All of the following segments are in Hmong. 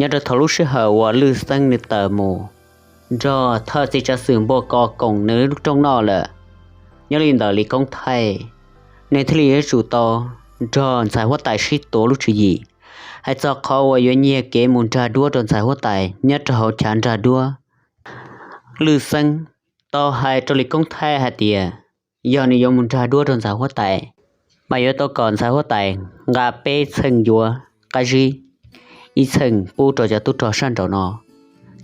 Nyob rau thaum lub sij hawm uas Lwj Xeeb nws tawm mus nrog thawj txiv tsav xwm npua kos koom nws lub rooj noj lawm, nyob li ntawm Lis Koob Thaij, nws thiaj li yuav tsum tau nrog ntxhais huab tais sib tuav lub tswv yim, hais txog qhov uas yuav nyiag kev mus nrag duab rau ntxhais huab tais nyob rau hauv chav nrag duab. Lwj Xeeb tau hais rau Lis Koob Thaij hais tias, yog nws yuav mus nrag duab rau ntxhais huab tais, mas yuav tau kom ntxhais huab tais nqa peb txheej yuav qab zib, ib txheej pub rau cov tub rog sab nraum no,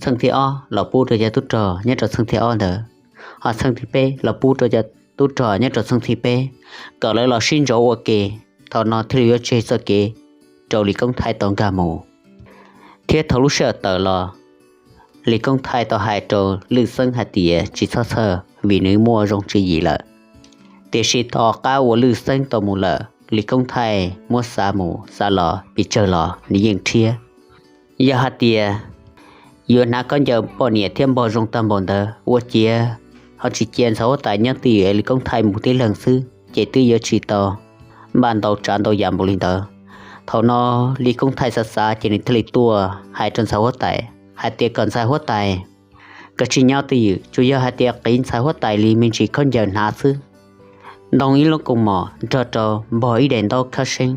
txheej thib ob los pub rau cov tub rog nyob rau txheej thib ob ntawd, ho txheej thib peb los pub rau cov tub rog nyob rau txheej thib peb, kom lawv los sib ntsoov ua ke, thaum no thiaj li yuav tseg txoj kev rau Lis Koob Thaij tau nkag mus. Thiab thaum lub sij hawm tawm los, Lis Koob Thaij tau hais rau Lwj Xeeb hais tias tsis txhob txhawj vim nws muaj zoo tswv yim lawm. Tiam sis tom qab uas Lwj Xeeb tau mus lawm, Lis Koob Thaij muab xav mus xav los pes tsawg los nws yeej rhiab. Yog hais tias yuav hnav khaub ncaws poj niam thiab npog zoo tag npaum ntawd ua ciav ho tsis cia ntxhais huab tais nyob twj ywm Lis Koob Thaij mus tib leeg xwb ces twb yuav tsis tau npaj ntau tsav ntau yam npaum li ntawd. Thaum no Lis Koob Thaij xav xav ces nws thiaj li tuaj hais rau ntxhais huab tais hais tias kom ntxhais huab tais koj tsis nyob twj ywm, tsuas yog hais tias qiv ntxhais huab tais li me ntsis khaub ncaws hnav xwb, ntoo ib lub kaus mom nrog rau npog ib daim ntaub khab seeb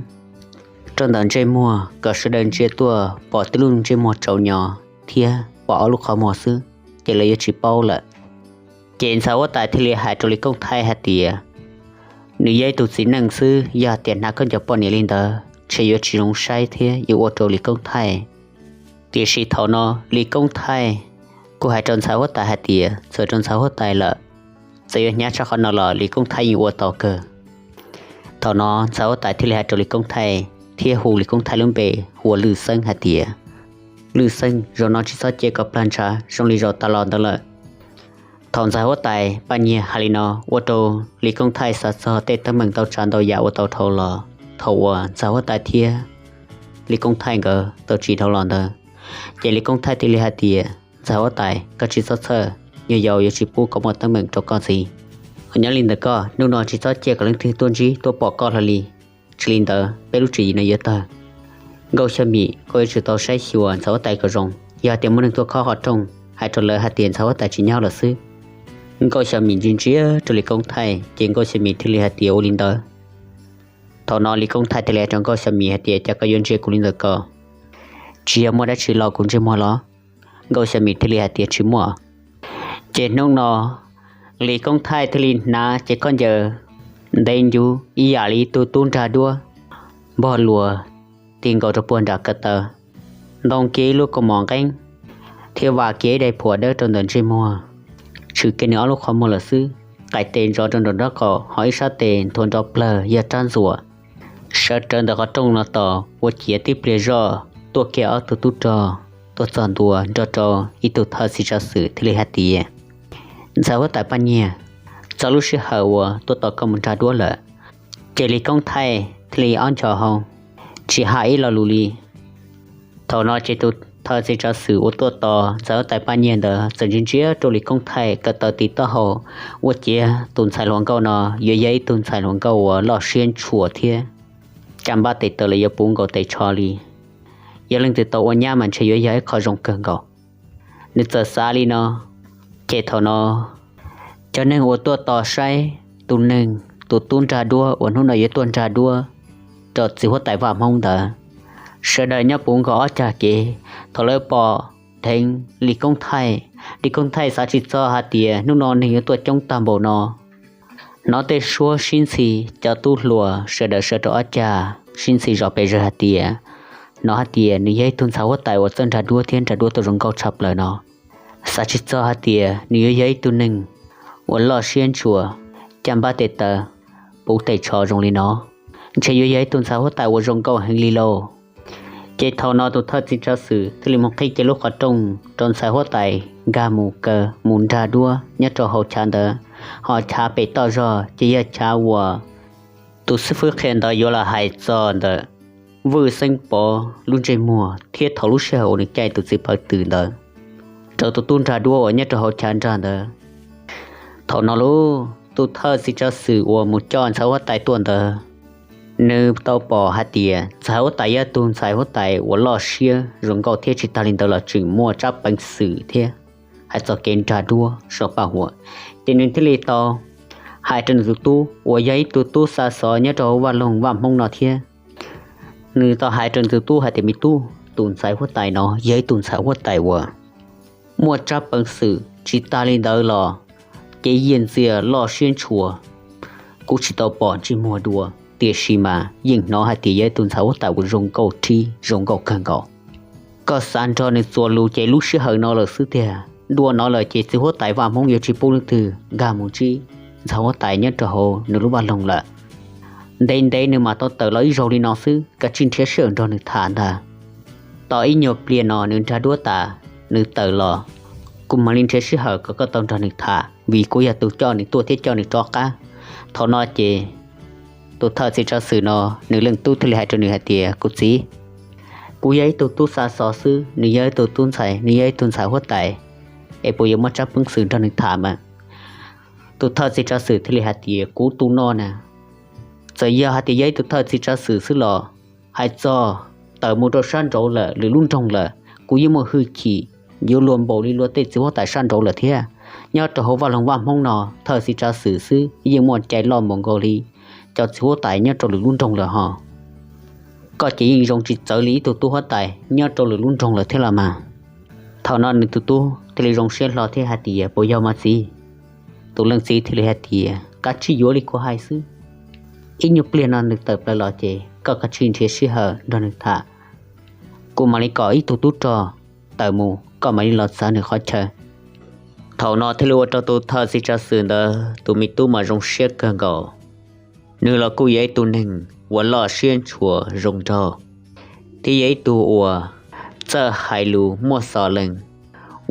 rau ntawm ntsej muag kom sawv daws ntsia tuaj pom tib lub ntsej muag tsaus nyo thiab pom ob lub qhov muag xwb, ces lawv yuav tsis paub lawm. Ces ntxhais huab tais thiaj li hais rau Lis Koob Thaij hais tias, nws yog ib tug txiv neej xwb, yog hais tias hnav khaub ncaws poj niam li ntawd ntshe yuav tsis zoo saib thiab yuav ua rau Lis Koob Thaij. Tiam sis thaum no Lis Koob Thaij kuj hais rau ntxhais huab tais hais tias txawm rau ntxhais huab tais lawm, txawm yuav hnyav tshaj qhov no los Lis Koob Thaij yeej ua tau kawg. Thaum no ntxhais huab tais thiaj li hais rau Lis Koob Thaij thiab hu Lis Koob Thaij lub npe hu ua Lwj Xeeb hais tias, Lwj Xeeb, zaum no tsis txhob cia kom plag ntshav zoo li zaum tas los ntawd lawm. Thaum ntxhais huab tais Paj Nyiag hais li no ua rau Lis Koob Thaij xav txog tej teeb meem ntau tsav ntau yam uas tau dhau los thaum uas ntxhais huab tais thiab Lis Koob Thaij nkawd tau tsis dhau los ntawd, ces Lis Koob Thaij thiaj li hais tias, ntxhais huab tais, koj tsis txhob txhawj, yog yau yuav tsis pub kom muaj teeb meem rau koj ntxiv. Nyob li ntawm koj, hnub no tsis txhob cia kom leej twg tuaj ntsib tuaj pom koj hlo li. Tsis li ntawd peb lub tswv yim no yuav tawg. Nkauj Xya Mim, koj yuav tsum tau saib xyuas ntxhais huab tais kom zoo, yog hais tias muaj neeg tuaj khob qhov rooj, hais rau lawv hais tias ntxhais huab tais tsis nyob lawm xwb. Nkauj Xya Mim ntsia ntsia rau Lis Koob Thaij ces Nkauj Xya Mim thiaj li hais tias, ua li ntawd. Thaum no Lis Koob Thaij thiaj li hais rau Nkauj Xya Mim hais tias, cas koj yuav ntsia kuv li ntawd ko? Tsis yog muaj dab tsi los kuv ntsej muag los? Nkauj Xya Mim thiaj li hais tias, tsis muaj. Ces hnub no Lis Koob Thaij thiaj li hnav cev khaub ncaws ntev ncuv ib yam li ib tug tub nrag duab, npog luas tig nkaus rau puag nram ko taw, ntoo kiag ib lub kaus mom nqeeb, thiab vam kiag ib daim phuam dawb rau ntawm ntsej muag, tshwm kiag nws ob lub qhov muag lawm xwb. Qaij tes ntsos rau nraum nraub qaum, ho ib sab tes nthua nrov plawg yog rab ntxuam. Sawv rawv ntawm qhov rooj no tos ua ciav tib pliag zoj tuaj kiag ob tug tub rog tuaj txog ntua nrog rau ib tug thawj txiv tsav xwm thiaj li hais tias, ntxhais huab tais Paj Nyiag, txog lub sij hawm uas tuaj tos koj mus nrag duab lawm. Ces Lis Koob Thaij thiaj li ob ncho hau, tsis hais ib lo lus li. Thaum no ces tus thawj txiv tsav xwm uas tuaj tos ntxhais huab tais Paj Nyiag ntawd txawm ntsia ntsia rau Lis Koob Thaij ko taw tib taub hau, ua ciav tus ntxhais hluas nkauj no yuav yog ib tug ntxhais hluas nkauj uas loj siab ntshua thiab caj npab tes taw los yuav puv nkaus tes tsho li. Yog leej twg tau ua nyab mas ntshe yuav yog ib qho zoo kawg nkaus. Nws txawm xav li no, ces thaum no cov neeg uas tuaj tos saib tus neeg, tus tub nrag duab uas hnub no yuav tuaj nrag duab rau txiv huab tais Vaj Hmoob ntawd, sawv daws nyob puv nkaus ob cag kev, thaum lawv pom dheev Lis Koob Thaij, Lis Koob Thaij xav tsis txog hais tias hnub no neeg yuav tuaj coob tag npaum no. Hnov tej suab sib ntxhi, cov tub hluas sawv daws sawv rau ob cag sib ntxhi zos pes zawg hais tias, hnov hais tias nws yog ib tug ntxhais huab tais uas txawj nrag duab thiab nrag duab tau zoo nkauj tshaj plaws no. Xav tsis txog hais tias nws yuav yog ib tug neeg uas loj siab ntshua, caj npab tes taw, puv tes tsho zoo li no, ntshe yuav yog ib tug ntxhais huab tais uas zoo nkauj heev li lauj. Ces thaum no tus thawj txiv tsav xwm thiaj li mus qhib kiag lub qhov rooj rau ntxhais huab tais nkag mus kaw mus nrag duab nyob rau hauv chav ntawd, ho chav pem toj zog ces yog chav uas tus xib fwb qhia ntawd yuav los hais txog ntawm Vwj Xeeb Pov lub ntsej muag thiab thaum lub sij hawm uas nws caij tus txiv pawv twm ntawd rau tus tub nrag duab uas nyob rau hauv chav nrag ntawd. Thaum no lauj, tus thawj txiv tsav xwm uas mus coj ntxhais huab tais tuaj ntawd Nws tau pom hais tias ntxhais huab tais yog tus ntxhais huab tais uas loj siab zoo nkauj thiab tsis tag li ntawd los tseem muaj tsab peev xwm thiab hais txog kev nrag duab so paj huam. Ces nws thiaj li tau hais rau nws tus tub uas yog ib tug tub xa xov nyob rau hauv vaj loog vaj Hmoob no thiab. Nws tau hais rau nws tus tub hais tias, me tub, tus ntxhais huab tais no yog ib tug ntxhais huab tais uas muaj tsab peev xwm, tsis tag li ntawd los kev yiag ntxias loj siab ntshua. Kuv tsis tau pom ntsej muag dua, tiam sis mas yeej hnov hais tias yog ib tug ntxhais huab tais uas zoo nkauj thiab zoo nkauj kawg nkaus. Koj xav nrog nws txuas lus ces lub sij hawm no lawm xwb tiag. Dua no lawm ces txiv huab tais vaj Hmoob yuav tsis pub leej twg nkag mus ntsib ntxhais huab tais nyob rau hauv nws lub vaj loog lawm. Ntev ntev nws mam tau tawm los ib zaug li no xwb, kav tsij nrhiav sij hawm nrog nws tham ntag. Tos ib nyuag pliag no nws nrag duab tas, nws tawm los, kuv mam li nrhiav sij hawm kom koj tau nrog nws tham, vim kuv yog tus coj nws tuaj thiab coj nws rov qab. Thaum no ces tus thawj txiv tsav xwm no, nws leej tub thiaj li hais rau nws hais tias, kuv txiv, kuv yog ib tug tub xa xov xwb, nws yog ib tug tub ntxhais, nws yog ib tug ntxhais huab tais, es puas yuav muaj tsab peev xwm nrog nws tham mas? Tus thawj txiv tsav xwm thiaj li hais tias, kuv tus no na, txawm yog hais tias yog ib tug thawj txiv tsav xwm xwb los, hais txog tawm mus rau sab nraud lawm lwm lub nroog lawm, kuv yeej muaj hwj chim yuav luag npaum li luag tej txiv huab tais sab nraud lawm thiab. Nyob rau hauv vaj loog vaj Hmoob no, thawj txiv tsav xwm xwb yeej muaj cai loj npaum nkaus li cov txiv huab tais nyob rau lwm lub nroog lawm hos. Koj ces yeej zoo tsis txawv li ib tug tub huab tais nyob rau lwm lub nroog lawm thiab los mas. Thaum no nws tus tub thiaj li zoo siab hlo thiab hais tias, puas yog mas txiv? Tus leej txiv thiaj li hais tias, kav tsij yuav li kuv hais xwb. Ib nyuag pliag no nws tawm plaws los ces koj kav tsij nrhiav sij hawm nrog nws tham. Kuv mam li kom ib tug tub rog tawm mus, koj mam li los txav nws qhov chaw. Thaum no thiaj li ua rau tus thawj txiv tsav xwm ntawd tus me tub mas zoo siab kawg nkaus. Nws los kuj yog ib tug neeg uas loj siab ntshua zoo nraug, thiab yog ib tug uas txawj hais lus muaj xov lees,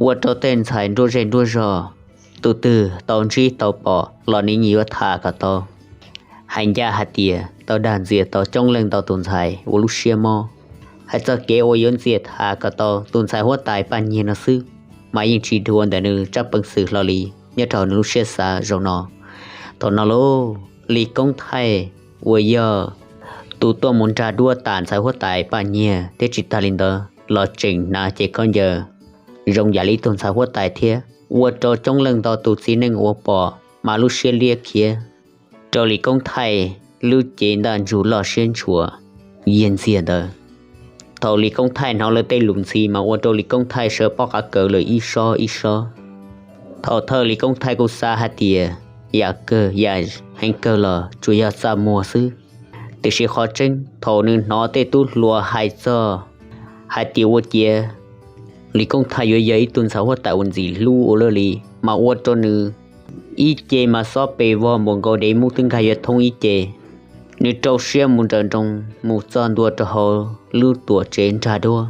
ua rau tej ntxhais nruab zej nruab zog tus twg tau ntsib tau pom los nws yeej yuav tham kom tau. Hais ncaj hais tias tau dag ntxias tau coob leej ntau tus ntxhais ua lub siab mob. Hais txog kev uas yuav ntxias tham kom tau tus ntxhais huab tais Paj Nyiag no xwb, mas yeej tsis dhuav ntawm nws tsab peev xwm hlo li nyob rau hauv nws lub siab xav zaum no. Thaum no lauj, Lis Koob Thaij uas yog tus tuaj mus nrag duab tas ntxhais huab tais Paj Nyiag thiab tsis tag li ntawd los tseem hnav cev khaub ncaws zoo yam li ib tug ntxhais huab tais thiab, ua rau coob leej ntau tus txiv neej uas pom mas lub siab liab khiav rau Lis Koob Thaij lub cev ntaj ntsug loj siab ntshua yiag ntxiag ntawd. Thaum Lis Koob Thaij hnov lawv tej lus ntxhi mas ua rau Lis Koob Thaij sawv pob qa kaws lawm ib sob ib sob. Thaum thawj Lis Koob Thaij kuj xav hais tias yam kawg yam heev kawg los tsuas yog txaj muag xwb, tiam sis qhov tseeb thaum nws hnov tej tub hluas hais txog hais tias ua ciav Lis Koob Thaij yuav yog ib tug ntxhais huab tais uas ntxim hlub ua luaj li, mas ua rau nws ib ce mas xob pes vog npaum nkaus dev mub twb nkag yuav thoob ib ce. Nws rau siab mus nrawm nroos mus txog ntua rau hauv lub tuam tsev nrag duab,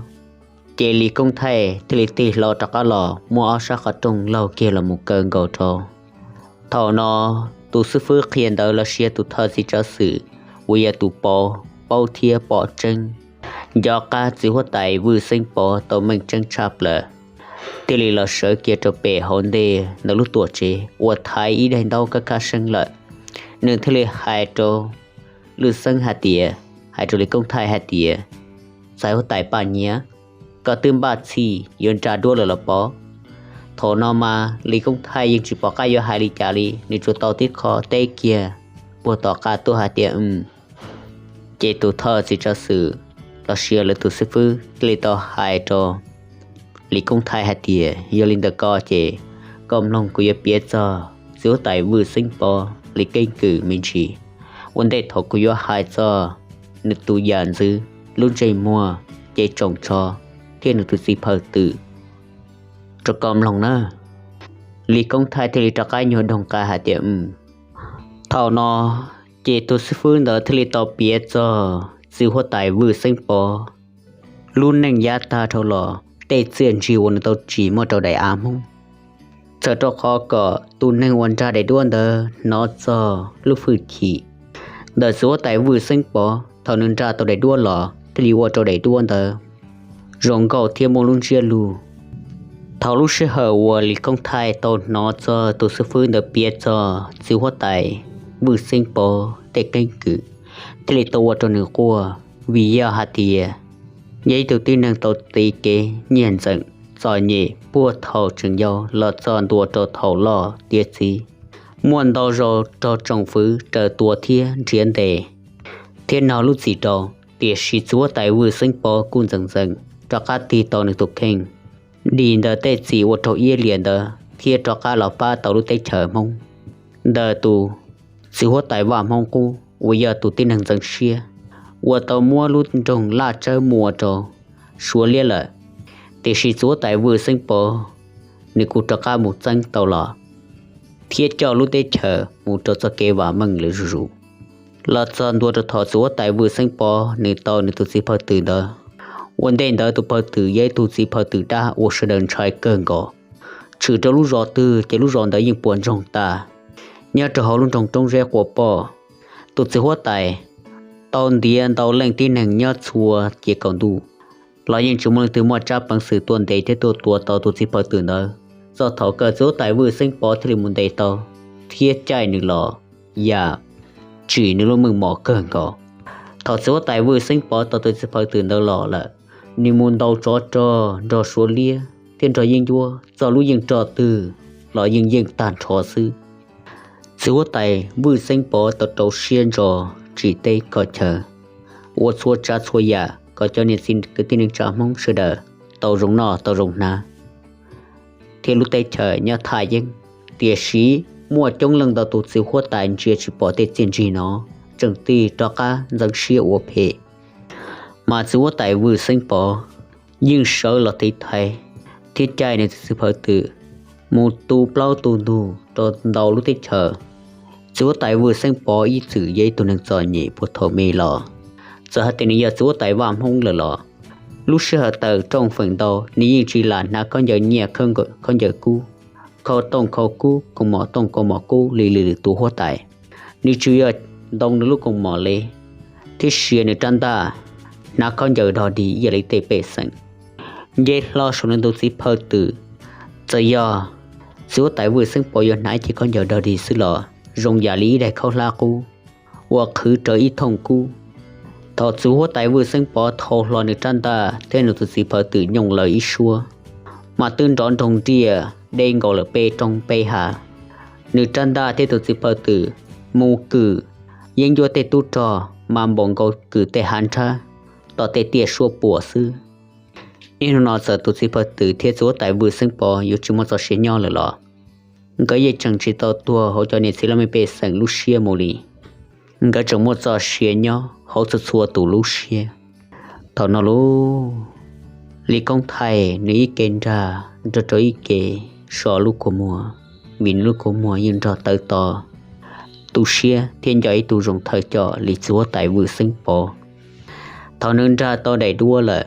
ces Lis Koob Thaij thiaj li tig hlo rov qab los muab ob sab qhov rooj laug kiag los mus kaw nkaus rau. Thaum no tus xib fwb qhia ntawv los sis tus thawj txiv tsav xwm uas yog tus pov paub thiab pom tseeb nco qab txiv huab tais Vwj Xeeb Pov tau meej tseeb tshaj plaws, thiaj li los sawv kiag rau pem hauv ntej ntawm lub tuam tsev uas thaiv ib daim ntaub kab khab seeb lawm. Nws thiaj li hais rau Lwj Xeeb hais tias, hais rau Lis Koob Thaij hais tias, ntxhais huab tais Paj Nyiag, koj twb npaj txhij yuav nrag duab lawm los pov? Thaum no mas Lis Koob Thaij yeej tsis pom qab yuav hais li cas li, nws tsuas tau tib qho teb kiag puag tom qab tuaj hais tias, ces tus thawj txiv tsav xwm los sis lawv tus xib fwb thiaj li tau hais rau Lis Koob Thaij hais tias, yog li ntawd ko ces koj mloog kuv yuav piav txog txiv huab tais Vwj Xeeb Pov li keeb kwm me ntsis. Ua ntej thaum kuv yuav hais txog nws tus yam ntxwv, lub ntsej muag, cev tsoos tsho thiab nws tus txiv phawj twm rau koj mloog na. Lis Koob Thaij thiaj li rov qab nyuag doog qa hais tias, Thaum no ces tus xib fwb ntawd thiaj li tau piav txog txiv huab tais Vwj Xeeb Pov lub neej yav tag dhau los, tej txiaj ntsig uas nws tau tsim muaj rau daim av Hmoob. Txawm rau qhov kom tus neeg uas nrag daim duab ntawd hnov txog lub hwj chim ntawm txiv huab tais Vwj Xeeb Pov, thaum nws nrag tau daim duab los thiaj li ua rau daim duab ntawd zoo nkauj thiab muaj lub ntsiab lus. Thaum lub sij hawm uas Lis Koob Thaij tau hnov txog tus xib fwb ntawd piav txog txiv huab tais Vwj Xeeb Pov tej keeb kwm, thiaj li tau ua rau nws quaj, vim yog hais tias yog ib tug tib neeg tau tiv kev nyiag ntxeem txom nyem puag thaum tseem yau los txog ntua rau thaum loj tiav txiv, muaj ntau zaus raug tsoom fwv raws tua thiab nrhiav ntes thiab nog lub txim rau. Tiam sis txiv huab tais Vwj Xeeb Pov kuj ntxeem ntxeem rov qab tig tau nws tus kheej, dim ntawm tej txim uas raug iab liam ntawd thiab rov qab los pab tau lub teb chaws Hmoob ntawm tus txiv huab tais Vaj Hmoob Qub uas yog tus tib neeg ntxeev siab uas tau muab lub nroog Laj Tsawb muas rau Suav liab lawm. Tiam sis txiv huab tais Vwj Xeeb Pov nws kuj rov qab mus txeeb tau los thiab coj lub teb chaws mus rau txoj kev vam meej lawm zuj zus. Los txog ntua rau thaum txiv huab tais Vwj Xeeb Pov nws tau nws tus txiv pawg twm ntawd, ua ntej ntawd tus pawg twm yog ib tug txiv pawg twm dab uas sawv daws ntshai kawg nkaus. Tshwm rau lub zos twg ces lub zos ntawd yeej puas ntsoog tas. Nyob rau hauv lub nroog Roob Zeb Quas Poj, tus txiv huab tais tau ntiav ntau leej tib neeg nyob txhua ciav kaum ntuj los yeej tsis muaj leej twg muaj tsab peev xwm tuaj ntes thiab tuaj tua tau tus txiv pawg twm ntawd. Txog thaum kawg txiv huab tais Vwj Xeeb Pov thiaj li mus ntes tau thiab caij nws los yam tsim nws lub meej mom kawg nkaus. Thaum txiv huab tais Vwj Xeeb Pov tau tus txiv pawg twm ntawd los lawm, nws mus ntaus tsov rog nrog Suav liab thiab nrog yeeb ncuab txog lub yeej roj twg los yeej yeej tag nrho xwb. Txiv huab tais Vwj Xeeb Pov tau rau siab ntso tsim teb kho chaw, ua txhua tsav txhua yam kom cov niam txiv kwv tij neej tsa Hmoob sawv daws tau zoo noj tau zoo hnav thiab lub teb chaws nyob thaj yeeb. Tiam sis muaj coob leej ntau tus txiv huab tais ntsia tsis pom tej txiaj ntsig no, tseem tig rov qab ntxeev siab ua phem. Mas txiv huab tais Vwj Xeeb Pov yeej sawv los tiv thaiv thiab caij nws tus txiv pawg twm mus tu plaub tu ntug rau ntau lub teb chaws. Txiv huab tais Vwj Xeeb Pov ib txwm yog ib tug neeg txom nyem puag thaum me los, txawm hais tias nws yog txiv huab tais Vaj Hmoob lawm los lub sij hawm tawm rooj feem ntau nws yeej tsis lam hnav khaub ncaws nyiaj, khaub ncaws kub, khau tooj khau kub, kaus mom tooj kaus mom kub li lwm tus huab tais. Nws tsuas yog ntoo nws lub kaus mom li thiab siav nws rab ntaj, hnav khaub ncaws dog dig ib yam li tej pej xeem. Nce hlo saum nws tus txiv pawg twm, txawm yog txiv huab tais Vwj Xeeb Pov yuav hnav ib cev khaub ncaws dog dig xwb los zoo yam li ib daim khaub hlab qub uas qhwv rau ib thooj kub. Thaum txiv huab tais Vwj Xeeb Pov thau hlo nws rab ntaj thiab nws tus txiv pawg twm nyooj lawv ib suab, mas twb nrov nroog nriaj deb nkaus lawm peb roob peb hav. Nws rab ntaj thiab tus txiv pawg twm mus kwm yeeb ncuab tej tub rog mas npaum nkaus kwm tej hav nrhab tom tej tiaj suab puam xwb. Niaj hnub no txawm tus txiv pawg twm thiab txiv huab tais Vwj Xeeb Pov yuav tsis muaj txoj sia nyob lawm los nkawd yeej tseem tsis tau tuag hauv cov niam txiv laj mej pej xeem lub siab mus li. Nkawd tseem muaj txoj sia nyob hauv txhua txhua tus lub siab. Thaum no lauj, Lis Koob Thaij nws ib ke nrag nrog rau ib ke so lub kua muag, vim nws lub kua muag yeej nrog tawv to tu siab thiab nco ib tug zoo thawj coj li txiv huab tais Vwj Xeeb Pov. Thaum nws nrag tau daim duab lawm,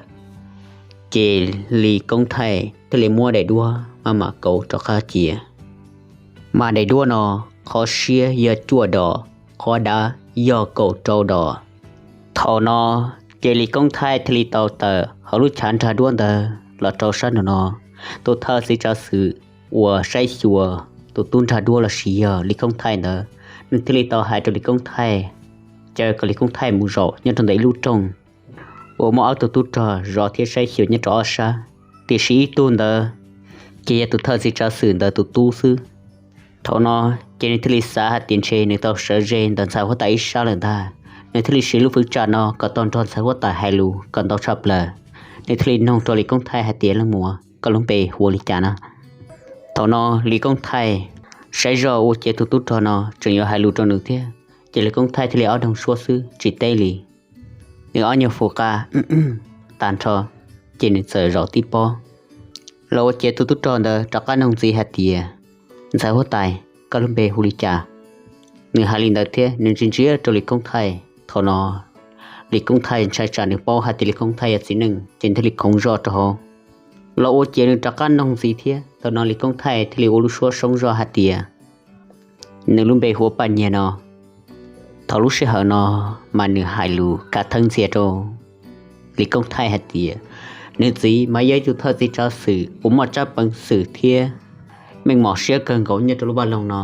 ces Lis Koob Thaij thiaj li muab daim duab maj mam kauv rov qab cia. Mas daim duab no qhov siab yog cuaj dos, qhov dav yog kaum rau dos. Thaum no ces Lis Koob Thaij thiaj li tau tawm hauv lub chav nrag duab ntawd los rau sab nraum no. Tus thawj txiv tsav xwm uas saib xyuas tus tub nrag duab lossis yog Lis Koob Thaij ntawd, nws thiaj li tau hais rau Lis Koob Thaij, caw kom Lis Koob Thaij mus zaum nyob rau ntawm ib lub rooj uas muaj ob tug tub rog zov thiab saib xyuas nyob rau ob sab, tiam sis ib tug ntawd ces yog tus thawj txiv tsav xwm ntawd tus tub xwb. Thaum no ces nws thiaj li xav hais tias ntshe nws tau sawv ze ntawm ntxhais huab tais ib sab lawm ntag, nws thiaj li siv lub fwv tsam no kom tau nrog ntxhais huab tais hais lus kom ntau tshaj plaws. Nws thiaj li noog rau Lis Koob Thaij hais tias, Leej muam, koj lub npe hu ua li cas na? Thaum no Lis Koob Thaij saib zoj ua ciav tus tub rog no tseem yuav hais lus rau nws thiab, ces Lis Koob Thaij thiaj li ob noog suab xwb tsis teb li. Nws ob nyuag fu qa tag nrho, ces nws txawm zaum tib pob los ua ciav tus tub rog ntawd rov qab noog ntxiv hais tias, Ntxhais huab tais, koj lub npe hu li cas? Nws hais li ntawd thiab nws ntsia ntsia rau Lis Koob Thaij. Thaum no Lis Koob Thaij ntshai tsam nws paub hais tias Lis Koob Thaij yog txiv neej ces nws thiaj li khoov zoj rau hauv los ua ciav nws rov qab noog ntxiv thiab. Thaum no Lis Koob Thaij thiaj li ua lub suab soob zoj hais tias nws lub npe hu ua Paj Nyiag no. Thaum lub sij hawm no mas nws hais lus khav theeb ntxiag rau Lis Koob Thaij hais tias nws txiv mas yog ib tug thawj txiv tsav xwm uas muaj tsab peev xwm thiab meej mom siab kawg nkaus nyob rau lub vaj loog no.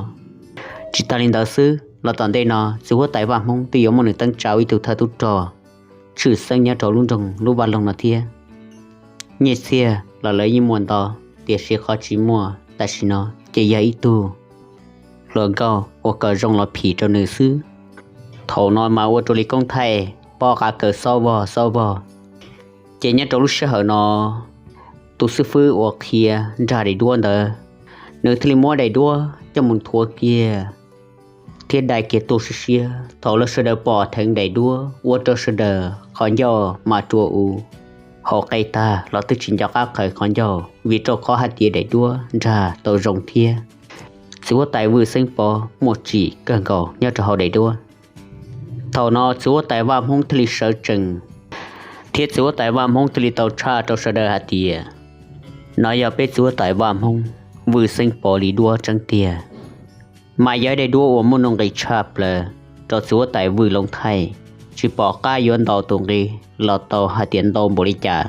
Tsis tas li ntawd xwb, Los tom ntej no txiv huab tais Vaj Hmoob twb yuav muaj nws teeb tsa ua ib tug thawj tub rog tshwj xeeb nyob rau lub nroog lub vaj loog no thiab. Nyiaj txiag los lawv yeej muaj ntau, tiam sis qhov tsis muaj tam sim no ces yog ib tug hluas nkauj uas kom zoo los phim rau nws xwb. Thaum no mas ua rau Lis Koob Thaij pob qa kaws xob vog xob vog. Ces nyob rau lub sij hawm no, tus xib fwb uas qhia nrag daim duab ntawd, nws thiaj li muab daim duab coj mus nthuav kiag thiab dai kiag tuaj siab siab. Thaum lawv sawv daws pom dheev daim duab ua rau sawv daws qhov ncauj mas rua u hauv qe tag los twb tsis nco qab qhawv qhov ncauj, vim rau qhov hais tias daim duab nrag tau zoo thiab txiv huab tais Vwj Xeeb Pov muaj tsim kawg nkaus nyob rau hauv daim duab. Thaum no txiv huab tais Vaj Hmoob thiaj li sawv tsees, thiab txiv huab tais Vaj Hmoob thiaj li tau tshaj rau sawv daws hais tias, no yog peb txiv huab tais Vaj Hmoob Vwj Xeeb Pov li duab tseeb tiag. Mas yog ib daim duab uas muaj nuj nqis tshaj plaws rau txiv huab tais Vwj Loob Thaij, tsis pom qab yuav ntaus tus nqi los tau hais tias ntau npaum li cas.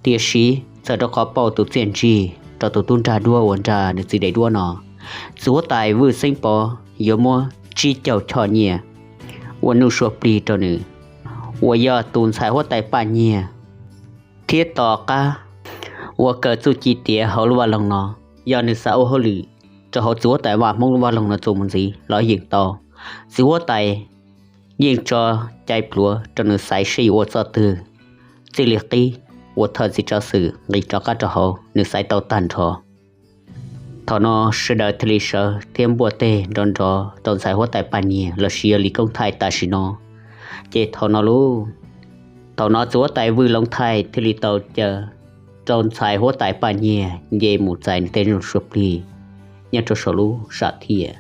Tiam sis txawm rau qhov pauj tus txiaj ntsig rau tus tub nrag duab uas nrag nws txiv daim duab no, txiv huab tais Vwj Xeeb Pov yuav muab tsib caug choj nyiaj ua nuj sua plig rau nws, uas yog tus ntxhais huab tais Paj Nyiag. Thiab tom qab uas kawm txuj ci tiav hauv lub vaj loog no, yog nws xav ua hauj lwm rau hauv txiv huab tais Vaj Hmoob lub vaj loog no txuas mus ntxiv los yeej tau. Txiv huab tais yeej tso cai pluav rau nws xaiv seb yuav ua txoj twg, txij li qib uas thawj txiv tsav xwm nqis rov qab rau hauv nws xaiv tau tag nrho. Thaum no sawv daws thiaj li sawv thiab npuaj teg nrov nrov rau ntxhais huab tais Paj Nyiag lossis yog Lis Koob Thaij tam sim no. Ces thaum no lauj, thaum no txiv huab tais Vwj Loob Thaij thiaj li tau caw rau ntxhais huab tais Paj Nyiag nce mus txais nws tej nuj sua plig nyob rau saum lub sam thiaj.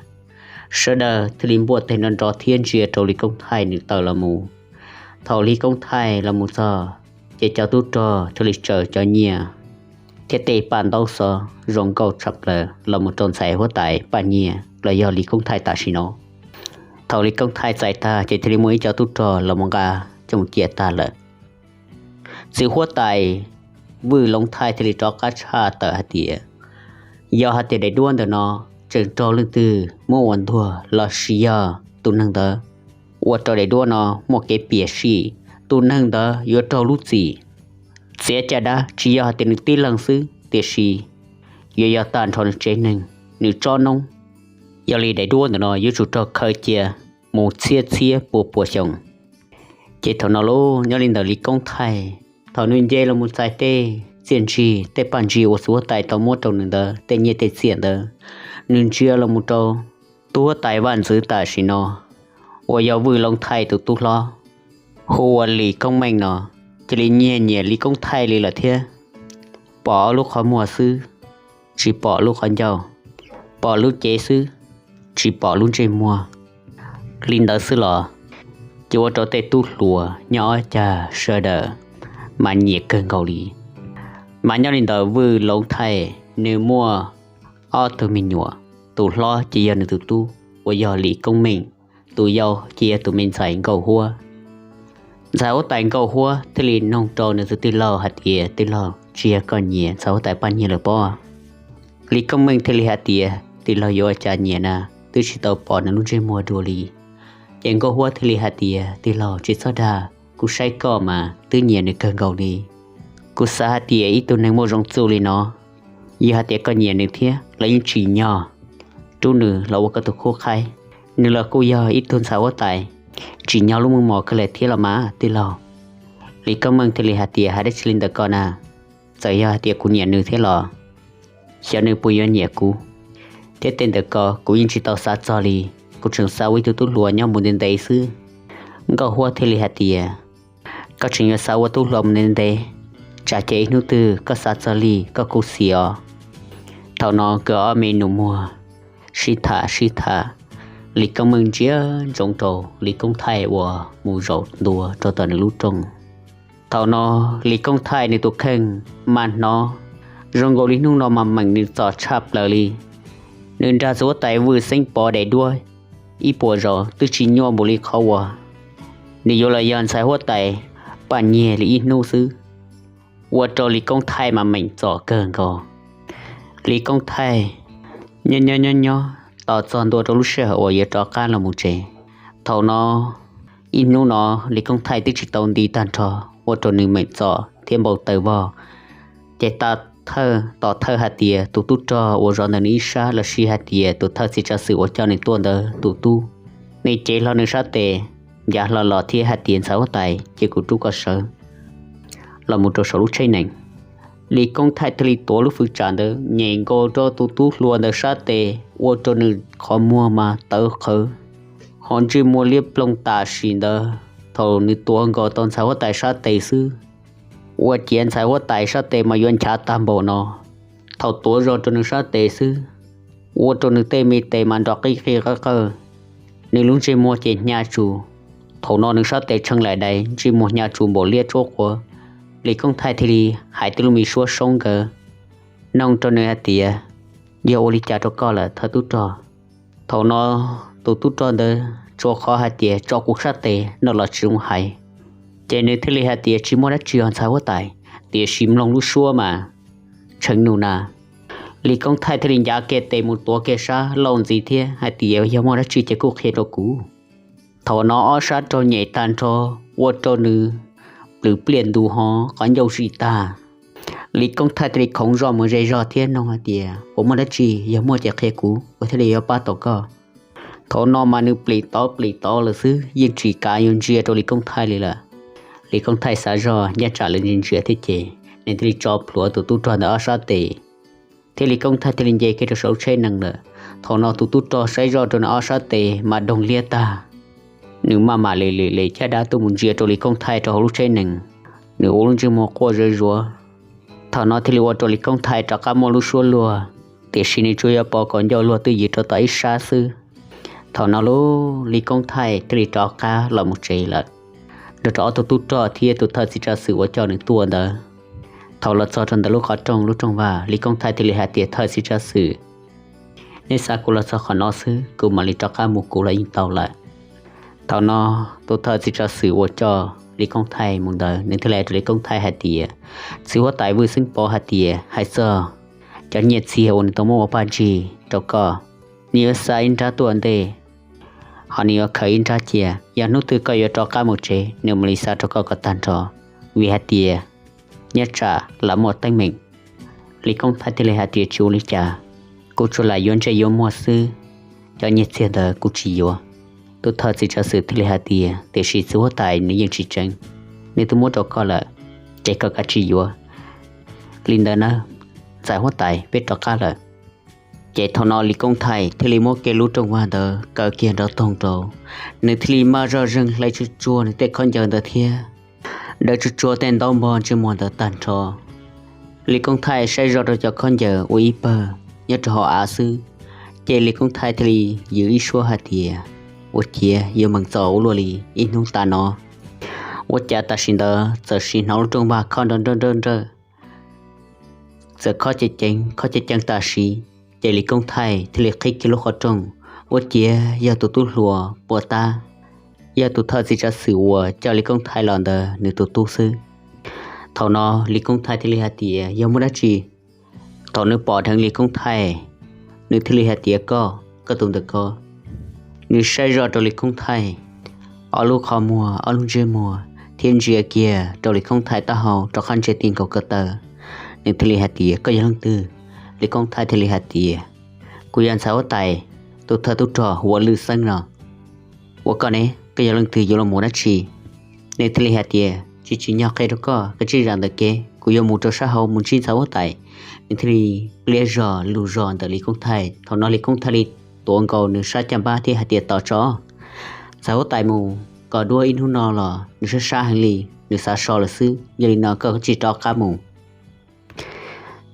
Sawv daws thiaj li npuaj teg nrov nrov thiab ntsia rau Lis Koob Thaij nws tawm los mus. Thaum Lis Koob Thaij los mus txog, ces cov tub rog thiaj li tsaws cov nyiaj thiab tej paj ntaub xov zoo nkauj tshaj plaws los mus rau ntxhais huab tais Paj Nyiag los yog Lis Koob Thaij tam sim no. Thaum Lis Koob Thaij txais tag ces thiaj li muaj ib co tub rog los mus nqa coj mus cia tag lawm. Txiv huab tais Vwj Loob Thaij thiaj li rov qab tshaj tawm hais tias, yog hais tias daim duab ntawm no tseem raug leej twg muab ua ntuag lossis yog tus neeg ntawd ua rau daim duab no muaj kev piam sij, tus neeg ntawd yuav raug lub txim txiav caj dab tsis yog hais tias nws tib leeg xwb, tiam sis yuav yog tag nrho nws tsev neeg, nws tsob noob. Yog li daim duab ntawm no yuav tsum raug khaws cia mus txhiab txhiab pua pua xyoo. Ces thaum no lauj, nyob li ntawm Lis Koob Thaij, thaum nws nce los mus txais tej txiaj ntsig tej paj ntsig uas txiv huab tais tau muab rau nws ntawd, tej nyiaj tej txiaj ntawd, nws ntsia los mus rau tub huab tais vaj ntxwv tam sim no uas yog Vwj Loob Thaij tus tub hlob hu ua Lis Koob Meej no, cia li nyiag nyiam Lis Koob Thaij li lawm thiab. Pom ob lub qhov muag xwb, tsis pom lub qhov ncauj, pom lub cev xwb, tsis pom lub ntsej muag. Li ntawd xwb los ces ua rau tej tub hluas nyob ob cag sawv daws mas nyiam kawg nkaus li. Mas nyob li ntawm Vwj Loob Thaij, nws muaj ob tug me nyuam, tus hlob ces yog nws tus tub uas yog Lis Koob Meej, tus yau ces yog tus me ntxhais Nkauj Huab. Ntxhais huab tais Nkauj Huab thiaj li noog rau nws tus tij laug hais tias, tij laug, tsis yog koj nyiam ntxhais huab tais Paj Nyiag lawm pob? Lis Koob Meej thiaj li hais tias, tij laug yuav ua cas nyiam na, twb tsis tau pom nws lub ntsej muag dua li. Ces Nkauj Huab thiaj li hais tias, tij laug tsis txhob dag, kuv saib koj mas twb nyiam nws kawg nkaus li. Kuv xav hais tias ib tug neeg muaj zoo txuj li no, yog hais tias koj nyiam nws thiab los yeej tsim nyog rub nws los ua koj tus khub qhaib. Nws los kuj yog ib tug ntxhais huab tais tsim nyog lub meej mom kawg li thiab los mas tij laug. Lis Koob Meej thiaj li hais tias, hais dab tsi li ntawm ko na? Txawm yog hais tias kuv nyiam nws thiab los xyov nws puas yuav nyiam kuv. Thiab tej ntawm ko kuv yeej tsis tau xav txog li, kuv tseem xav ua ib tug tub hluas nyob mus ntev ntev xwb. Nkauj Huab thiaj li hais tias, koj tseem yuav xav ua tub hluas mus ntev ntev, tsam ces ib hnub twg koj xav txog li koj kuj xis os. Thaum no nkawd ob me nus muag sib tham sib tham, Lis Koob Meej ntsia ntsoov rau Lis Koob Thaij uas mus zaum ntua rau tom nws lub rooj. Thaum no Lis Koob Thaij nws tus kheej mas hnov zoo nkaus li hnub no mas meem nws txom tshaj plaws li. Nws nrag txiv huab tais Vwj Xeeb Pov daim duab ib puas zaus twb tsis nyuaj npaum li qhov uas nws yuav los yog ntxhais huab tais Paj Nyiag li ib hnub xwb, ua rau Lis Koob Thaij mas meem txom kawg nkaus. Lis Koob Thaij nyob nyob nyob nyob tos txog ntua rau lub sij hawm uas yuav rov qab los mus tsev. Thaum no ib hnub no Lis Koob Thaij twb tsis tau nti tag nrho, ua rau nws meem txom thiab npau taws vog. Ces tau thawj, tos thawj hais tias tus tub rog uas zov ntawm nws ib sab los sis hais tias tus thawj txiv tsav xwm uas coj nws tuaj ntawd tus tub, nws cev hlo nws sab tes, ncav hlo los thiab hais tias, Ntxhais huab tais, cia kuv rub koj sawv los mus rau saum lub tsheb nees. Lis Koob Thaij thiaj li tuav lub fwv tsam ntawd nyem nkaus rau tus tub hluas ntawd sab tes, ua rau nws qhov muag mas tawv qhawv, ho ntsej muag liab ploog tam sim ntawd. Thaum nws tuav nkaus tau ntxhais huab tais sab tes xwb, ua ciav ntxhais huab tais sab tes mas yuav nchav tag npaum no. Thaum tuav zog rau nws sab tes xwb, ua rau nws tej me tes mas nrov qij qij qawj qawj, nws lub ntsej muag ces hnyav tsuj. Thaum no nws sab tes tshee laim dais, ntsej muag hnyav tsuj npaum liab tshuab quav. Lis Koob Thaij thiaj li hais tib lub me suab soob nkawd, noog rau nws hais tias, Yog ua li cas rau koj lawm thawj tub rog? Thaum no tus tub rog ntawd tsuas qhov hais tias, Tso kuv sab tes no los tsis zoo hais. Ces nws thiaj li hais tias, Tsis muaj dab tsi os ntxhais huab tais, tiam sis mloog lub suab mas tshee num na. Lis Koob Thaij thiaj li ncav kiag tes mus tuav kiag sab laug ntxiv thiab hais tias, Yog muaj dab tsi ces kuj qhia rau kuv. Thaum no ob sab rog nyem tag nrho, ua rau nws plws pliaj ntu ho qhov ncauj zim tag. Lis Koob Thaij thiaj li khoov zoj mus ze zog thiab noog hais tias, Puas muaj dab tsi? Yog muaj ces qhia kuv, kuv thiaj li yuav pab tau koj. Thaum no mas nws plim tod plim tod lawm xwb, yeej tsis kav yuav ntsia rau Lis Koob Thaij li lawm. Lis Koob Thaij xav zoj ncaj tsam lawv ntsia ntsia thiab ces nws thiaj li tso plhuav tus tub rog ntawd ob sab tes, thiab Lis Koob Thaij thiaj li nce kiag rau saum lub tsheb nees lawm. Thaum no tus tub rog saib zoj rau nws ob sab tes mas doog liab tag, nws maj mam li li li caj dab tuaj mus ntsia rau Lis Koob Thaij rau hauv lub tsheb nees, nws ua lub ntsej muag quaj zuav zuav. Thaum no thiaj li ua rau Lis Koob Thaij rov qab muaj lub suab luag, tiam sis nws tsuas yog pov kaum ncauj luag twj ywm rau tom ib sab xwb. Thaum no lub Lis Koob Thaij thiaj li rov qab los mus tsev lawm, nrog rau ob tug tub rog thiab tus thawj txiv tsav xwm uas coj nws tuaj ntawd. Thaum los txog rau ntawm lub qhov rooj lub rooj vag, Lis Koob Thaij thiaj li hais tias, Thawj txiv tsav xwm, nej xa kuv los txog qhov no xwb, kuv mam li rov qab mus kuv los yeej tau lawm. Thaum no tus thawj txiv tsav xwm uas coj Lis Koob Thaij mus ntawd, nws thiaj li hais rau Lis Koob Thaij hais tias, Txiv huab tais Vwj Xeeb Pov hais tias hais txog cov nyiaj txiag uas nws tau muab ua paj ntsig rau koj, nws yuav xa ib nrab tuaj ua ntej, ho nws yuav khaws ib nrab cia. Yog hnub twg koj yuav rov qab mus tsev, nws mam li xa rau koj kom tag nrho, vim hais tias nyob tsam lawv muaj teeb meem. Lis Koob Thaij thiaj li hais tias, Tsis ua li cas, kuv tsuas lam yuav ntsej yuav muag xwb, cov nyiaj txiag ntawd kuv tsis yuav. Tus thawj txiv tsav xwm thiaj li hais tias, Tiam sis txiv huab tais nws yeej tsis tseev, nws twb muab rau koj lawm, ces koj kav tsij yuav. Li ntawd na, ntxhais huab tais, peb rov qab lawm. Ces thaum no Lis Koob Thaij thiaj li muab kiag lub rooj vag ntawd kaw kiag nrov toog rau, nws thiaj li maj zoj zeeg hle tsuj tsuag nws tej khaub ncaws ntawd thiab dawb tsuj tsuag tej ntaub npog ntsej muag ntawd tag nrho. Lis Koob Thaij saib zoj rau cov khaub ncaws ua ib pawg nyob rau hauv av xwb, ces Lis Koob Thaij thiaj li yws ib suab hais tias, Ua ciav yuav meem txom ua luaj li ib hnub tas no. Ua cas tam sim ntawd txawm sim hnov lub rooj vag khob nrawj nrawj nrawj nrawj, txawm khob ceev ceev khob ceev ceev tam sim, ces Lis Koob Thaij thiaj li qhib kiag lub qhov rooj, ua ciav yog tus tub hluas Puas Tab, yog tus thawj txiv tsav xwm uas coj Lis Koob Thaij los ntawd nws tus tub xwb. Thaum no Lis Koob Thaij thiaj li hais tias, Yog muaj dab tsi? Thaum nws pom dheev Lis Koob Thaij, nws thiaj li hais tias, Koj, koj tus ntawm ko. Nws saib zoj rau Lis Koob Thaij, ob lub qhov muag, ob lub ntsej muag, thiab ntsia kiag rau Lis Koob Thaij taub hau rov qab ntsia ti nkaus ko taw. Nws thiaj li hais tias, Koj yog leej twg? Lis Koob Thaij thiaj li hais tias, Kuv yog ntxhais huab tais, tus thawj tub rog Huas Lwm Xeeb no. Ua koj ne, koj yog leej twg, yuav los mus dab tsi? Nws thiaj li hais tias, Tsis tsim nyog qhia rau koj, kav tsij zam ntawm kev, kuv yuav mus rau sab hauv mus ntsib ntxhais huab tais. Nws thiaj li pliab zog lug zog ntawm Lis Koob Thaij. Thaum no Lis Koob Thaij li tuav nkaus nws sab caj npab thiab hais tias, Tos tso, ntxhais huab tais mus kom dua ib hnub no los nws sab sab heev li, nws xav so lawm xwb. Yog li no koj kav tsij rov qab mus.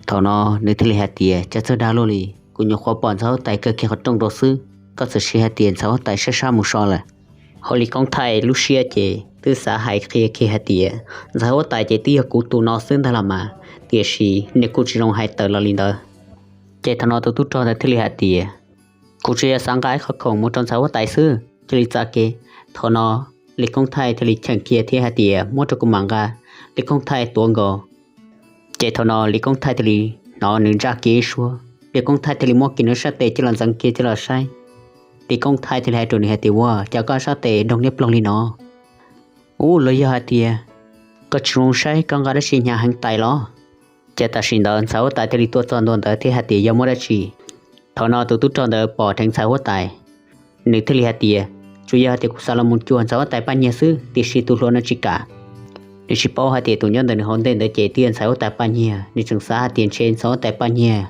Thaum no nws thiaj li hais tias, Cas txawj dag luaj li, kuv nyuam qhuav pom ntxhais huab tais kaw kiag qhov rooj rau xwb, koj txawm sis hais tias ntxhais huab tais sab sab mus so lawm. Ho Lis Koob Thaij lub siab ces twb xav hais qhia kiag hais tias, Ntxhais huab tais ces twb yog kuv tus no xwb ntag los mas, tiam sis nws kuj tsis zoo hais tawm los li ntawd. Ces thaum no tus tub rog ntawd thiaj li hais tias, Kuv tsuas yog xav nqa ib qho khoom mus rau ntxhais huab tais xwb, cia li txav kev. Thaum no Lis Koob Thaij thiaj li cheem kiag thiab hais tias, Muab rau kuv mam nqa. Lis Koob Thaij tuav nkaus. Ces thaum no Lis Koob Thaij thiaj li hnov nws ntsaj kiag ib suab, Lis Koob Thaij thiaj li muab kiag nws sab tes coj los ntxeev kiag coj los saib. Lis Koob Thaij thiaj li hais rau nws hais tias, Ua cas koj sab tes doog niab ploog li no? Ub, los yog hais tias koj tsis zoo saib koj nqa dab tsi hnyav heev tais los? Ces tam sim ntawd ntxhais huab tais thiaj li tuaj txog ntua ntawd thiab hais tias, Yog muaj dab tsi? Thaum no tus tub rog ntawd pom dheev ntxhais huab tais, nws thiaj li hais tias, Tsuas yog hais tias kuv xav los mus cuag ntxhais huab tais Paj Nyiag xwb, tiam sis tus hluas no tsis kam. Nws tsis paub hais tias tus nyob ntawm nws hauv ntej ntawd ces twb yog ntxhais huab tais Paj Nyiag, nws tseem xav hais tias ntshe ntxhais huab tais Paj Nyiag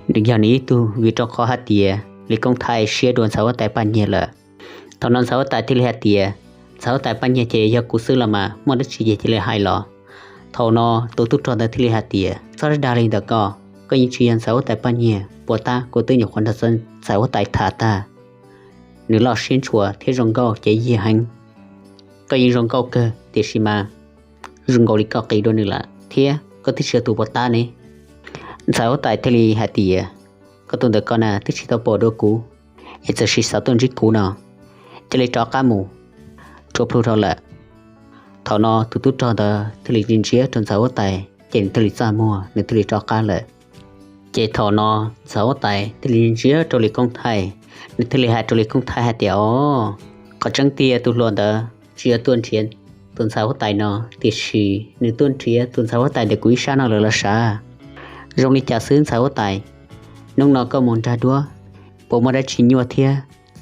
nws yog nws ib tug, vim rau qhov hais tias Lis Koob Thaij siab dua ntxhais huab tais Paj Nyiag lawm. Thaum no ntxhais huab tais thiaj li hais tias, Ntxhais huab tais Paj Nyiag ces yog kuv xwb los mas, muaj dab tsi ces cia li hais los. Thaum no tus tub rog ntawd thiaj li hais tias, Txhob dag li ntawd ko, koj yeej tsis yog ntxhais huab tais Paj Nyiag, puas tab kuv twb nyuam qhuav nrog ntxhais huab tais tham tag, nws loj siab ntshua thiab zoo nkauj cev yiag heev. Koj yeej zoo nkauj kawg tiam sis mas zoo nkaus li koj qis dua nws lawm thiab koj twb tsis yog tus puas tab ne. Ntxhais huab tais thiaj li hais tias, Koj tus ntawm ko na twb tsis tau pom dua kuv, es txawm sis xav tuaj ntsib kuv no, cia li rov qab mus, tsuas plhu dhau lawm. Thaum no tus tub rog ntawd thiaj li ntsia ntsia rau ntxhais huab tais ces nws thiaj li txaj muag, nws thiaj li rov qab lawm. Ces thaum no ntxhais huab tais thiaj li ntsia ntsia rau Lis Koob Thaij, nws thiaj li hais rau Lis Koob Thaij hais tias, O, qhov tseeb tiag tus hluas ntawd tsis yog tuaj nrhiav tus ntxhais huab tais no, tiam sis nws tuaj nrhiav tus ntxhais huab tais ntawm kuv ib sab no lawm los sav. Zoo li cas xwb ntxhais huab tais, hnub no koj mus nrag duab, puas muaj dab tsi nyuaj thiab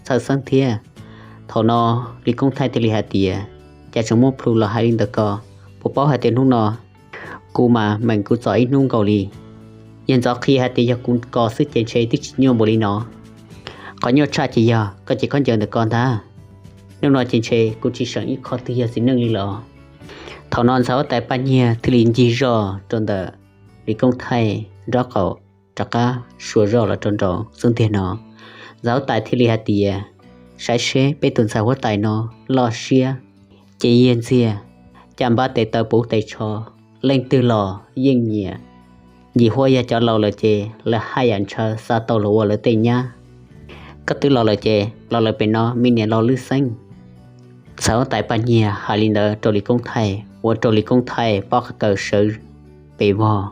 txhawj xeeb thiab? Thaum no Lis Koob Thaij thiaj li hais tias, Cas tseem muaj plhu los hais li ntawd ko, puas paub hais tias hnub no kuv mas meem kuv txom ib hnub nkaus li. Yog ntxov qhia hais tias yog kuv kos xwb ces ntshe twb tsis nyuaj npaum li no. Qhov nyuaj tshaj ces yog koj ces khaub ncaws ntawm ko ntag. Hnub no ces ntshe kuv tsis seem ib qho twg yog txiv neej li los. Thaum no ntxhais huab tais Paj Nyiag thiaj li ncig zoj rau ntawm Lis Koob Thaij nraub qaum rov qab suav zoj los rau nraum xub ntiag no. Ntxhais huab tais thiaj li hais tias, Saib seb peb tus ntxhais huab tais no loj siab ces yiag ntxiag, cas npab tes taw puv tes tsho, leej twg los yeej nyiam. Yim huab yog cov laus lawm ces lawv haj yam ntshaw xa tau los ua lawv tej nyab. Koj twb los lawm ces los lawm pem no me niam laus Lwj Xeeb. Ntxhais huab tais Paj Nyiag hais li ntawd rau Lis Koob Thaij ua rau Lis Koob Thaij pob qa kaws sawv pes vog.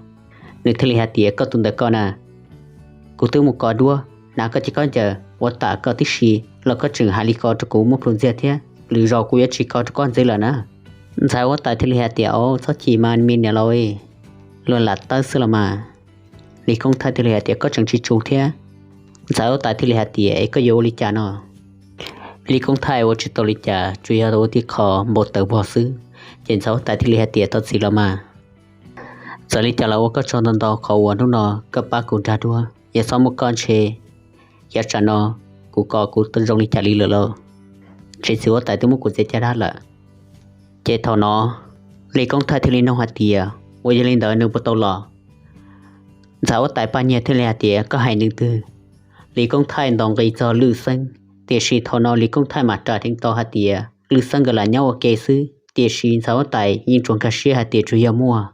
Nws thiaj li hais tias, Koj tus ntawm ko na, kuv twb mus kos duab hnav koj ces khaub ncaws ua tam koj tib si los koj tseem hais li ko rau kuv muab plhu ntxiag thiab, lwm zaus kuv yuav tsis kos rau koj ntxiv lawm na. Ntxhais huab tais thiaj li hais tias, Au, txhob chim mas me niam laus, luag lam tawb xwb los mas. Lis Koob Thaij thiaj li hais tias, Koj tseem tsis tsum thiab. Ntxhais huab tais thiaj li hais tias, Es koj yuav ua li cas no? Lis Koob Thaij ua tsis tau li cas, tsuas yog ua tib qho npau taws vog xwb. Ces ntxhais huab tais thiaj li hais tias, Thov txim los mas, txawm li cas los ua koj tsaug ntau ntau qhov uas hnub no koj pab kuv nrag duab, yog txhob muaj koj ntshe yav tsam no kuv kos kuv zoo li cas li lawm lauj. Ntshe txiv huab tais twb muab kuv txiav caj dab lawm. Ces thaum no Lis Koob Thaij thiaj li nug hais tias, Ua yog li ntawd nws puas tau los? Ntxhais huab tais Paj Nyiag thiaj li hais tias, Koj hais nws twg? Lis Koob Thaij ntaus nqi txog Lwj Xeeb, tiam sis thaum no Lis Koob Thaij mam ras dheev tau hais tias Lwj Xeeb nkawd lam nyob ua ke xwb, tiam sis ntxhais huab tais yeej tsuas nkag siab hais tias tsuas yog muaj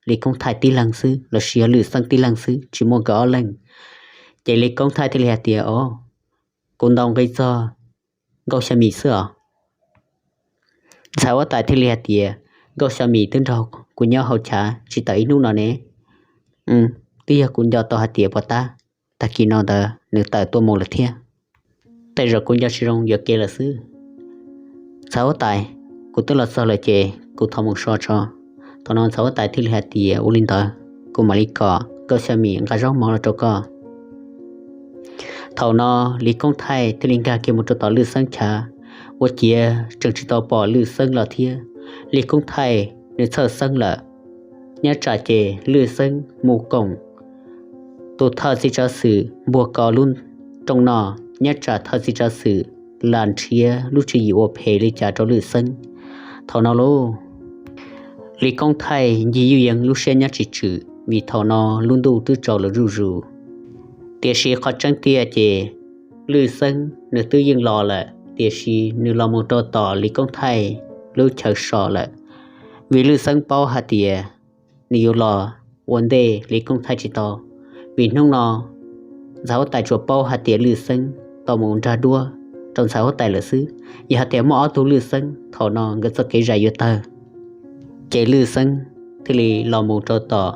Lis Koob Thaij tib leeg xwb los sis yog Lwj Xeeb tib leeg xwb, tsis muaj nkawd ob leeg. Ces Lis Koob Thaij thiaj li hais tias, O, kuv ntaus nqi txog Nkauj Xya Mim xwb os. Ntxhais huab tais thiaj li hais tias, Nkauj Xya Mim twb nrog kuv nyob hauv chav tsis tawm ib hnub no ne. Twb yog kuv nco tau hais tias puas tab, tag kis no ntawd nws tawm tuaj mus lawm thiab. Tej zaum kuv nco tsis zoo yuam kev lawm xwb. Ntxhais huab tais, kuv twb los txog lawm ces kuv thov mus so tso. Thaum no ntxhais huab tais thiaj li hais tias, Ua li ntawd, kuv mam li kom Nkauj Xya Mim nqa zaub mov los rau koj. Thaum no Lis Koob Thaij thiaj li nkag kiag mus rau tom Lwj Xeeb chav, ua ciav tseem tsis tau pom Lwj Xeeb los thiab. Lis Koob Thaij nws txhawj xeeb lawm, nyob tsam ces Lwj Xeeb mus koom tus thawj txiv tsav xwm npuag ko lub rooj no, nyob tsam thawj txiv tsav xwm lam nrhiav lub tswv yim ua phem li cas rau Lwj Xeeb. Thaum no lauj, Lis Koob Thaij ncig yuj yees lub siab nyob tsis tswm vim thaum no lub ntuj twb tsaus lawm zuj zus. Tiam sis qhov tseeb tiag ces Lwj Xeeb nws twb yeej los lawm, tiam sis nws los mus rau tom Lis Koob Thaij lub chaw so lawm, vim Lwj Xeeb paub hais tias nws yuav los ua ntej Lis Koob Thaij tsis tau, vim hnub no ntxhais huab tais tsuas paub hais tias Lwj Xeeb tau mus nrag duab rau ntxhais huab tais lawm xwb. Yog hais tias muaj ob tug Lwj Xeeb, thaum no nkawd txoj kev zais yuav tawg. Ces Lwj Xeeb thiaj li los mus rau tom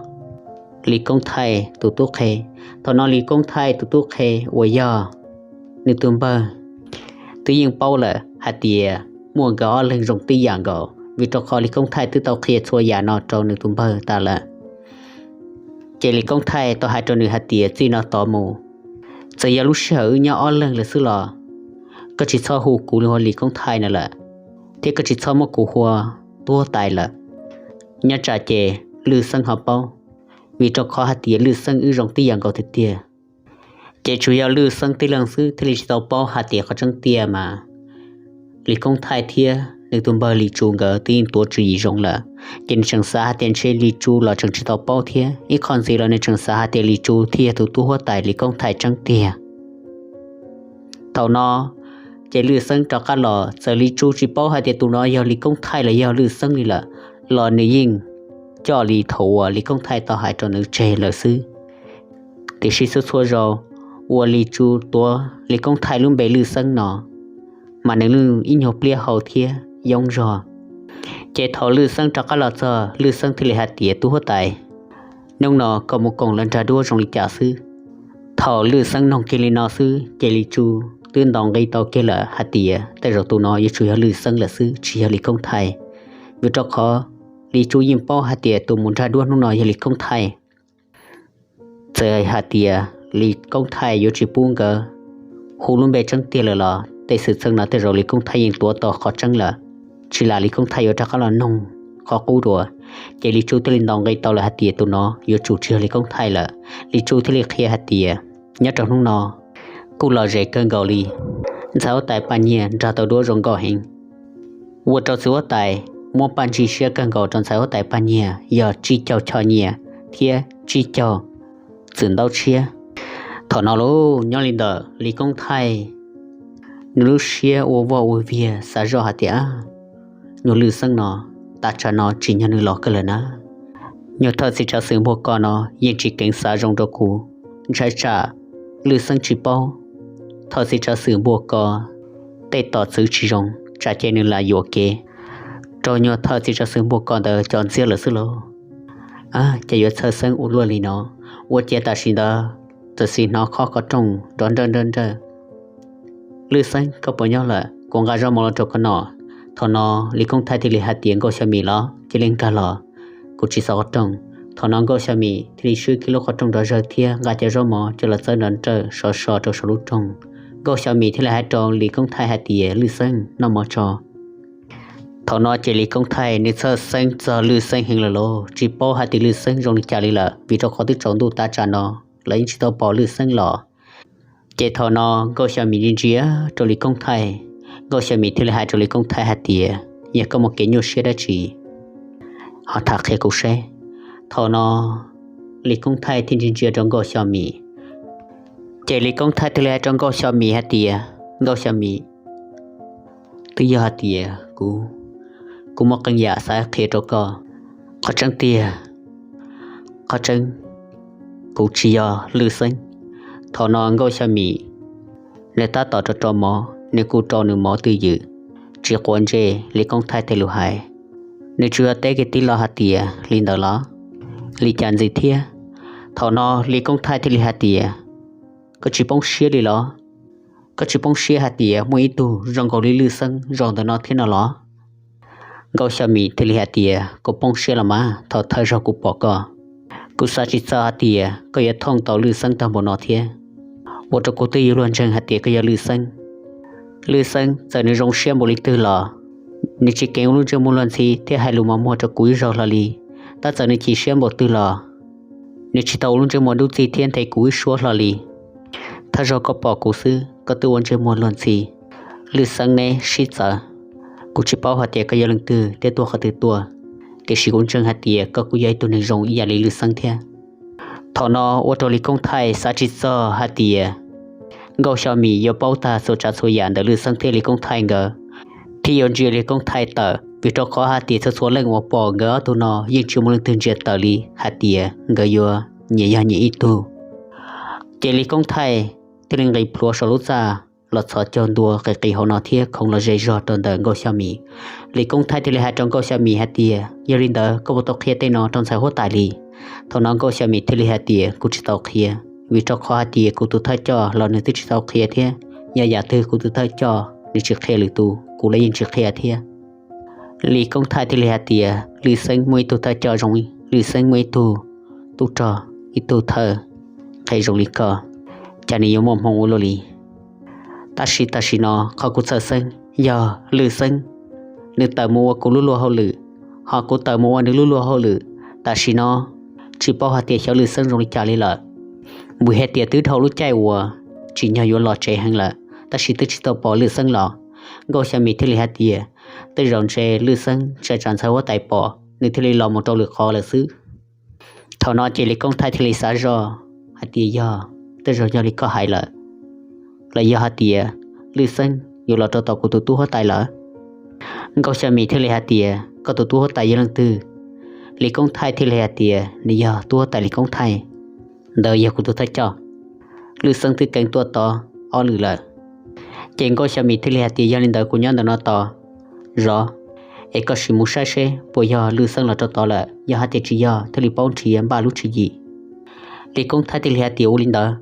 Lis Koob Thaij tus tub qhe. Thaum no Lis Koob Thaij tus tub qhe uas yog nws tus npawg twb yeej paub lawm hais tias muaj nkawd ob leeg zoo tib yam nkaus, vim rau qhov Lis Koob Thaij twb tau qhia txhua yam no rau nws tus npawg tas lawm. Ces Lis Koob Thaij tau hais rau nws hais tias, txij no tod mus, txawm yog lub sij hawm wb nyob ob leeg lawm xwb los koj tsis txhob hu kuv ua Lis Koob Thaij no lawm, thiab koj tsis txhob muab kuv hu ua tub huab tais lawm. Nyob tsam ces Lwj Xeeb ho paub, vim rau qhov hais tias Lwj Xeeb wb zoo tib yam nkaus tiag tiag. Ces tsuas yog Lwj Xeeb tib leeg xwb thiaj li tsis tau paub hais tias qhov tseeb tiag mas Lis Koob Thaij thiab nws tus npawg Lis Tsu nkawd twb yeej tuav tswv yim zoo lawm. Ces nws tseem xav hais tias ntshe Lis Tsu los tseem tsis tau paub thiab, ib qho ntxiv los nws tseem xav hais tias Lis Tsu thiaj yog tus tub huab tais Lis Koob Thaij tseeb tiag. Thaum no ces Lwj Xeeb rov qab los, txawm Lis Tsu tsis paub hais tias tus no yog Lis Koob Thaij los yog Lwj Xeeb li lawm, los nws yeej coj li thaum uas Lis Koob Thaij tau hais rau nws tseg lawm xwb. Tiam sis txhua txhua zaus uas Lis Tsu tuav Lis Koob Thaij lub npe Lwj Xeeb no mas nws yeej ib nyuag pliab hau thiab yoob zog. Ces thaum Lwj Xeeb rov qab los txog, Lwj Xeeb thiaj li hais tias, tub huab tais, hnub no koj mus koom lawv nrag duab zoo li cas xwb? Thaum Lwj Xeeb noog kiag li no xwb ces Lis Tsu twb ntaus nqi tau kiag lawm hais tias tej zaum tus no yuav tsum yog Lwj Xeeb lawm xwb, tsis yog Lis Koob Thaij. Vim rau qhov Lis Tsu yeej paub hais tias tus mus nrag duab hnub no yog Lis Koob Thaij. Txawm hais tias Lis Koob Thaij yuav tsis pub nkawd hu lub npe tseeb tiag lawm los tej xwm txheej no tej zaum Lis Koob Thaij yeej tuav tau qhov tseeb lawm, tsis lam Lis Koob Thaij yuav rov qab los noog qhov qub dua. Ces Lis Tsu thiaj li ntaus nqi tau lawm hais tias tus no yuav tsum tsis yog Lis Koob Thaij lawm. Lis Tsu thiaj li qhia hais tias nyob rau hnub no kuj lom zem kawg nkaus li, ntxhais huab tais Paj Nyiag nrog tau duab zoo nkauj heev, ua rau txiv huab tais muab paj ntsig siab kawg nkaus rau ntxhais huab tais Paj Nyiag yog tsib caug choj nyiaj thiab tsib caug txwm ntaub tshiab. Thaum no lauj, nyob li ntawm Lis Koob Thaij, nws lub siab ua voj ua viag xav zoj hais tias, nyuag Lwj Xeeb no, tav tsam no tsim nyog nws los kawg lawm na. Nyuag thawj txiv tsav xwm npuag ko no yeej tsis keev xav zoo rau kuv, ntshai tsam Lwj Xeeb tsis paub. Thawj txiv tsav xwm npuag ko tej tom txwv tsis zoo, tsam ces nws lam yuam kev rau nyuag thawj txiv tsav xwm npuag ko ntawd cov ntxiab lawm xwb lauj. Ces yuav txhawj xeeb ua luaj li no, ua ciav tam sim ntawd txawm sim hnov khob qhov rooj nrov nrawj nrawj nrawj. Lwj Xeeb, koj puas nyob lawm? Kuv nqa zaub mov los rau koj noj. Thaum no Lis Koob Thaij thiaj li hais tias, Nkauj Xyo Mim los, cia li nkag los, kuv tsis xav qhov rooj. Thaum no Nkauj Xyo Mim thiaj li swb kiag lub qhov rooj nrov zawg thiab nqa cov zaub mov coj los txawb nrov nrawj sov so rau saum lub rooj. Nkauj Xyo Mim thiaj li hais rau Lis Koob Thaij hais tias, Lwj Xeeb, noj mov tso. Thaum no ces Lis Koob Thaij nws txhawj xeeb txog Lwj Xeeb heev lawm lauj, tsis paub hais tias Lwj Xeeb zoo li cas li lawm, vim rau qhov twb tsaus ntuj tav tsam no lawv yeej tsis tau pom Lwj Xeeb los. Ces thaum no Nkauj Xyo Mim ntsia ntsia rau Lis Koob Thaij, Nkauj Xyo Mim thiaj li hais rau Lis Koob Thaij hais tias, Yog koj muaj kev nyuaj siab dab tsi ho tham qhia kuv seb. Thaum no Lis Koob Thaij thiaj ntsia ntsia rau Nkauj Xyo Mim, ces Lis Koob Thaij thiaj li hais rau Nkauj Xyo Mim hais tias, Nkauj Xyo Mim, twb yog hais tias kuv, kuv muaj qee yam xav qhia rau koj. Qhov tseeb tiag, qhov tseeb, kuv tsis yog Lwj Xeeb. Thaum no Nkauj Xyo Mim nws tab tom rau rau mov, nws kuj rau nws mov twj ywm, tsis quav ntsej Lis Koob Thaij tej lus hais. Nws tsuas yog teb kiag tib lo hais tias, Li ntawd los? Li cas ntxiv thiab? Thaum no Lis Koob Thaij thiaj li hais tias, Koj tsis poob siab li los? Koj tsis poob siab hais tias muaj ib tug zoo nkaus li Lwj Xeeb zaum ntawm no thiab no los? Nkauj Xyo Mim thiaj li hais tias, Kuv poob siab los mas, thaum thawj zaug kuv pom koj, kuv xav tsis txog hais tias koj yuav thooj tau Lwj Xeeb tag npaum no thiab. Ua rau kuv twb yuav luag ntseeg hais tias koj yog Lwj Xeeb. Lwj Xeeb txawm nws zoo siab npaum li twg los nws tsis keev ua lub ntsej muag luag ntxhi thiab hais lus mos muag rau kuv ib zaug hlo li. Tab txawm nws chim siab npaum twg los nws tsis tau ua lub ntsej muag dub txig thiab nthe kuv ib suab hlo li. Thawj zaug koj pom kuv xwb koj twb ua ntsej muag luag ntxhi. Lwj Xeeb neb sib txawv, kuv tsis paub hais tias koj yog leej twg thiab tuaj qhov twg tuaj, tiam sis kuv ntseeg hais tias koj kuj yog ib tug neeg zoo ib yam li Lwj Xeeb thiab. Thaum no ua rau Lis Koob Thaij xav tsis txog hais tias Nkauj Xyo Mim yuav paub tag txhua tsav txhua yam ntawm Lwj Xeeb thiab Lis Koob Thaij nkawd, thiab yuav ntsia Lis Koob Thaij tawm, vim rau qhov hais tias txhua txhua leej uas pom nkawd ob tug no yeej tsis muaj leej twg ntsia tawm li hais tias nkawd yuav nyias yog nyias ib tug. Ces Lis Koob Thaij thiaj li nqis plhuav saum lub txaj los txhos caug ntua qis qis hauv no thiab khoov los ze zog rau ntawm Nkauj Xyo Mim. Lis Koob Thaij thiaj li hais rau Nkauj Xyo Mim hais tias, Yog li ntawd koj puas tau qhia tej no rau ntxhais huab tais li? Thaum no Nkauj Xya Mim thiaj li hais tias, kuv tsis tau qhia, vim rau qhov hais tias kuv tus thawj coj los nws twb tsis tau qhia thiab. Yog yam twg kuv tus thawj coj nws tsis qhia lwm tus, kuv los yeej tsis qhia thiab. Lis Koob Thaij thiaj li hais tias, Lwj Xeeb muaj ib tug thawj coj zoo, Lwj Xeeb muaj ib tug tub rog, ib tug thawj qhe zoo li koj, cas nws yuav muaj hmoo ua luaj li. Tab sis tam sim no qhov kuv txhawj xeeb yog Lwj Xeeb, nws tawm mus ua kuv lub luag hauj lwm, ho kuv tawm mus ua nws lub luag hauj lwm. Tam sim no tsis paub hais tias xyov Lwj Xeeb zoo li cas li lawm. Vim hais tias twb dhau lub caij uas tsim nyog yuav los tsev heev lawm, tab sis twb tsis tau pom Lwj Xeeb los. Nkauj Xya Mim thiaj li hais tias, tej zaum ntshe Lwj Xeeb ntshai tsam ntxhais huab tais pom, nws thiaj li los mus rau lwm qhov lawm xwb. Thaum no ces Lis Koob Thaij thiaj li xav zoj hais tias, yog, tej zaum yog li koj hais lawm, los yog hais tias Lwj Xeeb yuav los rau tom kuv tus tub huab tais lawm. Nkauj Xya Mim thiaj li hais tias, koj tus tub huab tais yog leej twg? Lis Koob Thaij thiaj li hais tias, nws yog tub huab tais Lis Koob Thaij, ntawd yog kuv tus thawj coj. Lwj Xeeb twb keev tuaj tod ob lwm lawm. Ces Nkauj Xya Mim thiaj li hais tias, yog li ntawd kuv nyob ntawm no tos zov, es koj sim mus saib seb puas yog Lwj Xeeb los rau tod lawm, yog hais tias tsis yog thiaj li paub nrhiav npaj lub tswv yim. Lis Koob Thaij thiaj li hais tias, ua li ntawd.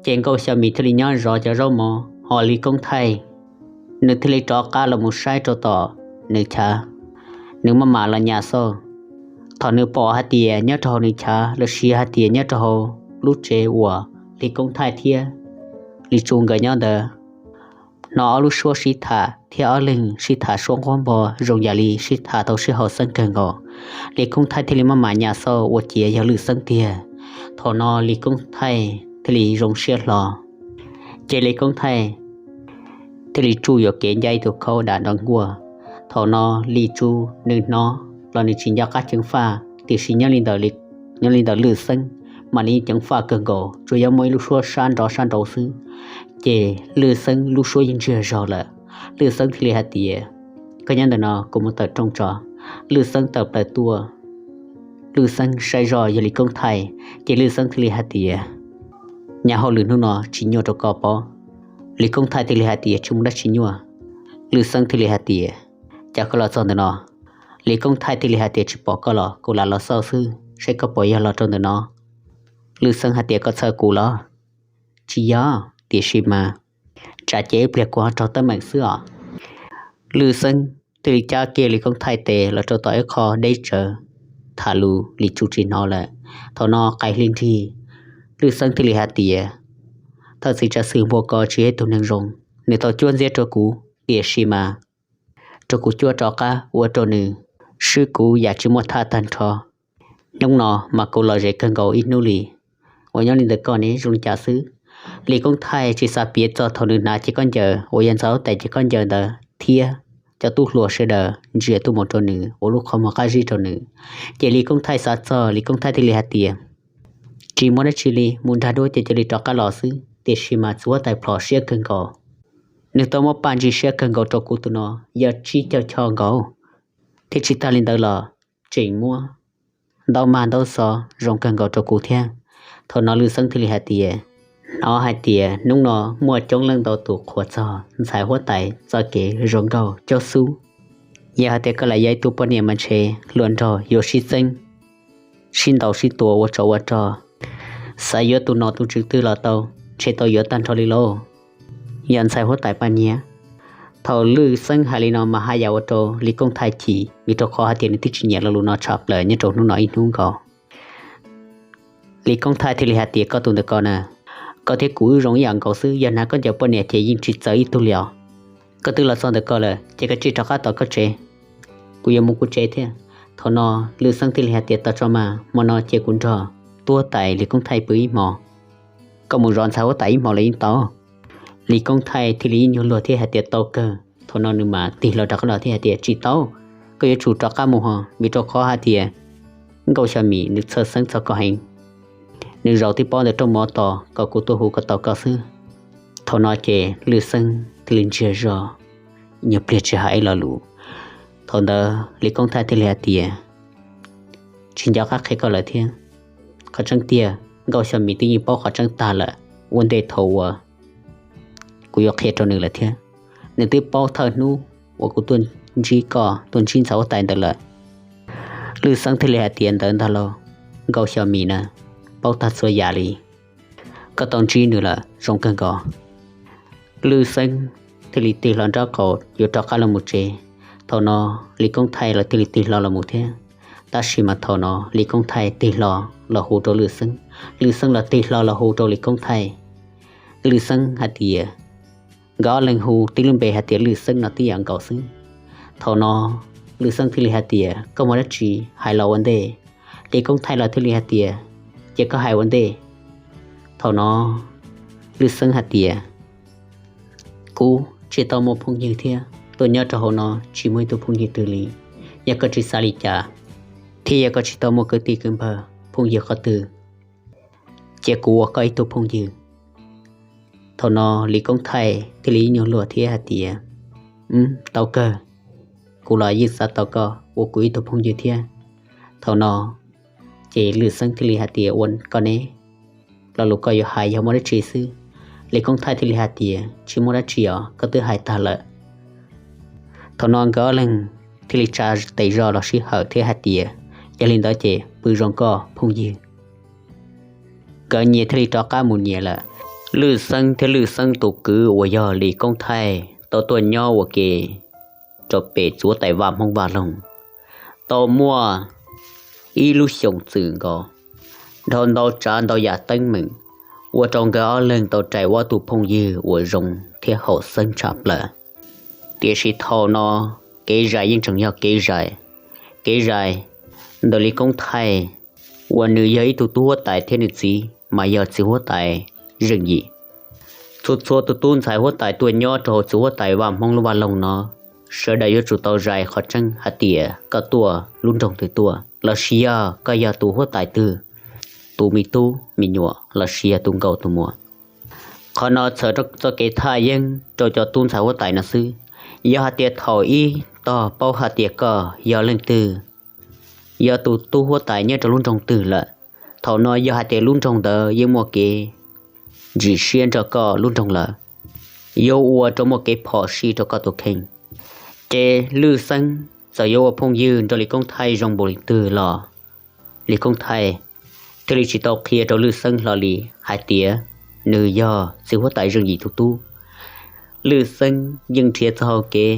Ces Nkauj Xya Mim thiaj li nyob zov cov zaub mov, ho Lis Koob Thaij nws thiaj li rov qab los mus saib rau tom nws chav, nws maj mam los nyas xauj. Thaum nws pom hais tias nyob rau hauv nws chav los sis hais tias nyob rau hauv lub tsev uas Lis Koob Thaij thiab Lis Tsu nkawd nyob ntawd, hnov ob lub suab sib tham thiab ob leeg sib tham suab nquab npo zoo yam li sib tham tau sib haum xeeb kawg nkaus. Lis Koob Thaij thiaj li maj mam nyas xauj ua ciav yog Lwj Xeeb tiag. Thaum no Lis Koob Thaij thiaj li zoo siab hlo. Ces Lis Koob Thaij thiaj li tsuj yuam kev ncaj ib tug khaub dam nrov nkuaj. Thaum no Lis Tsu nws hnov los nws tsis nco qab ceev faj, tiam sis nyob li ntawm, nyob li ntawm Lwj Xeeb mam li ceev faj kawg nkaus, tsuas yog muaj ib lub suab sab nrov sab nraud xwb, ces Lwj Xeeb lub suab yeej ntsiag zog lawm. Lwj Xeeb thiaj li hais tias, koj nyob ntawm no kuv mus tawm rooj tso. Lwj Xeeb tawm plaws tuaj, Lwj Xeeb saib zoj yog Lis Koob Thaij, ces Lwj Xeeb thiaj li hais tias, nyab hauj lwm hnub no tsis nyuaj rau koj pob? Lis Koob Thaij thiaj li hais tias, tsis muaj dab tsi nyuaj. Lwj Xeeb thiaj li hais tias, cas koj los txog ntawm no? Lis Koob Thaij thiaj li hais tias, tsis pom koj los kuv lam los xauj xwb, saib koj puas yog los rau ntawm no. Lwj Xeeb hais tias, koj txhawj kuv los? Tsis yog, tiam sis mas tsam ces ib pliag kuv ho raug teeb meem xwb os. Lwj Xeeb thiaj li cab kiag Lis Koob Thaij tes los rau tom ib qho deb tsawv, tham lus Lis Tsu tsis hnov lawm. Thaum no qaim hli nrig, Lwj Xeeb thiaj li hais tias, thawj txiv tsav xwm npua ko tsis yog ib tug neeg zoo, nws tau cuab ntxiab rau kuv, tiam sis mas rau kuv cuab rov qab ua rau nws swb kuv yam tsis muaj thaj tag nrho. Hnub no mas kuv lom zem kawg nkaus ib hnub li. Uas nyob li ntawm koj ne zoo li cas xwb? Lis Koob Thaij tsis xav piav txog thaum nws hnav ces khaub ncaws uas yog ntxhais huab tais ces khaub ncaws ntawd thiab cov tub hluas sawv daws ntsia tuaj mus rau nws ua lub qhov muag qab zib rau nws. Ces Lis Koob Thaij xav txog, Lis Koob Thaij thiaj li hais tias, tsis muaj dab tsi li, mus nrag duab ces cia li rov qab los xwb, tiam sis mas txiv huab tais plhom siab kawg nkaus. Nws tau muab paj ntsis siab kawg nkaus rau kuv tus no, yog tsib caug cho nkaus, thiab tsis tag li ntawd los tseem muab ntaub mag ntaub xov zoo kawg nkaus rau kuv thiab. Thaum no Lwj Xeeb thiaj li hais tias, hnov hais tias hnub no muaj coob leej ntau tus qhuas txog ntxhais huab tais txoj kev zoo nkauj caub xub. Yog hais tias koj lam yog ib tug poj niam mas ntshe hluas nraug yuav sib txeeb, sib ntaus sib tua ua tsov ua rog, xav yuav tus nom tus tswv twg los tau, ntshe tau yuav tag nrho li lauj, yog ntxhais huab tais Paj Nyiag. Thaum Lwj Xeeb hais li no mas haj yam ua rau Lis Koob Thaij chim, vim rau qhov hais tias nws twb tsis nyiam lo lus no tshaj plaws nyob rau hnub no ib hnub nkaus. Lis Koob Thaij thiaj li hais tias, koj tus ntawm ko na, koj thiab kuv wb zoo ib yam nkaus xwb, yog hnav khaub ncaws poj niam ces yeej tsis txawv ib tug li os. Koj twb los txog ntawm ko lawm ces koj cia li rov qab tom koj tsev, kuv yuav mus kuv tsev thiab. Thaum no Lwj Xeeb thiaj li hais tias, tau tso mas, hmo no cia kuv nrog tub huab tais Lis Koob Thaij pw ib hmo, koj mus zov ntxhais huab tais ib hmo los yeej tau. Lis Koob Thaij thiaj li ib nyuag luag thiab hais tias, tau kawg. Thaum no nws mam tig hlo rov qab los thiab hais tias, tsis tau, koj yuav tsum rov qab mus ho, vim rau qhov hais tias Nkauj Xya Mim nws txhawj xeeb txog koj heev. Nws zaum tib pob ntawm rooj mov tos kom kuv tuaj hu kom tau koj xwb. Thaum no ces Lwj Xeeb thiaj li ntsiag zog, nyuag pliag tsis hais ib lo lus. Thaum ntawd Lis Koob Thaij thiaj li hais tias, tsis nco qab qhia koj lawm thiab. Qhov tseeb tiag Nkauj Xya Mim twb yeej paub qhov tseeb tag lawm, ua ntej thaum uas kuv yuav qhia rau nws lawm thiab. Nws twb paub thawj hnub uas kuv tuaj ntsib koj, tuaj ntsib ntxhais huab tais ntawd lawm. Lwj Xeeb thiaj li hais tias, ntawd ntag lauj. Nkauj Xyo Mis na, paub tag txhua yam li. Koj tau ntsib nws lawm zoo kawg nkaus. Lwj Xeeb thiaj li tig hlo nraub qaum yuav rov qab los mus tsev. Thaum no Lis Koob Thaij los thiaj li tig hlo los mus thiab. Tab sis mas thaum no Lis Koob Thaij tig hlo los hu rau Lwj Xeeb, Lwj Xeeb los tig hlo los hu rau Lis Koob Thaij. Lwj Xeeb hais tias, nkawd ob leeg hu tib lub npe hais tias Lwj Xeeb no tib yam nkaus xwb. Thaum no Lwj Xeeb thiaj li hais tias, koj muaj dab tsi hais los ua ntej. Lis Koob Thaij los thiaj li hais tias, ces koj hais ua ntej. Thaum no Lwj Xeeb hais tias, kuv tsis tau muaj phooj ywg thiab tuaj nyob rau hauv no tsis muaj ib tug phooj ywg twg li. Yog koj tsis xav li cas, thiab yog koj tsis tau muaj kwv tij kwv npawg phooj ywg qhov twg, cia kuv ua koj ib tug phooj ywg. Thaum no Lis Koob Thaij thiaj li ib nyuag luag thiab hais tias, tau kawg, kuv los yeej xav tau koj ua kuv ib tug phooj ywg thiab. Thaum no ces Lwj Xeeb thiaj li hais tias, ua koj ne, lo lus koj yuav hais yog muaj dab tsi xwb? Lis Koob Thaij thiaj li hais tias, tsis muaj dab tsi os, koj twb hais tag lawm. Thaum no nkawd ob leeg thiaj li tsa tes zog los sij hawm thiab hais tias, yog li ntawd ces pw zoo koj phooj ywg. Nkawd nyias thiaj li rov qab mus nyias lawm. Lwj Xeeb thiab Lwj Xeeb tus kwv uas yog Lis Koob Thaij tau tuaj nyob ua ke rau pem txiv huab tais Vaj Hmoob Vaj Loog tau muaj ib lub xyoos txwm nkaus, dhau ntau tsav ntau yam teeb meem, ua rau nkawd ob leeg tau rais ob tug phooj ywg uas zoo thiab haum xeeb tshaj plaws. Tiam sis thaum no kev zais yeej tseem yog kev zais, kev zais ntawm Lis Koob Thaij uas nws yog ib tug tub huab tais thiab nws txiv mas yog txiv huab tais Zeej Yim. Txhua txhua tus tub ntxhais huab tais tuaj nyob rau hauv txiv huab tais Vaj Hmoob lub vaj loog no, sawv daws yuav tsum tau zais qhov tseeb hais tias koj tuaj lub nroog twg tuaj, los sis yog koj yog tus huab tais twg, tus me tub me nyuam los sis yog tus nkauj tus muam. Qhov no txhawm rau txoj kev thaj yeeb rau cov tub ntxhais huab tais no xwb. Yog hais tias thaum ib tog paub hais tias koj yog leej twg, yog tus tub huab tais nyob rau lub nroog twg lawm, thaum no yog hais tias lub nroog ntawd yeej muaj kev ntsim siab nrog koj lub nroog lawm, yuav ua rau muaj kev phom sij rau koj tus kheej. Ces Lwj Xeeb txawm yuav ua phooj ywg nrog Lis Koob Thaij zoo npaum li twg los Lis Koob Thaij thiaj li tsis tau qhia rau Lwj Xeeb hlo li hais tias nws yog txiv huab tais Zeej Yim tus tub. Lwj Xeeb yeej nrhiav txoj hau kev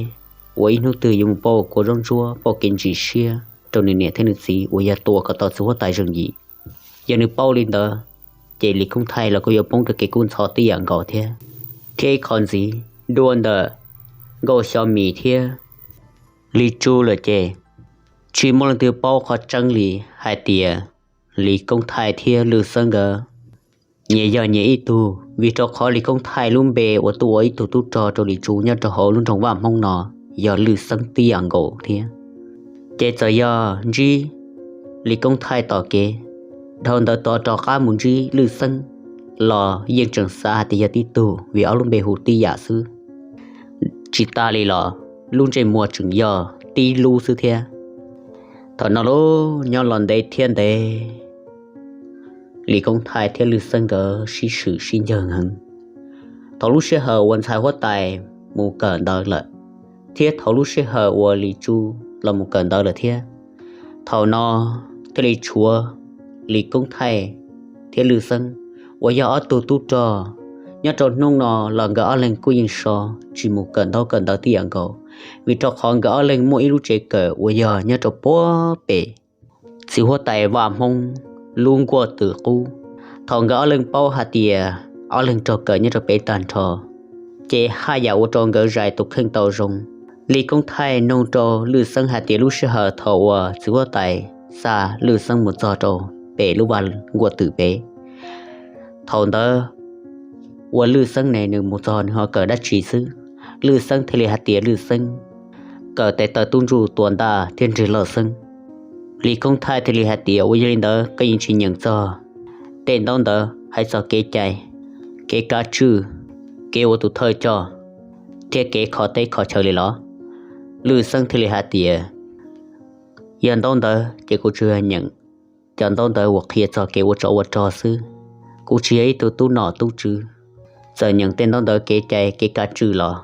uas ib hnub twg yuav mus pauj kua zaub ntsuab pauj kev ntsim siab rau nws niam thiab nws txiv uas yog tua kom tau txiv huab tais Zeej Yim. Yog nws paub li ntawd, ces Lis Koob Thaij los kuj yuav poob rau kev kub ntxhov tib yam nkaus thiab. Thiab ib qho ntxiv, dua ntawm Nkauj Xyo Mis thiab Lis Tsu lawm ces tsis muaj leej twg paub qhov tseeb li hais tias Lis Koob Thaij thiab Lwj Xeeb nkawd nyias yog nyias ib tug, vim rau qhov Lis Koob Thaij lub npe uas tuaj ua ib tug tub rog rau Lis Tsu nyob rau hauv lub nroog Vaj Hmoob no yog Lwj Xeeb tib yam nkaus thiab. Ces txawm yog ntsib Lis Koob Thaij tom kev, dhau ntawd tod rov qab mus ntsib Lwj Xeeb los yeej tseem xav hais tias yog tib tug vim ob lub npe hu tib yam xwb. Tsis tas li los lub ntsej muag tseem yog tib lub xwb thiab. Thaum no los nyob los ntev thiab ntev, Lis Koob Thaij thiab Lwj Xeeb nkawd sib swm sib ncawg heev. Thaum lub sij hawm uas ntxhais huab tais mus kawm ntawv lawm, thiab thaum lub sij hawm uas Lis Tsu los mus kawm ntawv lawm thiab, thaum no thiaj li tshuav Lis Koob Thaij thiab Lwj Xeeb uas yog ob tug tub rog. Nyob rau hnub no los nkawd ob leeg kuj yeej so tsis mus kawm ntaub kawm ntawv tib yam nkaus, vim rau qhov nkawd ob leeg muaj ib lub tsev kawm uas yog nyob rau puag pem txiv huab tais Vaj Hmoob lub nkuaj twm qub. Thaum nkawd ob leeg paub hais tias ob leeg raug kawm nyob rau pem tag nrho, ces haj yam ua rau nkawd zais tus kheej tau zoo. Lis Koob Thaij nug rau Lwj Xeeb hais tias lub sij hawm thaum uas txiv huab tais xa Lwj Xeeb mus txog rau pem lub vaj nkuaj twm pem, thaum ntawd uas Lwj Xeeb ne nws mus txog nws ho kawm dab tsi xwb. Lwj Xeeb thiaj li hais tias Lwj Xeeb kawm tes taw tub ntsuj tua ntaj thiab nrig lauj xeeb. Lis Koob Thaij thiaj li hais tias ua yog li ntawd koj yeej tsis nyeem txog tej ntaub ntawv hais txog kev cai, kev kav tswj, kev ua tus thawj coj, thiab kev kho teb kho chaw li los? Lwj Xeeb thiaj li hais tias yog ntaub ntawv ces kuv tsuas yog nyeem cov ntaub ntawv uas qhia txog kev ua tsov ua rog xwb. Kuv tsis yog ib tug tub nom tub tswv, txawm nyeem tej ntaub ntawv kev cai kev kav tswj los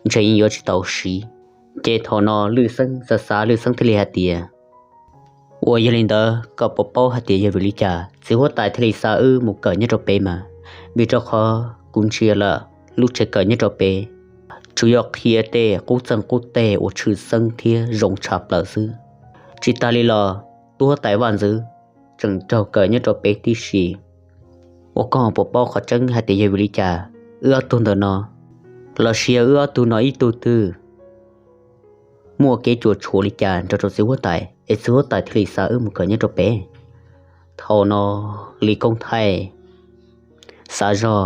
ntshe yeej yuav tsis tau siv. Ces thaum no Lwj Xeeb xav xav Lwj Xeeb thiaj li hais tias Uas yog li ntawd koj puas paub hais tias yog vim li cas txiv huab tais thiaj li xa wb mus kawm nyob rau pem mas? Vim rau qhov kuv ntsia lawm lub tsev kawm nyob rau pem tsuas yog qhia tej qub txeeg qub teg uas tshwm xeeb thiab zoo tshaj plaws xwb. Tsis tas li los tub huab tais vaj ntxwv tseem raug kawm nyob rau pem tib si. Uas koj puas paub qhov tseeb hais tias yog vim li cas wb ob tug ntawm no, los sis yog wb ob tug no ib tug twg muaj kev cuam tshuam li cas nrog rau txiv huab tais es txiv huab tais thiaj li xa wb mus kawm nyob rau pem? Thaum no Lis Koob Thaij xav zog,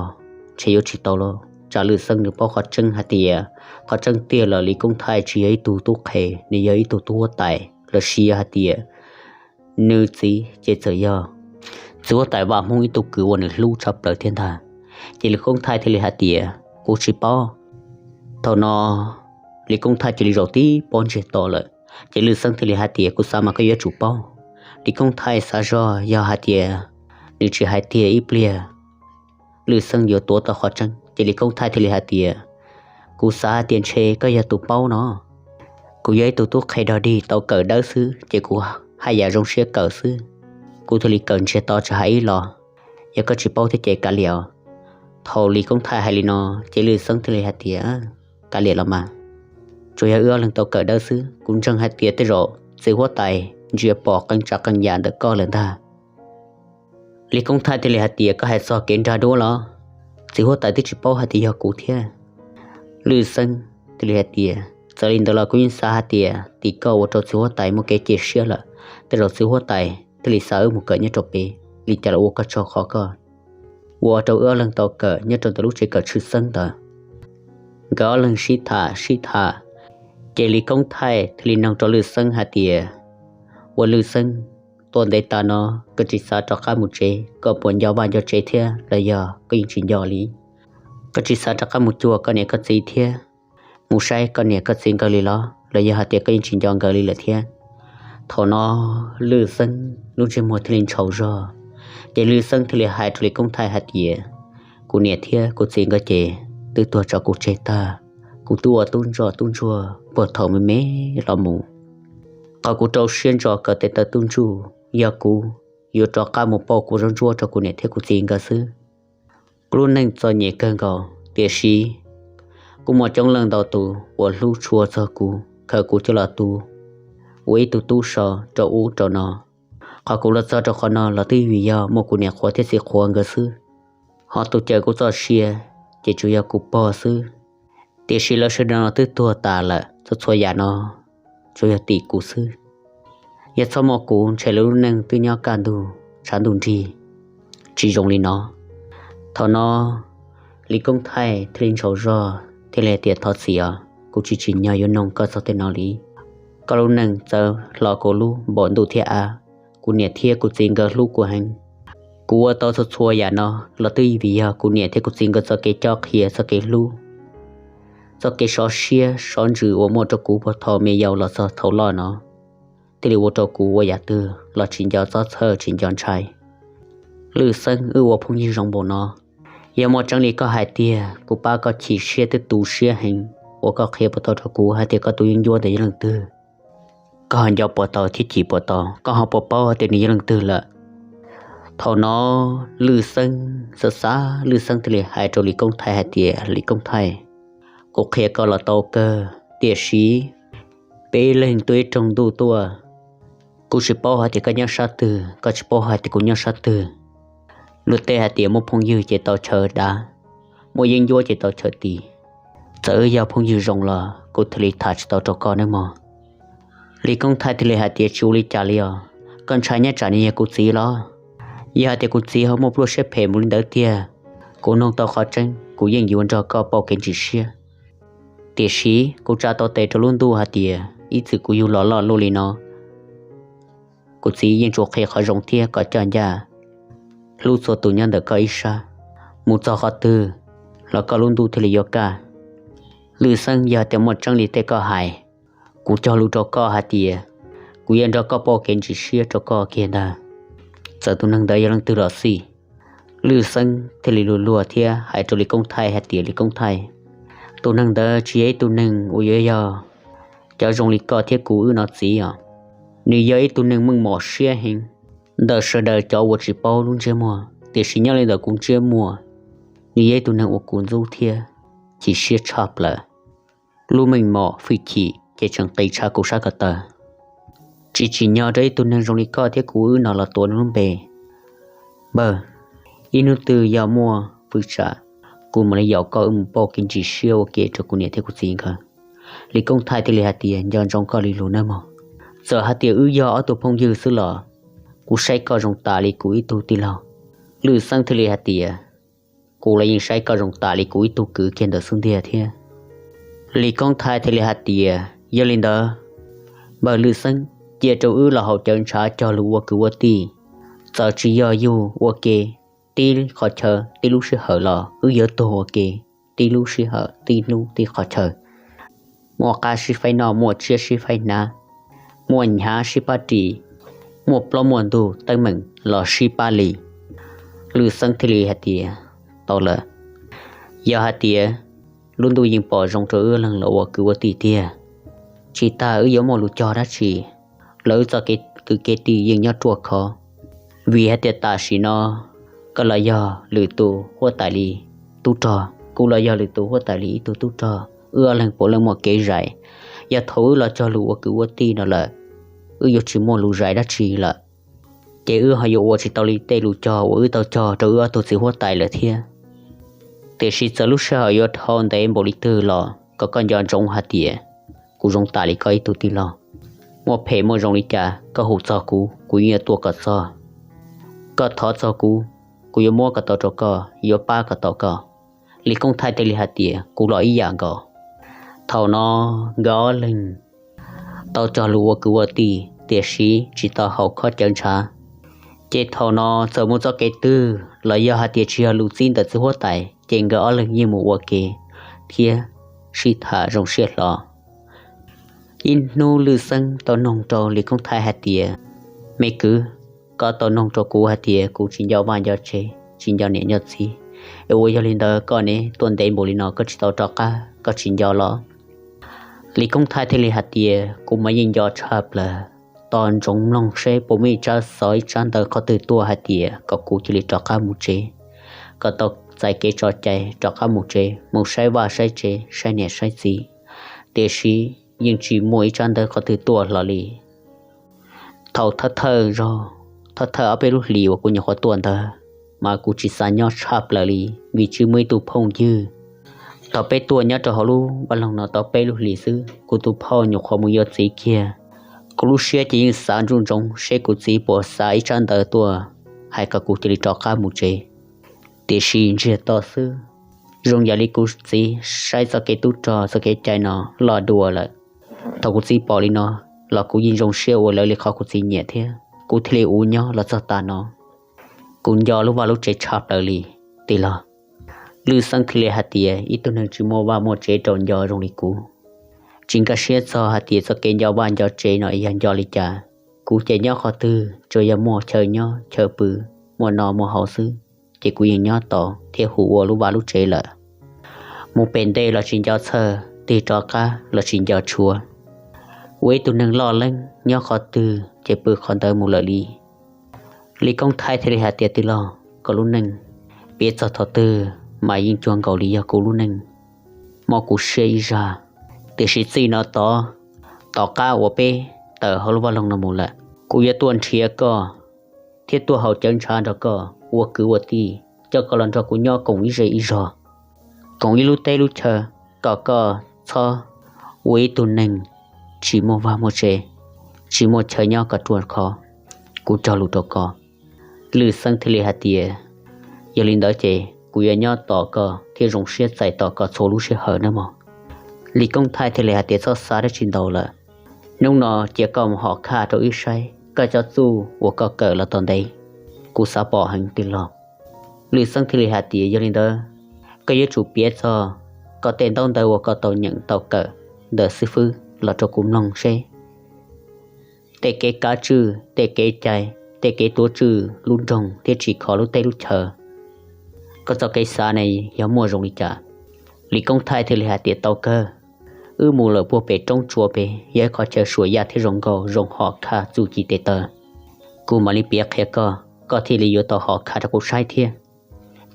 ntshe yuav tsis tau los tsam Lwj Xeeb nws paub qhov tseeb hais tias, qhov tseeb tiag los Lis Koob Thaij tsis yog ib tug tub qhe, nws yog ib tug tub huab tais los sis yog hais tias nws txiv ces txawm yog txiv huab tais Vaj Hmoob ib tug kwv uas nws hlub tshaj plaws thiab ntag. Ces Lis Koob Thaij thiaj li hais tias kuv tsis paub. Thaum no Lis Koob Thaij cia li zaum tib pob ntsiag to lawm. Ces Lwj Xeeb thiaj li hais tias kuv xav mas koj yuav tsum paub. Lis Koob Thaij xav zog yog hais tias nws tsis hais tiag ib pliag Lwj Xeeb yuav tuav tau qhov tseeb. Ces Lis Koob Thaij thiaj li hais tias kuv xav hais tias ntshe koj yog tus paub no. Kuv yog ib tug tub qhe dog dig tau kawm dawb xwb ces kuv haj yam zoo siab kawm xwb. Kuv thiaj li kawm ntsiag to tsis hais ib los. Yog koj tsis paub thiab ces kav liam os. Thaum Lis Koob Thaij hais li no ces Lwj Xeeb thiaj li hais tias kav liam los mas, tsuas yog wb ob leeg tau kawm dawb xwb. Kuv ntseeg hais tias tej zaum txiv huab tais ntsia pom qee tsav qee yam ntawm koj lawm ntag. Lis Koob Thaij thiaj li hais tias koj hais txog kev nrag duab los? Txiv huab tais twb tsis paub hais tias yog kuv thiab. Lwj Xeeb thiaj li hais tias txawm li ntawd los kuv yeej xav hais tias tim koj ua rau txiv huab tais muaj kev cia siab lawm, tej zaum txiv huab tais thiaj li xa wb mus kawm nyob rau pem. Li cas los ua koj tsaug qhov koj ua rau wb ob leeg tau kawm nyob rau ntawm lub tsev kawm tshwj xeeb ntawd. Nkawd ob leeg sib tham sib tham, ces Lis Koob Thaij thiaj li nug rau Lwj Xeeb hais tias ua Lwj Xeeb, tuaj ntev tas no koj tsis xav rov qab mus tsev, koj puas nco vaj nco tsev thiab los yog koj yeej tsis nco li? Koj tsis xav rov qab mus cuag koj niam koj txiv thiab mus saib koj niam koj txiv nkawd li los, los yog hais tias koj yeej tsis nco nkawd li lawm thiab? Thaum no Lwj Xeeb lub ntsej muag thiaj li ntshau zog, ces Lwj Xeeb thiaj li hais rau Lis Koob Thaij hais tias kuv niam thiab kuv txiv nkawd ces twb tuag tso kuv tseg tag. Kuv twb ua tub ntsuag tub ntsuag puag thaum me me los mus. Qhov kuv rau siab ntso kawm tes taw tub ntsuj yog kuv yuav rov qab mus pauj kuv zaub ntsuab rau kuv niam thiab kuv txiv nkawd xwb. Kuv lub neej txom nyem kawg nkaus, tiam sis kuj muaj coob leej ntau tus uas hlub tshua txog kuv, khaws kuv coj los tu ua ib tug tub so rau ub rau no. Qhov kuv los txog rau qhov no los twb vim yog muaj kuv niam qhuav thiab txiv qhuav nkawd xwb. Ho tus cawm kuv txoj sia ces tsuas yog kuv pog xwb. Tiam sis lawv sawv daws no twb tuag tas lawm, txhua txhua yam no tsuas yog tim kuv xwb. Yog txhob muaj kuv ntshe lawv lub neej twb nyob kaj ntug tshav ntuj nrig tsis zoo li no. Thaum no Lis Koob Thaij thiaj li ntshau zog thiaj li hais tias thov txim os, kuv tsis tsim nyog yuav nug koj txog tej no li. Koj lub neej txawv hlo kuv lub npaum ntuj thiab av. Kuv niam thiab kuv txiv nkawd hlub kuv heev. Kuv ua tau txhua txhua yam no los twb vim yog kuv niam thiab kuv txiv nkawd txoj kev cob qhia, txoj kev hlub, txoj kev sov siab sov ntsws uas muaj rau kuv puag thaum me yaus los txog thaum loj no, thiaj li ua rau kuv ua yam twg los tsis nco txob txhawj tsis nco ntshai. Lwj Xeeb, wb ua phooj ywg zoo npaum no, yog muaj tseeb li koj hais tiag kuv pab koj chim siab twb tu siab heev uas koj qhia puas tau rau kuv hais tias koj tus yeeb ncuab ntawd yog leej twg. Koj ho nco puas tau thiab chim puas tau, koj ho puas paub hais tias nws yog leej twg lawm? Thaum no Lwj Xeeb xav xav, Lwj Xeeb thiaj li hais rau Lis Koob Thaij hais tias Lis Koob Thaij, kuv qhia koj los tau kawg, tiam sis peb ib leeg tuaj ib rooj ntuj tuaj, kuv tsis paub hais tias koj nyob sab twg, koj tsis paub hais tias kuv nyob sab twg. Luag tej hais tias muaj phooj ywg ces tau chaw dav, muaj yeeb ncuab ces tau chaw tis. Txawm wb yog phooj ywg zoo los kuv thiaj li tham tsis tau rau koj nawb mog. Lis Koob Thaij thiaj li hais tias tsis ua li cas li os, koj ntshai nyob tsam nws yog kuv txiv los? Yog hais tias kuv txiv ho muaj pluaj siab phem mus li ntawd tiag, kuv nug tau qhov tseeb kuv yeej yuav nrog koj pauj kev ntsim siab. Tiam sis kuv tsa tau tes rau lub ntuj hais tias ib txwm kuv yug los loj luaj li no, kuv txiv yeej tsuas qhia qhov zoo thiab kom coj ncaj hlub txhua tus nyob ntawm koj ib sab. Mus txog qhov twg los koj lub ntuj thiaj li yuav kaj. Lwj Xeeb, yog hais tias muaj tseeb li tej koj hais, kuv cog lus rau koj hais tias kuv yuav nrog koj pauj kev ntsim siab rau koj kiag ntag, txawm tus neeg ntawd yog leej twg los xij. Lwj Xeeb thiaj li luag luag thiab hais rau Lis Koob Thaij hais tias Lis Koob Thaij, tus neeg ntawd tsis yog ib tug neeg uas yuav yog cov zoo li koj thiab kuv wb no txiv os. Nws yog ib tug neeg meej mom siab heev ntawm sawv daws cov uas tsis paub lub ntsiab muag, tiam sis nyob li ntawm kuv ntsiab muag, nws yog ib tug neeg uas kuv ntxub thiab chim siab tshaj plaws. Lub meej mom fwj chim ces tseem qis tshaj kuv sab ko taw. Tsis tsim nyog rau ib tug neeg zoo li koj thiab kuv wb no los tuav nws lub npe. Npawg, ib hnub twg yog muaj fwm tsam, kuv mam li yaum koj wb mus pauj kev ntsis siab ua ke rau kuv niam thiab kuv txiv nkawd. Lis Koob Thaij thiaj li hais tias, nco ntsoov koj li lus nawb mog. Txawm hais tias wb yog ob tug phooj ywg xwb los kuv saib koj zoo tas li kuv ib tug tij laug. Lwm Xeeb thiaj li hais tias, kuv los yeej saib koj zoo tas li kuv ib tug kwv kiag ntawm xub ntiag thiab. Lis Koob Thaij thiaj li hais tias, yog li ntawd, npawg Lwm Xeeb, cia rau wb los haus cawv ntshav cog lus ua kwv ua tij. Txawm tsis yog yug ua ke tib qhov chaw tib lub sij hawm los wb yuav tuag ua ke tib lub sij hawm tib hnub tib qhov chaw. Muaj qab sib faib noj, muaj tsiaj sib faib hnav, muaj hnyav sib pab ris, muaj plaub muaj ntug teeb meem los sib pab li. Lwm Xeeb thiaj li hais tias, tau lawm. Yog hais tias lub ntuj yeej pom zoo rau wb leeg los ua kwv ua tij tiag, tsis tas wb yuav muaj lus cog dab tsi los wb txoj kev kwv kev tij yeej nyob ruaj khov. Vim hais tias tam sim no koj los yog lwm tus huab tais li tub rog, kuv los yog lwm tus huab tais li ib tug tub rog, wb ob leeg puav leej muaj kev zais. Yog thaum wb los cog lus ua kwv ua tij no lawm, wb yuav tsis muaj lus zais dab tsi lawm, ces wb ho yuav ua tsis tau li tej lus cog uas wb tau cog rau wb ob tug txiv huab tais lawm thiab. Tiam sis txawm lub sij hawm yuav dhau ntev npaum li twg los kom koj nco ntsoov hais tias kuv zoo tas li koj ib tug tij laug. Muaj phem muaj zoo li cas koj hu txog kuv, kuv yeej yuav tuaj kom txog. Koj thov txog kuv, kuv yuav muab kom tau rau koj, yuav pab kom tau koj. Lis Koob Thaij thiaj li hais tias, kuv los ib yam nkaus. Thaum no nkawd ob leeg tau cog lus ua kwv ua tij tiam sis tsis tau haus khob cawv ntshav. Ces thaum no txawm mus txoj kev twg los yog hais tias tsis yog lus txib ntawm txiv huab tais ces nkawd ob leeg yeej mus ua ke thiab sib tham zoo siab hlo. Ib hnub Lwm Xeeb tau noog rau Lis Koob Thaij hais tias, me kwv, koj tau noog rau kuv hais tias kuv tsis nco vaj nco tsev, tsis nco niam nco txiv, es ua yog li ntawd koj ne tuaj ntev npaum li no koj tsis tau rov qab, koj tsis nco los? Lis Koob Thaij thiaj li hais tias, kuv mas yeej nco tshaj plaws. Tos ntsoov mloog seb puas muaj ib tsab xov ib tsab ntawv qhov twg tuaj hais tias kom kuv cia li rov qab mus tsev, kom tau txais kev tso cai rov qab mus tsev, mus saib vaj saib tsev, saib niam saib txiv. Tiam sis yeej tsis muaj ib tsab ntawv qhov twg tuaj hlo li. Thaum thawj thawj zaug, thawj thawj ob peb lub hlis uas kuv nyuam qhuav tuaj ntawd, mas kuv tsis xav nyob tshaj plaws li, vim tsis muaj ib tug phooj ywg. Thaum peb tuaj nyob rau hauv lub vaj loog no tau peb lub hlis xwb, kuv tus phauj nyuam qhuav mus yuav txiv kiag. Kuv lub siab ces yeej xav ntsoov ntsoov seb kuv txiv puas xa ib tsab ntawv tuaj hais kom kuv cia li rov qab mus tsev. Tiam sis ntsiag to xwb, zoo yam li kuv txiv saib txoj kev tub rog txoj kev cai no loj dua lawm. Thaum kuv txiv pom li no los kuv yeej zoo siab ua lawv li qhov kuv txiv nyiam thiab, kuv thiaj li uv nyob los txog tav no. Kuv nco lub vaj lub tsev tshaj plaws li, tij laug. Lwm Xeeb thiaj li hais tias, ib tug neeg tsis muaj vaj muaj tsev rau nco zoo li kuv, tsis nkag siab txog hais tias txoj kev nco vaj nco tsev no yog nco li cas. Kuv ces nyob qhov twg tsuas yog muaj chaw nyob chaw pw, muaj noj muaj haus xwb, ces kuv yeej nyob tau thiab hu ua lub vaj lub tsev lawm. Mus pem ntej los tsis nco txhawj, tig rov qab los tsis nco tshuav. Ua ib tug neeg loj leeb nyob qhov twg ces pw qhov ntawd mus lawm li. Lis Koob Thaij thiaj li hais tias, tij laug, koj lub neej piav txog thaum twg mas yeej cuag nkaus li yog kuv lub neej. Mob kuv siab ib zag, tiam sis txij no tod, tom qab uas peb tawm hauv lub vaj loog no mus lawm, kuv yuav tuaj nrhiav koj thiab tuaj haus cawv ntshav nrog koj ua kwv ua tij, coj koj los nrog kuv nyob koom ib zej ib zog, koom ib lub teb lub chaw, kom koj txhob ua ib tug neeg tsis muaj vaj muaj tsev, tsis muaj chaw nyob kom ruaj khov. Kuv cog lus rau koj. Lwm Xeeb thiaj li hais tias, yog li ntawd ces kuv yuav nyob tos koj thiab zoo siab txais tos koj txhua lub sij hawm nawb mog. Lis Koob Thaij thiaj li hais tias, txhob xav dab tsi ntau lawm. Hnub no cia koj mus hom khaj rau wb saib koj cov txuj uas koj kawm los tau ntev, kuv xav pom heev tij laug. Lwm Xeeb thiaj li hais tias, yog li ntawd, koj yuav tsum piav txog koj tej ntaub ntawv uas koj tau nyeem tau kawm ntawm xib fwb los rau kuv mloog seb tej kev kav tswj, tej kev cai, tej kev tuav tswj lub nroog thiab tsim kho lub teb lub chaw, koj txoj kev xav ne yog muaj zoo li cas? Lis Koob Thaij thiaj li hais tias, tau kawg, Wb mus lawm puag pem roob tsua pem yog ib qhov chaw suam yaj thiab zoo nkauj zoo hom khaj txuj ci tes taw. Kuv mam li piav qhia koj, koj thiaj li yuav tau hom khaj rau kuv saib thiab.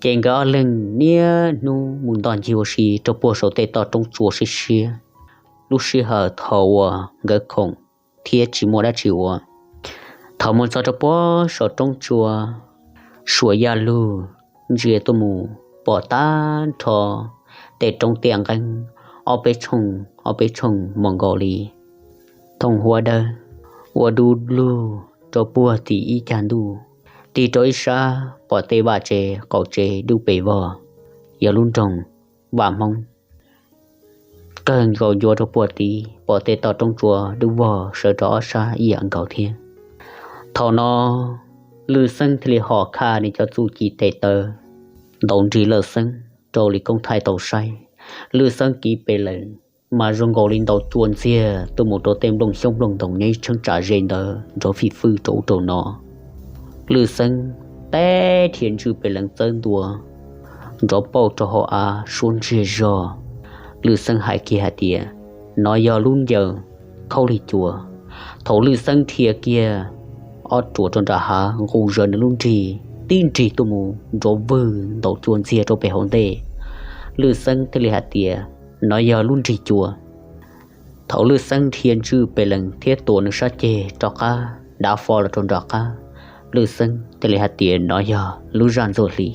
Ces nkawd ob leeg niaj hnub mus ntoj ncig ua si rau puag saum tej toj roob tsua siab siab. Lub sij hawm thaum uas nkawd khoom thiab tsis muaj dab tsi ua, thaum mus txog rau puag saum roob tsua, suam yaj lug ntsia tuaj mus pom tag nrho tej roob tej nqeeb, ob peb tshooj ob peb tshooj mos nkaus li thooj huab dawb, ua dub lug rau puag tim ib cag ntuj. Tig rau ib sab pom tej vaj tsev qaum tsev dub pes vog, yog lub nroog Vaj Hmoob. Kawg nkaus ncua rau puag tid pom tej toj roob tsua dub vog sawv rau ob sab ib yam nkaus thiab. Thaum no Lwj Xeeb thiaj li hom khaj nws cov txuj ci tes taw ntaus nrig Lawj Xeeb rau Lis Koob Thaij tau saib. Lwj Xeeb kiv pes lees mas zoo nkaus li ntaus cua ntxiag tuaj mus rau tej nplooj xyoob nplooj ntoo nyob ib cheeb tsam ze ntawd nrov fij fwj rau ub rau no. Lwj Xeeb teb dhia ntswj pes lees txawb ntua nrov pauj rau hauv av suab ntsiag zog. Lwj Xeeb hais kiag hais tias, nov yog lub ncaws khaub lig cua. Thaum Lwj Xeeb dhia kiag ob ruam rau nram hav nqus zog nws lub nrig tib nrig tuaj mus nrov vwg ntaus cua ntxiag rau pem hauv ntej. Lwj Xeeb thiaj li hais tias, nov yog lub nrig cua. Thaum Lwj Xeeb dhia ntswj pes lees thiab tuam nws sab ceg rov qab dav fo los rau nram qab, Lwj Xeeb thiaj li hais tias, nov yog lub zaj ntxuaj hli.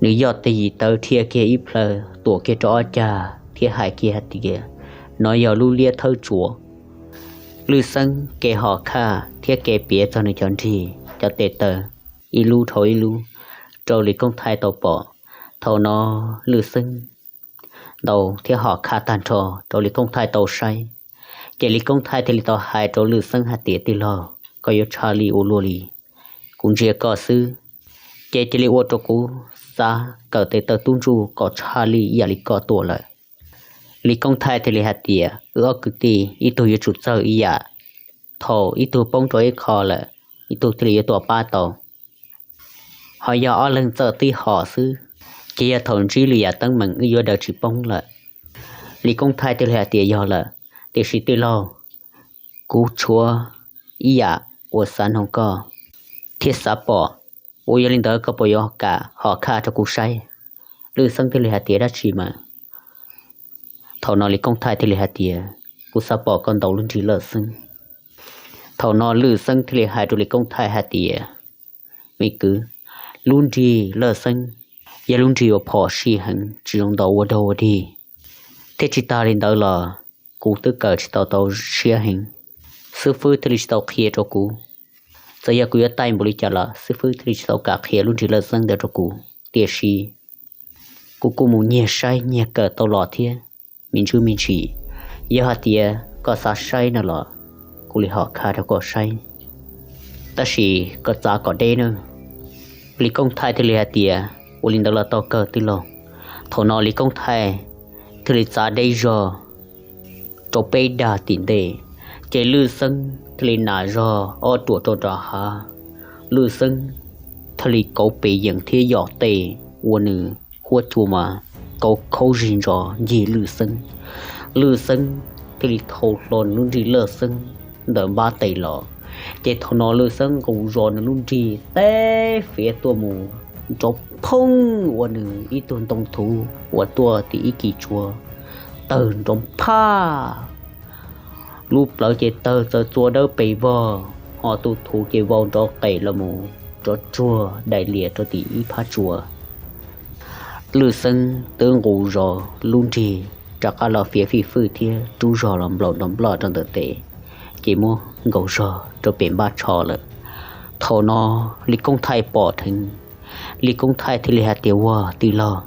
Nws yoj tes yim tawv dhia kiag ib plhaw tuam kiag rau ob cag thiab hais kiag hais tias, nov yog lub liab thawb tsua. Lwj Xeeb kev hom khaj thiab kev piav txog nws cov nrig cov tes taw ib lub dhau ib lub rau Lis Koob Thaij tau pom. Thaum no Lwj Xeeb ntaus thiab hom khaj tag nrho rau Lis Koob Thaij tau saib, ces Lis Koob Thaij thiaj li tau hais rau Lwj Xeeb hais tias, tij laug, koj yuav tshaj lij ua luaj li. Kuv ntsia koj xwb ces cia li ua rau kuv xav kawm tes taw tub ntsuj kom tshaj lij ib yam li koj tuaj lawm. Lis Koob Thaij thiaj li hais tias, wb ob kwv tij ib tug yuav tsum txawj ib yam, thaum ib tug poob rau ib qho lawm, ib tug thiaj li yuav tuaj pab tau. Ho yog ob leeg txawj tib hom xwb, ces yog thaum ntsib lwm yam teeb meem wb yuav daws tsis poob lawm. Lis Koob Thaij thiaj li hais tias, yog lawm, tiam sis tij laug, kuv tshuav ib yam uas xav noog koj thiab xav pom, uas yog li ntawd koj puas yuav kam hom khaj rau kuv saib? Lwj Xeeb thiaj li hais tias, dab tsi mas? Thaum no Lis Koob Thaij thiaj li hais tias, kuv xav pom koj ntaus lub nrig Lawj Xeeb. Thaum no Lwj Xeeb thiaj li hais rau Lis Koob Thaij hais tias, me kwv, lub nrig Lawj Xeeb yog lub nrig uas phom sij heev tsis zoo ntaus ua dog ua dig, thiab tsis tas li ntawd los kuv twb kawm tsis tau tau siab heev, xib fwb thiaj li tsis tau qhia rau kuv. Txawm yog kuv yuav taij npaum li cas los xib fwb thiaj li tsis tau kam qhia lub nrig Lawj Xeeb ntawd rau kuv, tiam sis kuv kuj mus nyiag saib nyiag kawm tau los thiab me ntsuj me ntsis. Yog hais tias koj xav saib no los kuv li hom khaj rau koj saib, tab sis koj txav kom deb nawb. Lis Koob Thaij thiaj li hais tias, ua li ntawd los tau kawg tij laug. Thaum no Lis Koob Thaij thiaj li txav deb zog rau peb dag tim ntej, ces Lwj Xeeb thiaj li nam zog ob ruam rau nram hav. Lwj Xeeb thiaj li kauv pes yees thiab yom tej ua nws huab cua mas kauv khaub zig ntsos ncig Lwj Xeeb. Lwj Xeeb thiaj li thau hlo nws lub nrig Lawj Xeeb ntawm npab tes los, ces thaum no Lwj Xeeb nqus zog nws lub nrig teb fiav tuaj mus nrov phooj ua nws ib tug ntoo thuv uas tuaj tim ib kis tsua tawg nrov phaj. Lub plawv ces tawg txaws txua dawb pes vog, ho tus thuv ces vau nrov qes los mus rov tsuag daim lias rau tim ib phab tsua. Lwj Xeeb twb nqus zog lub nrig rov qab los fiav fij fwj thiab rub zog los nplaum nrov nploj rau ntawm tes, ces muab nkaus zog rau pem npab tsho lawm. Thaum no Lis Koob Thaij pom dheev, Lis Koob Thaij thiaj li hais tias, ua tij laug,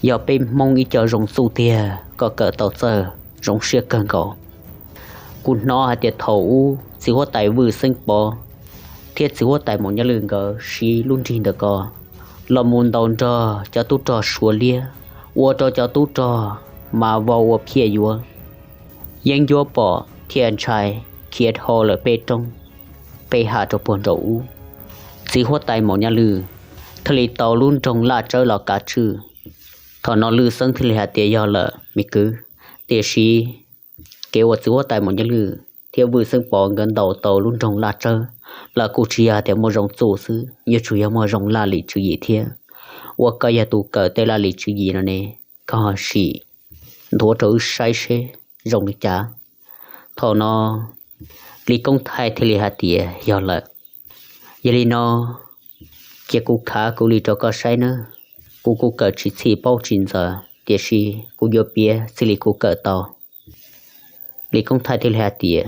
yog peb Hmoob ib co zoo txuj tiag koj kawm tau txawj zoo siab kawg nkaus. Kuv hnov hais tias thaum ub txiv huab tais Vwj Xeeb Pov thiab txiv huab tais Maum Nyaj Lwj nkawd siv lub nrig ntawm ko los mus ntaus nrog cov tub rog Suav liab, ua rau cov tub rog mas vau ua phiaj yuav, yeeb ncuab pom thiaj ntshai khiav dhau lawm peb roob peb hav rau puag nraum ub. Txiv huab tais Maum Nyaj Lwj thiaj li tau lub nroog Laj Tsawb los kav tswj. Thaum no Lwj Xeeb thiaj li hais tias, yog lawm me kwv, Tiam sis kev uas txiv huab tais Maum Nyiaj Lwj thiab Vwj Xeeb Pov nkawd ntaus tau lub nroog Laj Tsawb los kuj tsis yog tias muaj zoo txuj xwb, yuav tsum yog muaj zoo laj lim tswv yim thiab. Ua koj yog tus kawm tej laj lim tswv yim no ne, koj sim nthuav rau wb saib seb zoo li cas. Thaum no Lis Koob Thaij thiaj li hais tias, Yog lawm, yog li no cia kuv khav kuv li rau koj saib nawb. Kuv kuj kawm tsis txhij paub tsis ntxaws, tiam sis kuv yuav piav txij li kuv kawm tau. Lis Koob Thaij thiaj li hais tias,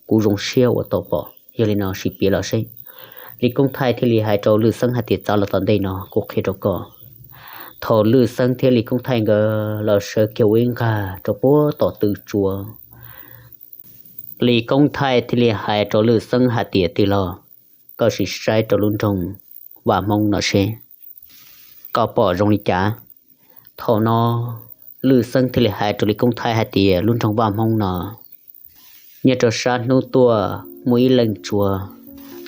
Kuv zoo siab uas tau pom, yog li no sim piav los seb. Lis Koob Thaij thiaj li hais rau Lwj Xeeb hais tias, Txav los tom ntej no kuv qhia rau koj. Thaum Lwj Xeeb thiab Lis Koob Thaij nkawd los sawv kiag ua ib nqag rau puag tom tw tsua, Lis Koob Thaij thiaj li hais rau Lwj Xeeb hais tias, Tij laug, koj sim saib rau lub nroog Vaj Hmoob no seb koj pom zoo li cas. Thaum no Lwj Xeeb thiaj li hais rau Lis Koob Thaij hais tias, Lub nroog Vaj Hmoob no nyob rau sab hnub tuaj muaj ib leej tsua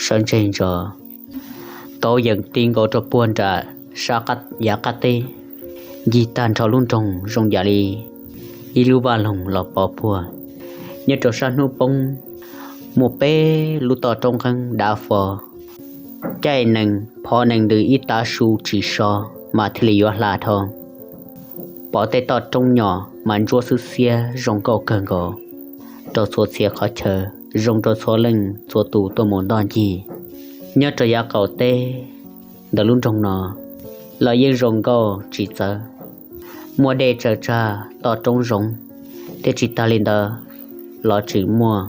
sawv ntseg ntso, kauv yees ti nkaus rau puag nram sab yav qab teb, ncig tag nrho lub nroog zoo yam li ib lub vaj loog los pov puag. Nyob rau sab hnub poob muaj peb lub toj roob nqeeb dav fo, caij nees phov nees ntws ib tav su tsis so mas thiaj li yuav hla dhau. Pom tej toj roob nyom mas ntsuab xwb xiab zoo nkauj kawg nkaus rau txhua txhia qhov chaw, zoo rau txhua leej txhua tus tuaj mus ntoj ncig. Nyob rau yav qaum teb ntawm lub nroog no los yeej zoo nkauj tsis txawv, muaj dej tsaws tsag toj roob zoov, thiab tsis tag li ntawd los tseem muaj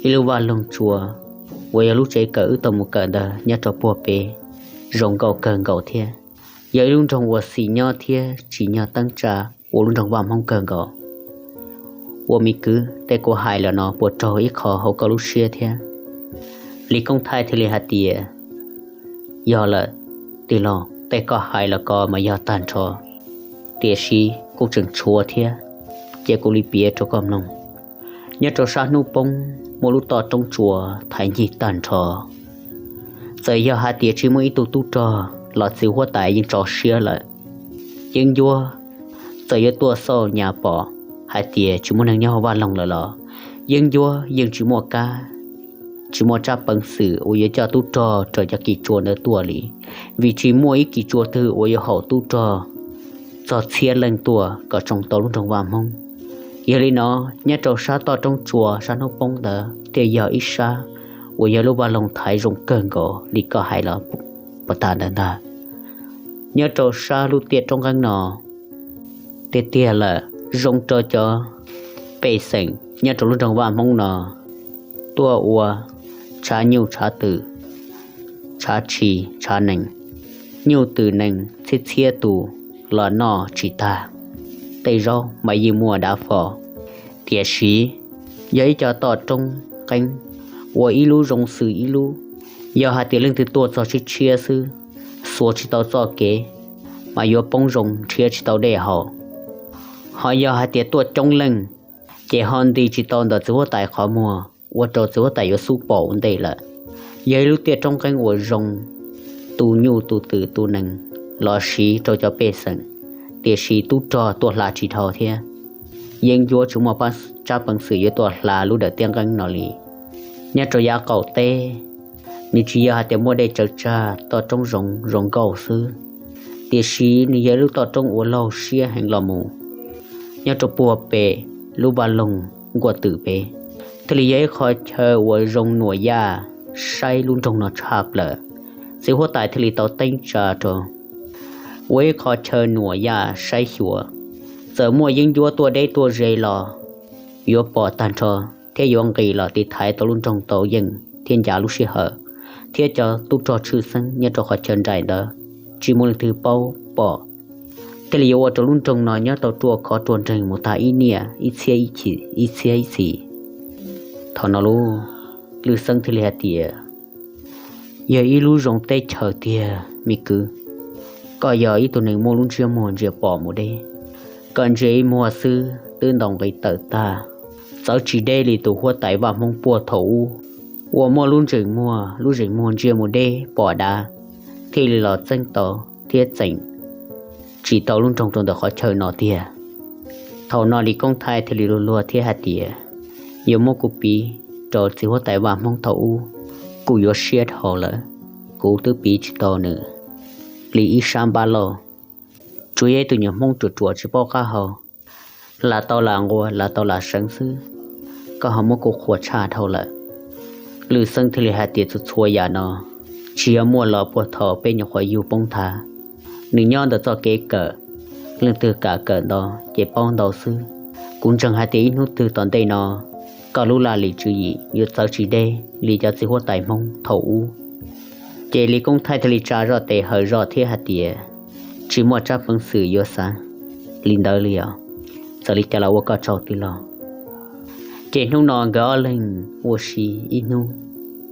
ib lub vaj loog tsua uas yog lub tsev kawm wb tau mus kawm ntawd nyob rau puag pem, zoo nkauj kawg nkaus thiab. Yog ib lub nroog uas xis nyob thiab tsim nyog teeb tsa ua lub nroog Vaj Hmoob kawg nkaus. Ua me kwv, tej kuv hais los no puas raug ib qho hauv koj lub siab thiab? Lis Koob Thaij thiaj li hais tias, Yog lawm, tij laug, tej koj hais los ko mas yog tag nrho, tiam sis kuj tseem tshuav thiab, cia kuv li piav rau koj mloog. Nyob rau sab hnub poob muaj lub toj roob tsua thaiv ncig tag nrho. Txawm yog hais tias tsis muaj ib tug tub rog los txiv huab tais yeej tso siab lawm. Yeeb ncuab txawm yuav tuaj xauj nyas pom hais tias tsis muaj neeg nyob hauv vaj loog lawm los yeeb ncuab yeej tsis muaj kab, tsis muaj tsab peev xwm uas yuav coj tub rog raws cov kis tsua ntawd tuaj li, vim tsis muaj ib kis tsua twg uas yuav haum tub rog txog txhiab leej tuaj kom tsoo tau lub nroog Vaj Hmoob. Yog li no, nyob rau sab toj roob tsua sab hnub poob ntawd thiaj yog ib sab uas yog lub vaj loog thaiv zoo kawg nkaus li koj hais los puas tag ntawd ntag. Nyob rau sab lub tiaj roob nqeeb no tiag tiag lawm, zoo rau cov pej xeem nyob rau lub nroog Vaj Hmoob no tuaj ua tshav nyuj tshav twm, tshav tshis tshav nees, nyuj twm nees txhiab txhiab tus los noj tsis tag. Tej zaub mas yeej muaj dav fo, tiam sis yog ib co toj roob qeeb uas ib lub zoo xws ib lub. Yog hais tias leej twg tuaj txog tshiab tshiab xwb, xuas tsis tau txoj kev, mas yuav poob zoo nrhiav tsis tau dej haus. Ho yog hais tias tuaj coob leej, ces ho nti tsis tau ntawm txiv huab tais qhov muag, ua rau txiv huab tais yuav xub pom ua ntej lawm. Yog ib lub tiaj roob nqeeb uas zoo, tu nyuj tu twm tu nees los siv rau cov pej xeem, tiam sis tub rog tuaj hla tsis dhau thiab. Yeeb ncuab tsis muaj tsab peev xwm yuav tuaj hla lub dawm tiaj nqeeb no li. Nyob rau yav qaum teb, nws tsis yog hais tias muaj dej tsaws tsag toj roob zoov zoo nkauj xwb, tiam sis nws yog ib lub toj roob uas laug siab heev los mus. Nyob rau puag pem lub vaj loog nkuaj twm pem, thiaj li yog ib qho chaw uas zoo nuam yaj saib lub nroog no tshaj plaws. Txiv huab tais thiaj li tau teeb tsa rau, ua ib qho chaw nuam yaj saib xyuas. Txawm muaj yeeb ncuab tuaj deb tuaj ze los yuav pom tag nrho thiab yuav nqis los tiv thaiv tau lub nroog tau yeej thiab ncav lub sij hawm, thiab cov tub rog tshwj xeeb nyob rau qhov chaw nraim ntawd tsis muaj leej twg paub pom. Thiaj li yuav ua rau lub nroog no nyob tau ruaj khov ruaj nreeg mus tag ib niaj ib txhiab ib txhis. Thaum no lub Lwj Xeeb thiaj li hais tias, Yog ib lub zoo teb chaws tiag me kwv. Koj yog ib tug neeg muaj lub ntsiab muag ntsia pom mus deb, koj ntsia ib muag xwb twb ntaus nqi tawm tag. Txawv tsis deb li tus huab tais Vaj Hmoob puag thaum ub uas muaj lub ntsej muag, lub ntsej muag ntsia mus deb pom dav, thiaj li los txeeb tau thiab txeem tsim tau lub nroog rau ntawm qhov chaw no tiag. Thaum no Lis Koob Thaij thiaj li luag luag thiab hais tias, yuav muab kuv piv rau txiv huab tais Vaj Hmoob thaum ub, kuv yuav siab dhau lawm, kuv twb piv tsis tau nws li ib sab npab lauj. Tsuas yog ib tug nyuag Hmoob ruam ruam tsis paub qab hau, lam tau lam nquas lam tau lam seev xwb, koj ho muab kuv qhuas tshaj dhau lawm. Lwj Xeeb thiaj li hais tias, txhua txhua yam no tsis yog muaj los puag thaum peb nyuam qhuav yug poob nthav, nws nyob ntawm txoj kev kawm, leej twg kam kawm ntau ces paub ntau xwb. Kuv ntseeg hais tias ib hnub twg tom ntej no koj lub laj lim tswv yim yuav txawv tsis deb li cov txiv huab tais Hmoob thaum ub. Ces Lis Koob Thaij thiaj li tsa zoj tes hawm zog thiab hais tias, tsis muaj tsab peev xwm yuav xav li ntawd li os, txawm li cas los ua koj tsaug tij laug. Ces hnub no nkawd ob leeg ua si ib hnub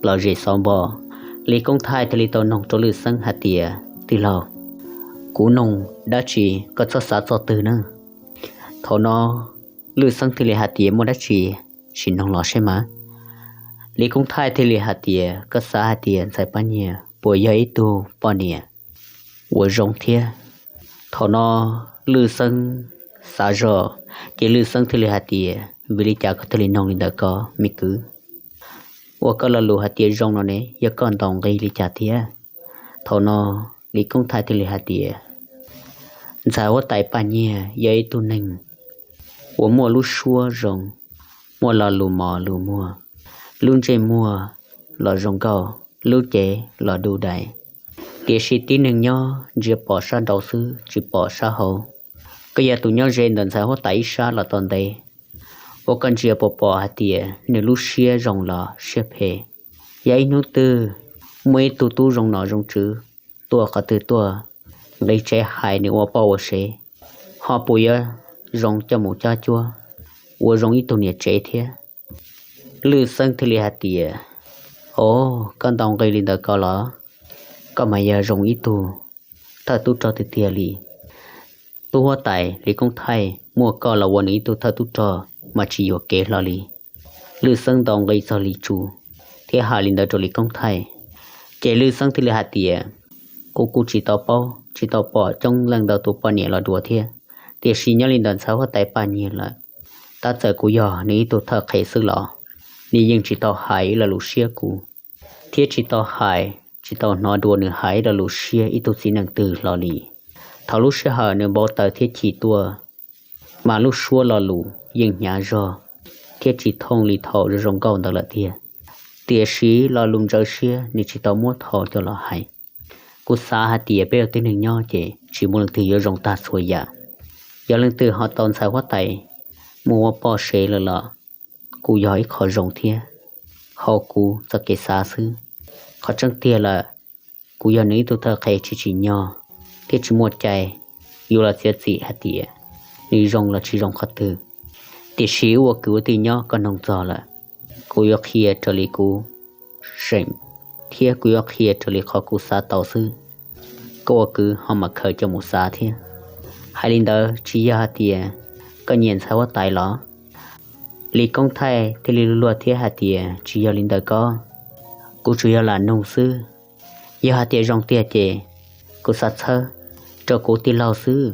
los zem xov npo, Lis Koob Thaij thiaj li tau noog rau Lwj Xeeb hais tias, tij laug, kuv noog dab tsi koj txhob xav txog twg na. Thaum no Lwj Xeeb thiaj li hais tias, muaj dab tsi sim noog los seb mas. Lis Koob Thaij thiaj li hais tias, koj xav hais tias ntxhais Paj Nyiag puas yog ib tug poj niam uas zoo thiab? Thaum no Lwj Xeeb xav zoj, ces Lwj Xeeb thiaj li hais tias, vim li cas koj thiaj li noog li ntawd ko me kwv? Ua koj lo lus hais tias zoo no ne yog koj ntaus nqi li cas thiab? Thaum no Lis Koob Thaij thiaj li hais tias, ntxhais huab tais Paj Nyiag yog ib tug neeg uas muaj lub suab zoo, muaj lo lus mos lus muag, lub ntsej muag los zoo nkauj, lub cev los du dais. Tiam sis tib neeg nyob ntsia pom sab nraud xwb tsis pom sab hauv. Koj yog tus nyob ze ntawm ntxhais huab tais ib sab los tau ntev, ua koj ntsia puas pom hais tias nws lub siab zoo los siab phem? Yog ib hnub twg muaj ib tug tub zoo nom zoo tswv tuaj qhov twg tuaj, nqis tsev hais nws ua poj ua sev, ho puas yuav zoo coj mus cab cuab ua zoo ib tug niam tsev thiab? Lwj Xeeb thiaj li hais tias, o, koj ntaus nqi li ntawd ko los? Koj mas yog zoo ib tug thawj tub rog tiag tiag li. Tub huab tais Lis Koob Thaij muaj koj los ua nws ib tug thawj tub rog mas tsis yuam kev hlo li. Lwj Xeeb ntaus nqi txog Lis Tsu thiab hais li ntawd rau Lis Koob Thaij. Ces Lwj Xeeb thiaj li hais tias, kuv kuj tsis tau paub tsis tau pom coob leej ntau tus poj niam los dua thiab, tiam sis nyob li ntawm ntxhais huab tais Paj Nyiag lawm, tab txawm kuv yog nws ib tug thawj qhev xwb los nws yeej tsis tau hais ib lo lus siab kuv, thiab tsis tau hais tsis tau hnov dua nws hais ib lo lus siab ib tug txiv neej twg hlo li. Thaum lub sij hawm nws npau taws thiab chim tuaj, mas lub suab lo lus yeej hnyav zog thiab tsis thooj li thaum zoo zoo nkauj ntawd lawm tiag. Tiam sis lo lus ntsawv siab nws tsis tau muab thau coj los hais. Kuv xav hais tias peb ua tib neeg nyob ces tsis muaj leej twg yuav zoo tag txhua yam. Yog leej twg ho tau ntxhais huab tais mus ua poj sev lawm los kuj yog ib qho zoo thiab, hauv kuv txoj kev xav xwb. Qhov tseeb tiag lawm, kuv yog nws ib tug thawj qhev tsis tsim nyog thiab tsis muaj cai yuav los txiav txim hais tias nws zoo los tsis zoo qhov twg. Tiam sis wb ua kwv ua tij nyob koj noog txog lawm, kuv yuav qhia raws li kuv seem thiab kuv yuav qhia raws li qhov kuv xav tau xwb. Koj ua kwv ho mam khaws coj mus xav thiab. Hais li ntawd tsis yog hais tias koj nyiam ntxhais huab tais los? Lis Koob Thaij thiaj li luag luag thiab hais tias, tsis yog li ntawd koj, kuv tsuas yog lam nug xwb. Yog hais tias zoo tiag ces kuv xav txhawb rau kuv tij laug xwb.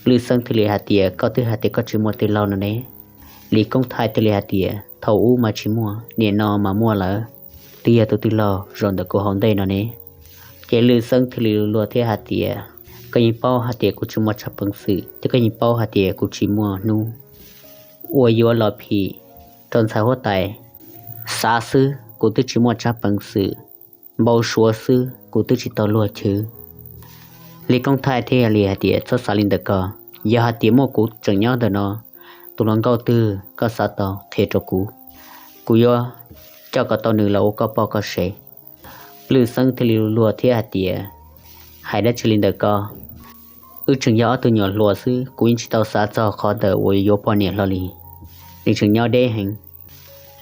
Lwj Xeeb thiaj li hais tias, koj twb hais tias koj tsis muaj tij laug no ne. Lis Koob Thaij thiaj li hais tias, thaum ub mas tsis muaj, nim no mas muaj lawm, twb yog tus tij laug zaum ntawm kuv hauv ntej no ne. Ces Lwj Xeeb thiaj li luag luag thiab hais tias, koj yeej paub hais tias kuv tsis muaj tsab peev xwm thiab koj yeej paub hais tias kuv tsis muaj hnub uas yuav los phim rau ntxhais huab tais. Xav xwb kuv twb tsis muaj tsab peev xwm, npau suav xwb kuv twb tsis tau luag chwv. Lis Koob Thaij thiaj li hais tias, txhob xav li ntawd ko, yog hais tias muaj kuv tseem nyob ntawm no, tus hluas nkauj twg koj xav tau qhia rau kuv, kuv yuav coj kom tau nws los ua koj poj koj sev. Lwj Xeeb thiaj li luag luag thiab hais tias, hais dab tsi li ntawd ko, wb tseem yog ob tug nyuam hluas xwb, kuv yeej tsis tau xav txog qhov ntawm uas yuav poj niam hlo li. Nws tseem nyob deb heev.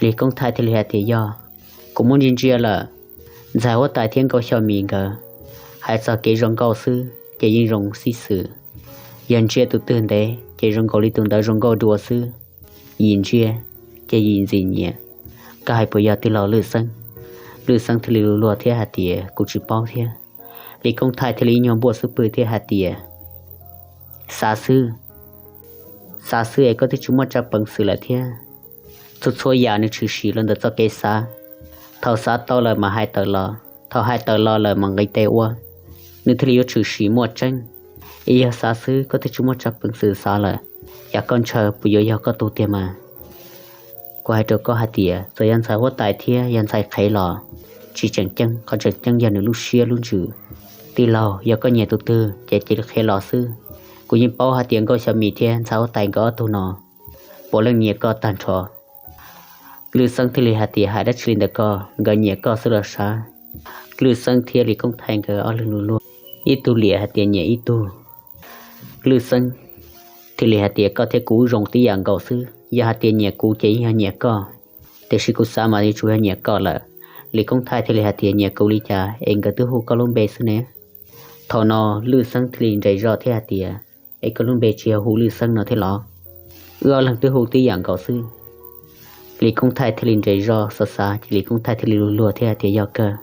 Lis Koob Thaij thiaj li hais tias, yog, kuv muab ntsia ntsia lawm, ntxhais huab tais thiab Nkauj Xyooj Mis nkawd hais txog kev zoo nkauj xwb ces yeej zoo xib xwm. Yog ntsia tus twg ntev ces zoo nkaus li tus ntawd zoo nkauj dua xwb. Yim ntsia ces yim ntxim nyiam. Koj hais puas yog tij laug Lwj Xeeb? Lwj Xeeb thiaj li luag luag thiab hais tias, kuv tsis paub thiab. Lis Koob Thaij thiaj li ib nyuag npuaj xub pwg thiab hais tias, xav xwb. xav xwb es koj twb tsis muaj tsab peev xwm lawm thiab. Txhua txhua yam nws tshwm sim los ntawm txoj kev xav. Thaum xav tau lawm mas hais tawm los, thaum hais tawm los lawm mas nqis tes ua. Nws thiaj li yuav tshwm sim muaj tseeb. Es yog xav xwb koj twb tsis muaj tsab peev xwm xav lawm, yam koj ntshaw puas yuav yog koj tug tiag mas? Kuv hais rau koj hais tias txawm yog ntxhais huab tais thiab yog ntxhais qhev los tsis tseem ceeb, qhov tseem ceeb yog nws lub siab lub ntsws. Tij laug, yog koj nyiam tus twg ces cia li qhia los xwb. Kuv yeej paub hais tias Nkauj Xyov Mis thiab ntxhais huab tais nkawd ob tug no puav leej nyiam koj tag nrho. Lwj Xeeb thiaj li hais tias, hais dab tsi li ntawm koj, nkawd nyiam koj xwb los sav. Lwj Xeeb thiab Lis Koob Thaij nkawd ob leeg luag luag, ib tug liam hais tias nyiam ib tug. Lwj Xeeb thiaj li hais tias, koj thiab kuv zoo tib yam nkaus xwb, yog hais tias nyiam kuv ces yeej yog nyiam koj, tiam sis kuv xav mas yuav tsum yog nyiam koj lawm. Lis Koob Thaij thiaj li hais tias, nyiam kuv li cas es nkawd twb hu koj lub npe xwb ne. Thaum no Lwj Xeeb thiaj li nres zog thiab hais tias, es koj lub npe tsis yog hu Lwj Xeeb no thiab los? Wb ob leeg twb hu tib yam nkaus xwb. Lis Koob Thaij thiaj li nres zog xav xav ces Lis Koob Thaij thiaj li luag luag thiab hais tias, yog kawg,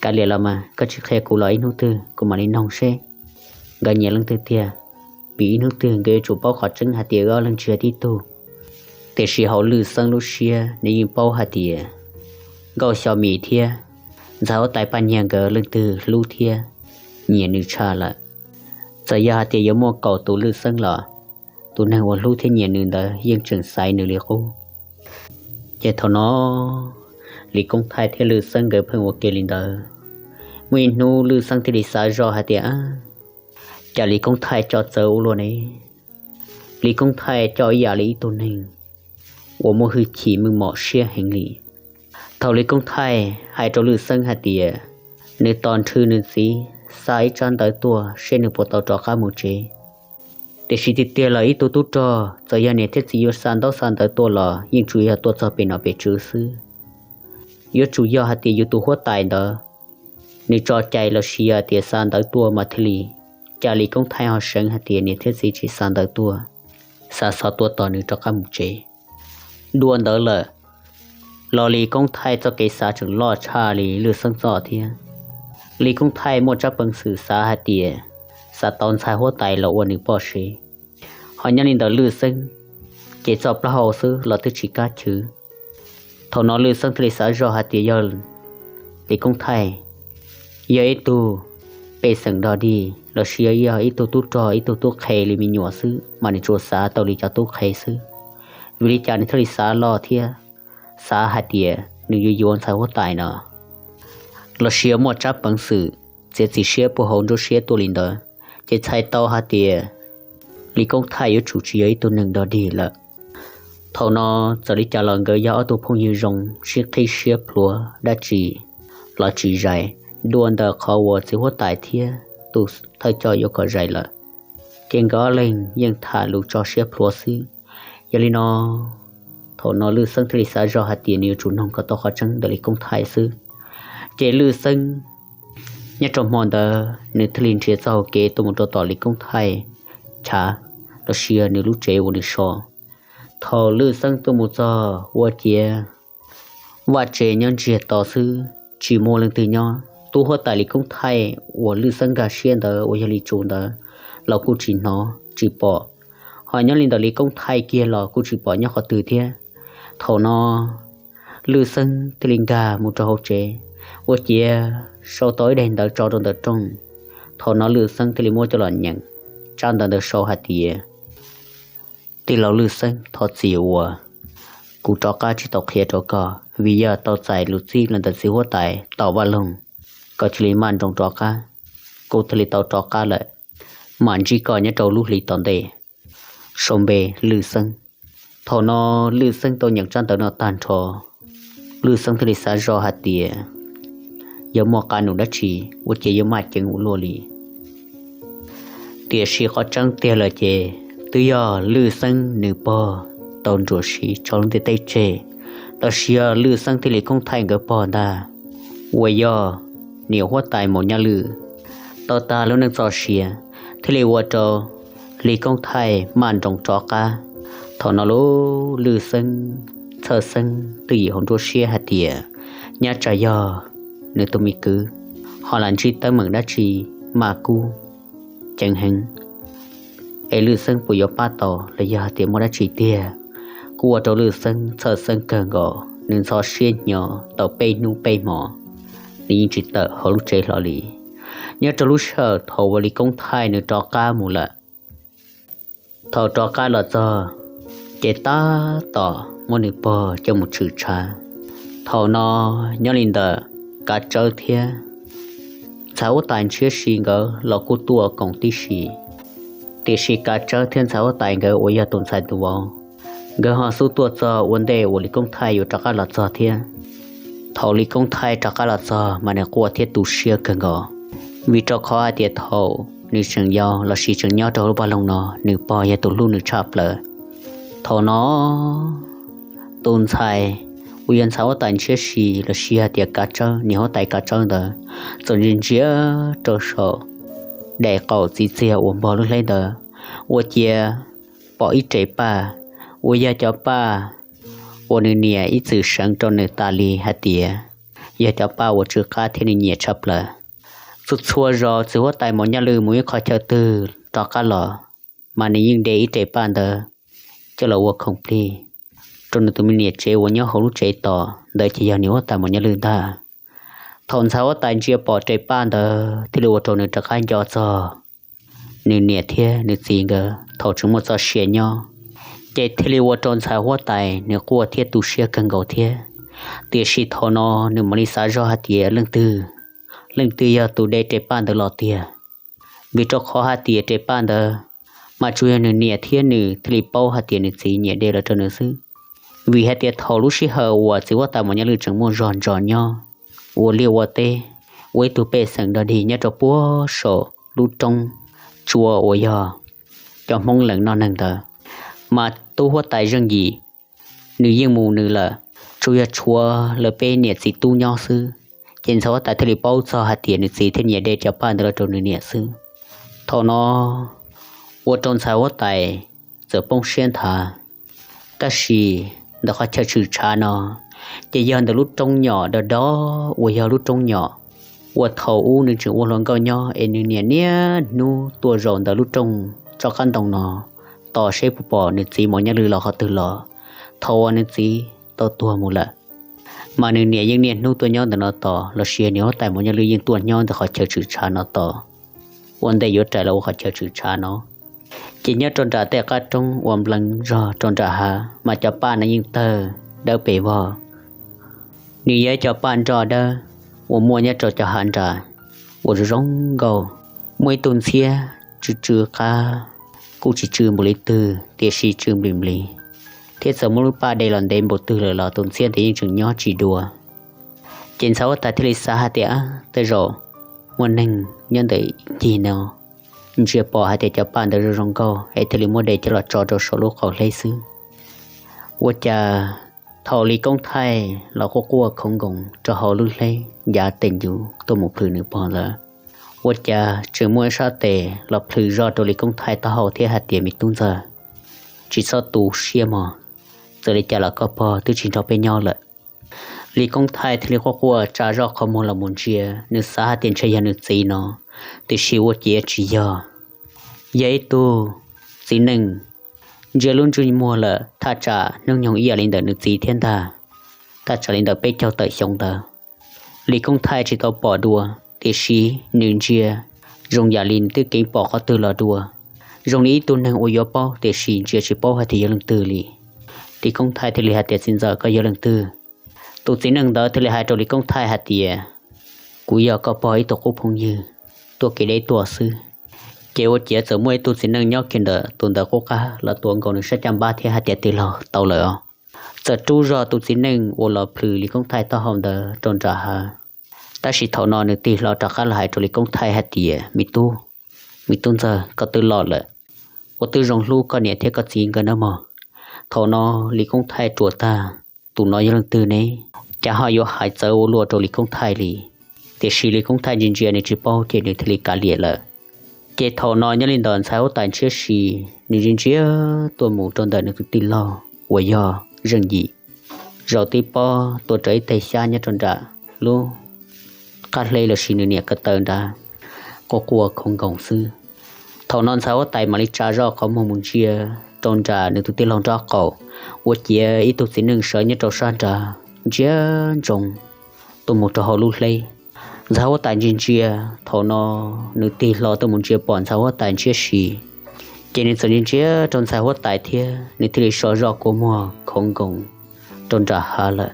kav liam los mas, koj tsis qhia kuv los ib hnub twg kuv mam li noog seb nkawd nyiam leej twg tiag, vim ib hnub twg nkawd yuav tsum paub qhov tseeb hais tias wb ob leeg tsis yog tib tug. Tiam sis hauv Lwj Xeeb lub siab nws yeej paub hais tias Nkauj Xyov Mis thiab ntxhais huab tais Paj Nyiag nkawd leej twg hlub thiab nyiam nws tshaj lawm. Txawm yog hais tias yuav muaj kaum tus Lwj Xeeb los, tus neeg uas hlub thiab nyiam nws ntawd yeej tseem xaiv nws li qub. Ces thaum no Lis Koob Thaij thiab Lwj Xeeb nkawd pheej ua ke li ntawd. Muaj ib hnub Lwj Xeeb thiaj li xav zoj hais tias, cas Lis Koob Thaij coj txawv ua luaj ne? Lis Koob Thaij coj ib yam li ib tug neeg uas muaj hwj chim meej mom siab heev li. Thaum Lis Koob Thaij hais rau Lwj Xeeb hais tias nws tos nrhw nws txiv xa ib tsab ntawv tuaj seb nws puas tau rov qab mus tsev. Tiam sis tiag tiag los ib tug tub rog txawm yog niam thiab txiv yuav xa ntaub xa ntawv tuaj los yeej tsuas yog tuaj txog pem nom pem tswv xwb. Yuav tsum yog hais tias yus tus huab tais ntawd nws tso cai los sis yog tias xa ntawv tuaj mas thiaj li, cas Lis Koob Thaij ho seev hais tias niam thiab txiv tsis xa ntawv tuaj, xa xov tuaj tos nws rov qab mus tsev. Dua ntawd lawm los Lis Koob Thaij txoj kev xav tseem loj tshaj li Lwj Xeeb txoj thiab. Lis Koob Thaij muaj tsab peev xwm xav hais tias xav tau ntxhais huab tais los ua nws poj sev. Ho nyob li ntawm Lwj Xeeb ces txoj plaub hau xwb los twb tsis kam chwv. Thaum no Lwj Xeeb thiaj li xav zoj hais tias yog Lis Koob Thaij yog ib tug pej xeem dog dig los sis yog ib tug tub rog ib tug tub qhe li me nyuam xwb mas nws tsuas xav tau li cov tub qhe xwb. Vim li cas nws thiaj li xav loj thiab xav hais tias nws yuav yuav ntxhais huab tais no los sis yog muaj tsab peev xwm txiav txim siab puag hauv nruab siab tuaj li ntawd, ces txhais tau hais tias Lis Koob Thaij yuav tsum tsis yog ib tug neeg dog dig lawm. Thaum no txawm li cas los nkawd yog ob tug phooj ywg zoo sib qhib siab plhuav dab tsi los tsis zais, dua ntawm qhov uas txiv huab tais thiab tus thawj coj yuav kom zais lawm, ces nkawd ob leeg yeej tham lus tso siab plhuav xwb. Yog li no thaum no Lwj Xeeb thiaj li xav zoj hais tias nws yuav tsum noog kom tau qhov tseeb ntawm Lis Koob Thaij xwb. Ces Lwj Xeeb nyob rau hmo ntawd nws thiaj li nrhiav txoj hau kev tuaj mus rau tom Lis Koob Thaij chav los sis yog nws lub tsev uas nws so. Thaum Lwj Xeeb tuaj mus txog ua ciav vaj tsev nyob ntsiag to xwb, tsis muaj leej twg nyob. Tub huab tais Lis Koob Thaij uas Lwj Xeeb nkag siab ntawd uas yog Lis Tsum ntawd los kuj tsis hnov tsis pom, ho nyob li ntawm Lis Koob Thaij kiag los kuj tsis pom nyob qhov twg thiab. Thaum no Lwj Xeeb thiaj li nkag mus rau hauv tsev, ua ciav sau tau ib daim ntawv tso rau ntawm rooj. Thaum no Lwj Xeeb thiaj li muab coj los nyeem tsab ntawv ntawd sau hais tias, tij laug Lwj Xeeb, thov txim uas kuv rov qab tsis tau qhia rau koj, vim yog tau txais lus txib los ntawm txiv huab tais tom Vaj Loog, koj cia li maj nroos rov qab. Kuv thiaj li tau rov qab lawm, mam ntsib koj nyob rau lub hli tom ntej. Sau npe, Lwj Xeeb. Thaum no Lwj Xeeb tau nyeem tsab ntawv no tag nrho, Lwj Xeeb thiaj li xav zoj hais tias, yog muaj qab num dab tsi ua ciav yuav maj ceev ua luaj li. Tiam sis qhov tseeb tiag lawm ces twb yog Lwj Xeeb nws pog tau nruam siv tso lub ntiaj teb tseg, los sis yog Lwj Xeeb thiab Lis Koob Thaij nkawd pog ntag, uas yog niam huab tais Maum Nyaj Lwj, tau tag lub neej txoj sia, thiaj li ua rau Lis Koob Thaij maj nroos rov qab. Thaum no lub Lwj Xeeb txhawj xeeb twj ywm hauv nruab siab hais tias, nyaj tsam yog nws tus me kwv ho lam ntsib teeb meem dab tsi maj kub ceev heev. es Lwj Xeeb puas yuav pab tau los yog hais tias muaj dab tsi tiag. Kuj ua rau Lwj Xeeb txhawj xeeb kawg nkaus, nws ntxhov siab hnyo tau peb hnub peb hmo, nws yeej tsis tawm hauv lub tsev hlo li. Nyob rau lub sij hawm thaum uas Lis Koob Thaij nws rov qab mus lawm, thaum rov qab los txog, ces tab tom muab nws pog coj mus tshwm tshav. Thaum no nyob li ntawm Kav Tsawb thiab ntxhais huab tais Ntshiab Si nkawd los kuj tuaj koom tib si, tiam sis Kav Tsawb thiab ntxhais huab tais nkawd uas yog tus ntxhais tus vauv, nkawd ho xub tuaj txog ua ntej uas Lis Koob Thaij yuav rov qab los txog thiab. Thaum Lis Koob Thaij rov qab los txog mas nws quaj thiab tu siab kawg nkaus, vim rau qhov hais tias thaum nws tseem yau los sis tseem nyob rau hauv lub vaj loog no, nws pog yog tus hlub nws tshaj plaws. Thaum no tus ntxhais uas yog ntxhais huab tais Ntshiab Si los sis hais tias Kav Tsawb, niam huab tais Kav Tsawb ntawd, txawm ntsia ntsia rau saum daim qaum txiv txiag uas npog lub hleb ntawd, ua ciav pom ib re paj uas yog cov paj uas nws niam ib txwm seev rau nws tas li hais tias yog cov paj uas tsw qab thiab nws nyiam tshaj plaws. Txhua txhua zaus txiv huab tais Maum Nyaj Lwj mus ib qhov chaw twg rov qab los, mas nws yeej de ib re paj ntawd coj los ua khoom plig rau nws tus me niam tsev uas nyob hauv lub tsev tos ntawd ces yog niam huab tais Maum Nyaj Lwj ntag. Thaum ntxhais huab tais ntsia pom re paj ntawd thiaj li ua rau nws rov qab nco txog nws niam thiab nws txiv nkawd thaum tseem muaj txoj sia nyob, ces thiaj li ua rau ntxhais huab tais nws quaj thiab tu siab kawg nkaus thiab. Tiam sis thaum no nws mam li xav zog hais tias leej twg, leej twg yog tus de re paj ntawd los tiag, vim rau qhov hais tias re paj ntawd mas tsuas yog nws niam thiab nws thiaj li paub hais tias nws txiv nyiam de los rau nws xwb. Vim hais tias thaum lub sij hawm uas txiv huab tais Maum Nyaj Lwj tseem muaj zog ntsos nyob ua liaj ua teb, ua ib tug pej xeem dog dig nyob rau puag saum lub roob tsua uas yog cov Hmoob lees noj neeg ntawd, mas tub huab tais Zeej Yim nws yeej mus nws lawm, tsuas yog tshuav lawv peb niam txiv tub nyob xwb. Ces ntxhais huab tais thiaj li paub txog hais tias nws txiv thiaj nyiam de cov paj ntawd los rau nws niam xwb. Thaum no ua rau ntxhais huab tais txawm poob siab nthav. Tab sis ntawm qhov chaw tshwm tshav no ces yog ntawm lub roob nyom do do uas yog lub roob nyom uas thaum ub nws tseem ua hluas nkauj nyob es nws niam niaj hnub tuaj zaum ntawm lub rooj tsob qab ntoo no tos seb puas pom nws txiv Maum Nyaj Lwj los qhov twg los. Thaum uas nws txiv tau tuag mus lawm, mas nws niam yeej niaj hnub tuaj nyob ntawm no tos los sis niam huab tais Maum Nyaj Lwj yeej tuaj nyob ntawm qhov chaw tshwm tshav no tos ua ntej yuav rais los ua qhov chaw tshwm tshav no. Ces nyob rau nram tej qab roob uas nplees zog rau nram hav mas cov paj no yeej tawg dawb pes vog. Nws yog cov paj nroj dawb uas muaj nyob rau cov hav nram uas zoo zoo nkauj. Muaj ib tug ntxhiab tsw tsw qab, kuj tsis tsw npaum li twg tiam sis tsw nplis nplis, thiab txawm muaj lub paj de los ntev npaum twg lawm los tus ntxhiab ntawd yeej tseem nyob tsis dua. Ces ntxhais huab tais thiaj li xav hais tias tej zaum muaj neeg nyob ntawm ncig no ntsia pom hais tias cov paj ntawd zoo zoo nkauj es thiaj li muab de coj los tso rau saum lub qaum hleb xwb. Ua cas thaum Lis Koob Thaij los quaj quaj khoov nkoos rau hauv lub hleb ncav tes ncuv tuaj mus plhws nws pog ntawd, ua cas tseem muaj ib sab tes los plhws zoj rau Lis Koob Thaij taub hau thiab hais tias, me tub ntxawg, tsis txhob tu siab mog, txawm li cas los koj pog twb tsis nrog peb nyob lawm. Lis Koob Thaij thiaj li quaj quaj tsa zoj qhov muag los mus ntsia, nws xav hais tias ntshe yog nws txiv no, tiam sis ua ciav tsis yog, yog ib tug txiv neej ntsia lub ntsej muag lawm thaj tsam hnub nyoog ib yam li ntawm nws txiv thiab ntag, thaj tsam li ntawm peb caug tawm xyoo ntawd. Lis Koob Thaij tsis tau pom dua, tiam sis nws ntsia zoo yam li nws twb keev pom qhov twg los dua, zoo li ib tug neeg uas yuav paub tiam sis ntsia tsis paub hais tias yog leej twg li. Lis Koob Thaij thiaj li hais tias, txiv ntxawm, koj yog leej twg? Tus txiv neej ntawd thiaj li hais rau Lis Koob Thaij hais tias, kuv yog koj pog ib tug qub phooj ywg tuaj kev deb tuaj xwb. Ces ua ciav txawm muaj ib tug txiv neej nyob kiag ntawm tus ntawd qub qab los tuav nkaus nws sab caj npab thiab hais tias, tij laug, tau lawm os. Txawm rub zog tus txiv neej uas los plhws Lis Koob Thaij taub hau ntawd rau nram hav. Tab sis thaum no nws tig hlo rov qab los hais rau Lis Koob Thaij hais tias, me tub, me tub ntxawg, koj twb los lawm, ua twb zoo hlub koj niam thiab koj txiv nkawd nawb mog. Thaum no Lis Koob Thaij ruam tag, tus no yog leej twg ne, cas ho yuav hais txawv ua luaj rau Lis Koob Thaij li. Tiam sis Lis Koob Thaij ntsia ntsia nws tsis paub ces nws thiaj li kav liam lawm. Ces thaum no nyob li ntawm ntxhais huab tais Ntshiab Si, nws ntsia ntsia tuaj mus rau ntawm nws tus tij laug uas yog Zeej Yim, zaum tib pob tuav rawv ib teg xyab nyob rau nram lub qab hleb los sis nws niam ko taw nrad, quaj quaj khoov nkoos xwb. Thaum no ntxhais huab tais mam li tsa zoj qhov muag mus ntsia rau nram nws tus tij laug nraub qaum, ua ciav ib tug txiv neej sawv nyob rau sab nrad ntsia ntsoov tuaj mus rau hauv lub hleb. Ntxhais huab tais ntsia ntsia, thaum no nws tig hlo tuaj mus ntsia pom ntxhais huab tais ntshiab si, ces nws txawm ntsia ntsia rau ntxhais huab tais thiab nws thiaj li so zoj kua muag khoov nkoos rau nram hav lawm.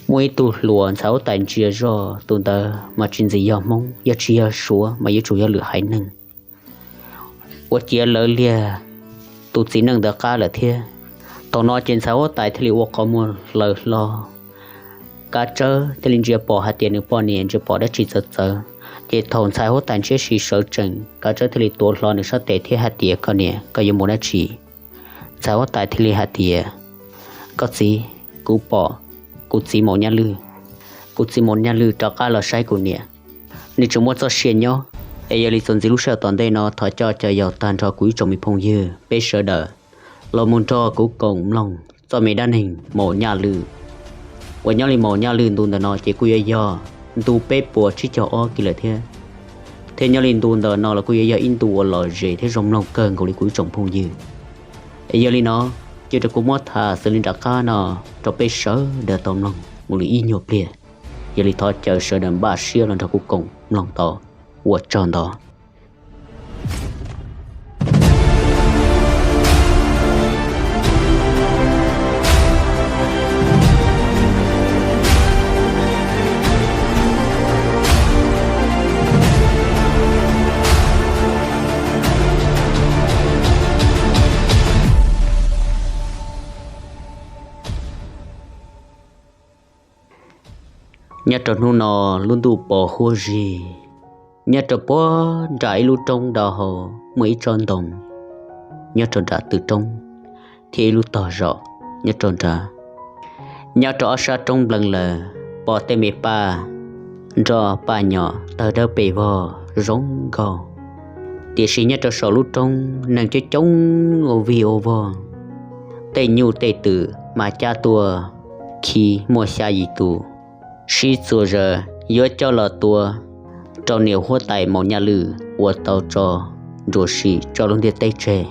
Muaj ib tug hluas ntxhais huab tais ntsia zoj, tus ntawd mas tsis ntxim yog Hmoob, yog tsis yog Suav mas yuav tsum yog lwm haiv neeg. Ua ciav lawv liag tus txiv neej ntawd qab lawm thiab. Thaum no ces ntxhais huab tais thiaj li ua qhov muag hlawv hlo, Kav Tsawb thiaj li ntsia pom hais tias nws poj niam ntsia pom dab tsi txawv txawv. Ces thaum ntxhais huab tais ntshiab si sawv tsees, Kav Tsawb thiaj li tuav hlo nws sab tes thiab hais tias, Koj niam, koj yuav mus dab tsi? Ntxhais huab tais thiaj li hais tias, Koj txiv, kuv pom kuv txiv Maum Nyaj Lwj, kuv txiv Maum Nyaj Lwj rov qab los saib kuv niam, nws tseem muaj txoj sia nyob. Es yog li txuas ntxiv lub sij hawm tom ntej no thov coj cov yaus tag nrho kuv ib tsoom me phooj ywg peb sawv daws los mus nrog kuv koom mloog txoj me dab neeg Maum Nyaj Lwj. Uas nyob li Maum Nyaj Lwj ntu ntawm no ces kuj yuav yog ntu peb puas tsib caug ob kiag lawm thiab. Thiab nyob li ntu ntawm no los kuj yuav yog ib ntu uas lom zem thiab zoo mloog kawg nkaus li kuv ib tsoom phooj ywg. Es yog li no, cia rau kuv muab tham xws li nram qab no rau peb sawv daws tau mloog mus li ib nyuag pliag. Yog li thov caw sawv daws npaj siab los nrog kuv koom mloog tau. Ua tsaug ntau. Nyob rau hnub no lub ntuj pos huab zig, nyob rau puag nram ib lub roob do hauv muaj ib tsob ntoo nyob rau nram tw roob thiab ib lub tog zos nyob rau nrad. Nyob rau ob sab roob nplees lawm pom tej me paj nroj paj nyom tawg dawb pes vog zoo nkauj. Tiam sis nyob rau saum lub roob neeg coob coob ua vig ua vog, tej nyuj tej twm mas cab tuaj khi muaj xya yim tus, sib txuas zaws yuav coj los tua rau niam huab tais Maum Nyaj Lwj uas tau tso nruas sim tso lub ntiaj teb tseg.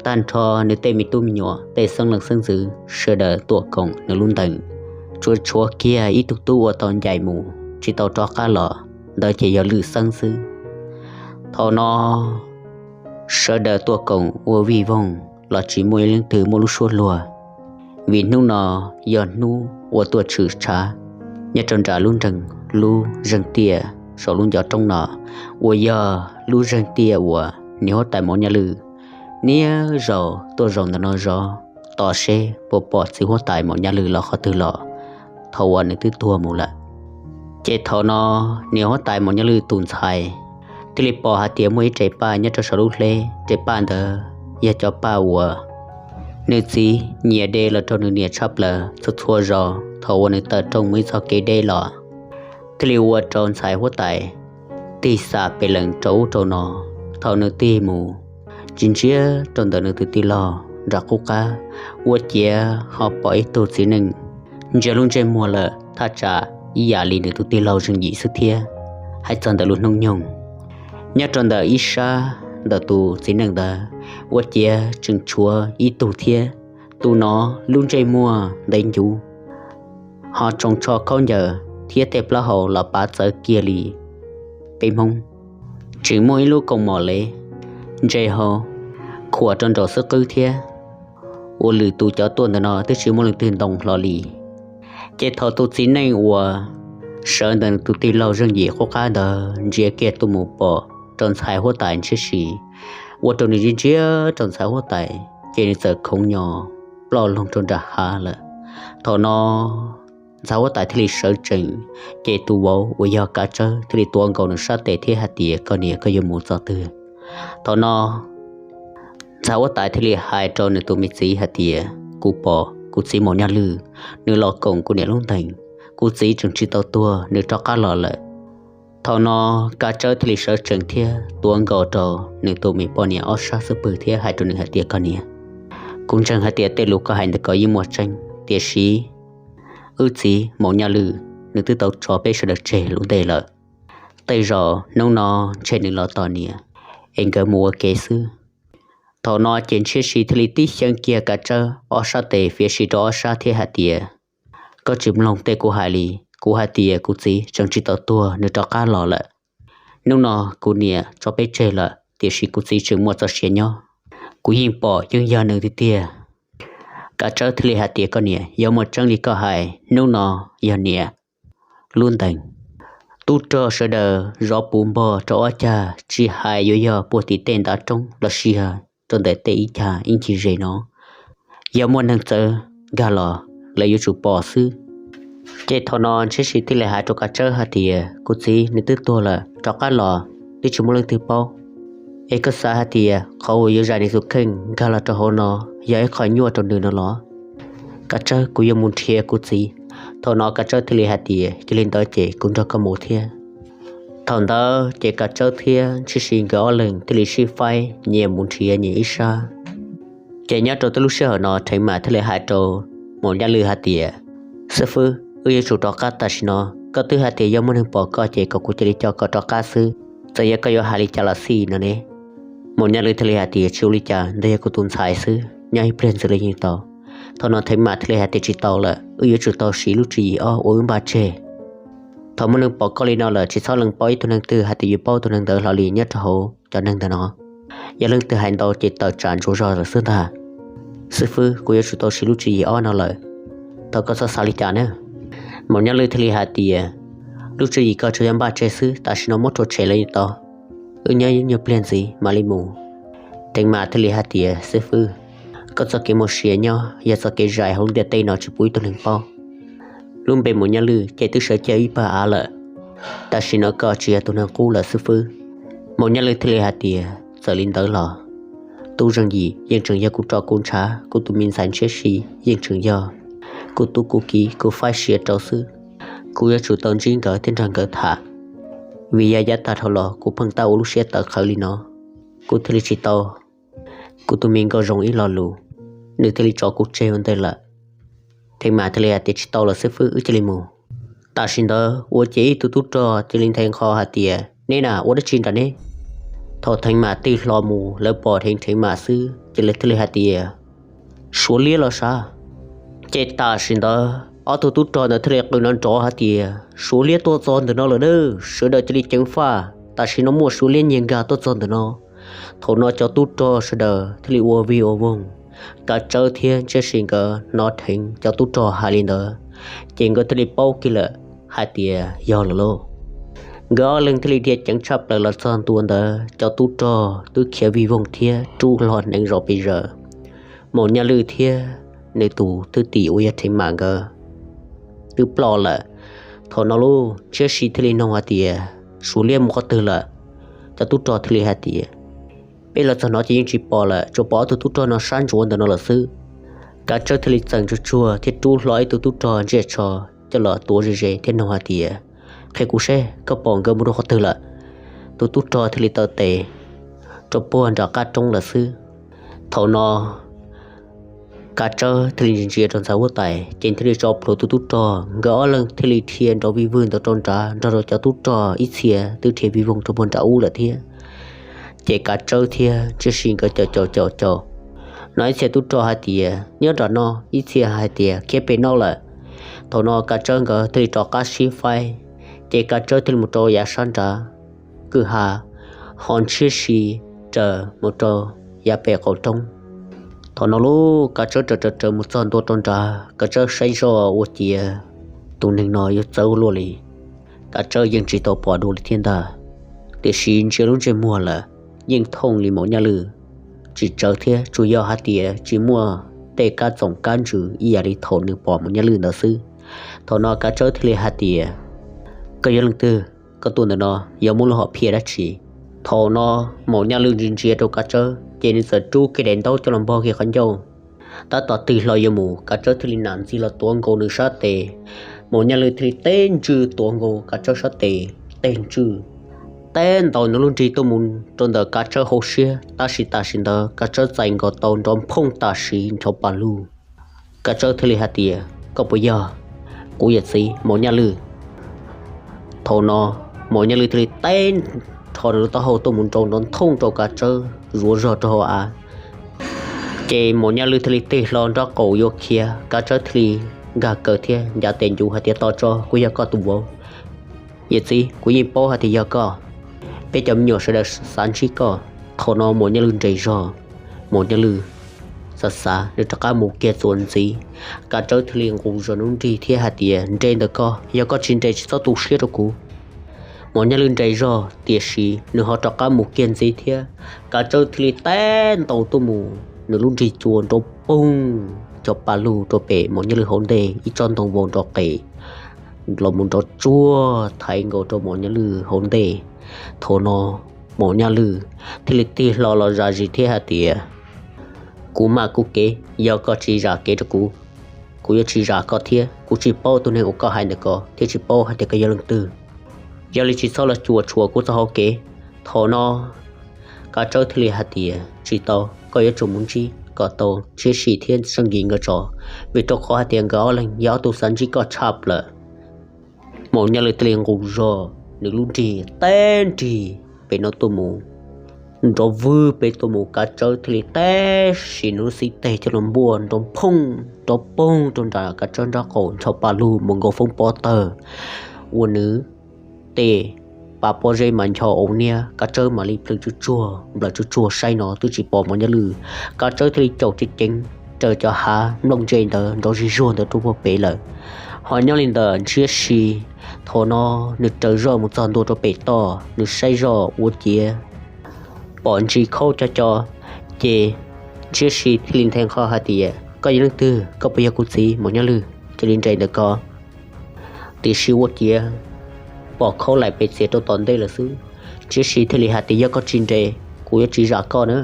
Tag nrho nws tej me tub me nyuam tej xeeb leej xeeb ntxwv sawv daws tuaj koom nws lub ntees, tsuas tshuav kiag ib tug tub uas tau ncaim mus tsis tau rov qab los, ntawd ces yog Lwm Xeeb xwb. Thaum no sawv daws tuaj koom ua vij voog los tsis muaj ib leej twg muaj lub suab luag, vim hnub no yog hnub uas tuaj tshwm tshav nyob rau nram lub nreeg lub zeeg tiaj saum lub ncov roob no, uas yog lub zeeg tiaj uas niam huab tais Maum Nyaj Lwj niaj zaus tuaj zaum ntawm no zov tos seb puas pom txiv huab tais Maum Nyaj Lwj los qhov twg los, thaum uas nws twb tuag mus lawm. Ces thaum no niam huab tais Maum Nyaj Lwj tus ntxhais thiaj li pom hais tias muaj ib rev paj nyob rau saum lub hleb, rev paj ntawd yog cov paj uas nws txiv nyiam de los rau nws niam tshaj plaws txhua txhua zaus thaum uas nws tawm rooj mus ib txoj kev deb los, thiaj li ua rau ntxhais huab tais tig xam pes lees rau ub rau no. Thaum nws tig mus ntsia ntsia rau ntawm nws tus tij laug nram qub qab, ua ciav ho pom ib tug txiv neej ntsia lub ntsej muag lawm thaj tsam ib yam li nws tus tij laug zeej yim xwb thiab. Hais txog ntawm lub hnub nyoog, nyob rau ntawm ib sab ntawm tus txiv neej ntawd, ua ciav tseem tshuav ib tug thiab. Tus no lub ntsej muag ntev ncuv, ho tsoos tsho khaub ncaws thiab tej plaub hau los pav txawv kiag li peb Hmoob. Tseem muaj ib lub koos mom lev ntse hau khuam rau nraum xub qwb thiab. Ua lwm tus cov tuaj ntawm no twb tsis muaj leej twg ntoo hlo li. Ces thaum tus txiv neej uas sawv ntawm nws tus tij laug zeej yim qub qab ntawd ntsia kiag tuaj mus pom rau ntxhais huab tais ntshiab si, ua rau nws ntsia ntsia rau ntxhais huab tais ces nws txawm khoov nyo ploj loo rau nram hav lawm. Thaum no ntxhais huab tais thiaj li sawv tsees, ces tus vauv uas yog Kav Tsawb thiaj li tuav nkaus nws sab tes thiab hais tias, Koj niam, koj yuav mus txog twg? Thaum no ntxhais huab tais thiaj li hais rau nws tus me txiv hais tias, Kuv pom kuv txiv Maum Nyaj Lwj, nws los koom kuv niam lub ntees. Kuv txiv tseem tsis tau tuag, nws rov qab los lawm. Thaum no Kav Tsawb thiaj li sawv tsees thiab tuav nkaus rau nws tus me poj niam ob sab xub pwg thiab hais rau nws hais tias, Koj niam, kuv ntseeg hais tias tej lus koj hais ntawd koj yeej muaj tseeb, tiam sis wb txiv Maum Nyaj Lwj nws twb tau tso peb sawv daws tseg lub ntej lawm. Tej zaum hnub no ntshe nws los tos niam, es nkawd mus ua ke xwb. Thaum no ces Ntshiab Si thiaj li tib xyeeb kiag Kav Tsawb ob sab tes fiav si rau ob sab thiab hais tias, koj tsis mloog tej kuv hais li. Kuv hais tias kuv txiv tseem tsis tau tuag, nws rov qab los lawm. Hnub no kuv niam tso peb tseg lawm, tiam sis kuv txiv tseem muaj txoj sia nyob. Kuv yeej pom yeej yog nws tiag tiag. Kav Tsawb thiaj li hais tias, koj niam, yog muaj tseeb li koj hais, hnub no yog niam lub ntees. Tub rog sawv daws zov puv npog rau ob cag, tsis hais yuav yog puag tim tej ntav roob los sis yog rau ntawm tej ib cag ib ncig ze no, yog muaj neeg txawv nkag los lawv yuav tsum pom xwb. Ces thaum no Ntshiab Si thiaj li hais rau Kav Tsawb hais tias, kuv txiv nws twb tuag lawm, rov qab los twb tsis muaj leej twg paub. Es koj xav hais tias qhov uas yuav zais nws tus kheej nkag los rau hauv no yog ib qho nyuaj rau nws no los? Kav Tsawb, kuv yuav mus nrhiav kuv txiv. Thaum no Kav Tsawb thiaj li hais tias, yog li ntawd ces kuv nrog koj mus thiab. Thaum ntawd ces Kav Tsawb thiab Ntshiab Si nkawd ob leeg thiaj li sib faib nyias mus nrhiav nyias ib sab. Ces nyob rau tej lub sij hawm no Theev Mam thiaj li hais rau Maum Nyaj Lwj hais tias, xib fwb, wb yuav tsum rov qab tam sim no. Koj twb hais tias yog muaj neeg pom koj ces kom kuv cia li coj koj rov qab xwb, txawm yog koj yuav hais li cas los xij no ne. Maum Nyaj Lwj thiaj li hais tias, tsis ua li cas, ntawd yog kuv tus ntxhais xwb, nyob ib pliag ntxwv los yeej tau. Thaum no Theev Mam thiaj li hais tias, tsis tau lawm, wb yuav tsum tau siv lub tswv yim ob ua wb npaj tseg. Thaum muaj neeg pom koj li no lawm tsis txhob lees paub ib tug neeg twg hais tias yuav paub tus neeg ntawd hlo li nyob rau hauv cov neeg ntawm no. Yog leej twg hais ntau ces tawm tsam ntsuas zog lawm xwb ntag. Xib fwb, kuv yuav tsum tau siv lub tswv yim ob no lawm. Thov koj txhob xav li cas na. Maum Nyaj Lwj thiaj li hais tias, lub tswv yim koj tsuas yog npaj tseg xwb, tam sim no muab rhuav tshem los yeej tau. Wb nyob ib nyuag pliag ntxiv mam li mus. Theev Mam thiaj li hais tias, xib fwb, koj txoj kev muaj sia nyob yog txoj kev zais hauv lub ntiaj teb no tsis pub ib tug neeg paub. Lub npe Maum Nyaj Lwj ces twb sawv cia ib pawg av lawm. Tam sim no koj tsis yog tus neeg qub lawm xib fwb. Maum Nyaj Lwj thiaj li hais tias, txawm li ntawd los, tub Zeej Yim yeej tseem yog kuv roj kuv ntshav, kuv tus me ntxhais Ntshiab Si yeej tseem yog kuv tub kuv kiv kuv faib sia rau xwb. Kuv yuav tsum tau ntsib nkawd thiab nrog nkawd tham, vim yog yav tag dhau los kuv pheej tab ua lub siab tawv qhawv li no, kuv thiaj li tsis tau kuv tus me nkauj zoo ib lo lus, nws thiaj li tso kuv tseg ua ntej lawm. Theev Mam thiaj li hais tias, tsis tau lawm xib fwb, wb cia li mus. Tam sim ntawd ua ces ib tug tub rog cia li nthe nqho hais tias, neb na ua dab tsi nram neb? Thaum Theev Mam tig hlo mus lawv pom dheev Theev Mam xwb ces lawv thiaj li hais tias, Suav liab los sav? Ces tam sim ntawd ob tug tub rog ntawd thiaj li qw nrov nrov hais tias, Suav liab tuaj txog ntawm no lawm na, sawv daws cia li ceev faj, tam sim no muaj Suav liab nyiag nkag tuaj txog ntawm no. Thaum no cov tub rog sawv daws thiaj li ua vig ua voog, Kav Tsawb thiab Ntshiab Si nkawd hnov dheev cov tub rog hais li ntawd, ces nkawd thiaj li paub kiag lawm hais tias yog lawm lauj. Nkawd ob leeg thiaj li dhia ceev tshaj plaws los txog ntua ntawd, cov tub rog twb khiav vig voog thiab rub hlo hneev zom pes zaws. Maum Nyaj Lwj thiab nws tus thwj tim uas yog Theev Mam nkawd twb ploj lawm. Thaum no lauj, Ntshiab Si thiaj li nug hais tias, Suav liab mus qhov twg lawm? Cov tub rog thiaj li hais tias, Peb los txog no ces yeej tsis pom lawm, tsuas pom ob tug tub rog no sab ntsuav ntawm no lawm xwb. Kav Tsawb thiaj li txeem tsuag tsuag thiab rub hlo ib tug tub rog ntsiag tsho coj los tuav ze ze thiab nug hais tias, Qhia kuv seb koj pom nkawd mus rau qhov twg lawm? Tus tub rog thiaj li taw tes rau puag nram qab roob lawm xwb. Thaum no Kav Tsawb thiaj li ntsia ntsia rau ntxa huab tais, ces thiaj li tso plhuav tus tub rog, nkawd ob leeg thiaj li dhia nrov vij vwg ntawd rau nrad nrog rau cov tub rog ib txhia twb dhia vij voog rau puag nram ub lawm thiab. Ces Kav Tsawb thiab Ntshiab Si nkawd caum caum caum caum, no ib txhia tub rog hais tias, Nyob nram no, ib txhia hais tias, Khiav pem no lawm. Thaum no Kav Tsawb nkawd thiaj li rov qab sib faib, ces Kav Tsawb thiaj li mus rau yav sab nrad kwj ha, ho Ntshiab Si raws mus rau yav pem qaum roob. Thaum no lauj, Kav Tsawb raws raws raws mus txog ntua rau nrad, Kav Tsawb saib zoj ua ciav tus neeg no yuav txawv ua luaj li. Kav Tsawb yeej tsis tau pom dua li thiab ntag, tiam sis ntsia lub ntsej muag lawm yeej thooj li Maum Nyaj Lwj, tsis tsawv thiab, tsuas yog hais tias tsis muaj tej kab txoom kab ntsws ib yam li thaum nws pom Maum Nyaj Lwj ntawd xwb. Thaum no Kav Tsawb thiaj li hais tias, Koj yog leej twg? Koj tuaj ntawm no yog muaj lub hom phiaj dab tsi? Thaum no Maum Nyaj Lwj ntsia ntsia rau Kav Tsawb ces nws txawm rub kiag daim ntaub coj los npog kiag qhov ncauj. Tab tom tig hlo yuav mus, Kav Tsawb thiaj li nam ntxig los tuav nkaus nws sab tes. Maum Nyaj Lwj thiaj li teb ntswj tuav nkaus Kav Tsawb sab tes, teg ntswj, teb ntaus nws lub nrig tuaj mus rau ntawm Kav Tsawb hauv siab, tab sis tam sim ntawd Kav Tsawb txais nkaus tau nrov phooj tam sim nrov pas lug. Kav Tsawb thiaj li hais tias, Koj puas yog? Kuv yawm txiv Maum Nyaj Lwj. Thaum no Maum Nyaj Lwj thiaj li teb rho nws lub taub hau tuaj mus nrau nrov nthooj rau Kav Tsawb zuav zog rau hauv av. Ces Maum Nyaj Lwj thiaj li tig hlo nraub qaum yuav khiav, Kav Tsawb thiaj li nkag kaw thiab ncav tes ncuv hais tias, Tos tso, kuv yog koj tus vauv. Yawm txiv, kuv yeej paub hais tias yog koj. Peb cov me nyuam sawv daws xav ntsib koj. Thaum no Maum Nyaj Lwj nres zog, Maum Nyaj Lwj xav xav, nws rov qab mus kiag txuas ntxiv. Kav Tsawb thiaj li nqus zog nws lub nrig thiab hais tias, Nres ntawm koj, yog koj tsis nres tsis txhob tu siab rau kuv. Maum Nyaj Lwj nres zog, tiam sis nws ho rov qab mus kiag ntxiv thiab. Kav Tsawb thiaj li teb ntaus tuaj mus, nws lub nrig cua nrov poog cov pa lug rau pem Maum Nyaj Lwj hauv ntej, ib tsob ntoo vau nrov qes los mus nrov tsuag thaiv nkaus rau Maum Nyaj Lwj hauv ntej. Thaum no Maum Nyaj Lwj thiaj li tig hlo los zam zis thiab hais tias, Kuv mam kuv kev, yog koj tsis zam kev rau kuv, kuv yuav tsis zam koj thiab. Kuv tsis paub tus neeg uas koj hais ntawm ko thiab tsis paub hais tias koj yog leej twg. Yog li tsis txhob los cuam tshuam kuv txoj hauv kev. Thaum no Kav Tsawb thiaj li hais tias, Tsis tau, koj yuav tsum mus ntsib kom tau Ntshiab Si thiab Seej Yim nkawd tso, vim rau qhov hais tias nkawd ob leeg yog ob tug xav ntsib koj tshaj plaws. Maum Nyaj Lwj thiaj li nqus zog nws lub nrig teb nrig pem no tuaj mus, nrov vwg pem tuaj mus, Kav Tsawb thiaj li teb sim nws lub xib teg coj los npuaj nrov phooj nrov poog rau nram Kav Tsawb nraub qaum ncho pa lug mus nkaus foob pob tawg, ua nws tej pa pob zeb mas ncho ua niab. Kav Tsawb mam li plhws tsuj tsuag nplawm tsuj tsuag saib no twb tsis pom Maum Nyaj Lwj. Kav Tsawb thiaj li caum ceev ceev raws cov hav nplooj ntse ntawd nrov zig zuag ntawd rau puag pem lawm. Ho nyob li ntawm Ntshiab Si, thaum no nws raws zoj mus txog ntua rau pem toj, nws saib zoj ua ciav pom ntsis khaub co co, ces Ntshiab Si thiaj li nthe nqho hais tias, Koj yog leej twg? Koj puas yog kuv txiv Maum Nyaj Lwj? Cia li nres ntawm ko. Tiam sis ua ciav pom khaub laim pes txias rau tom ntej lawm xwb. Ntshiab Si thiaj li hais tias, Yog koj tsis nres, kuv yuav tsis zam koj na.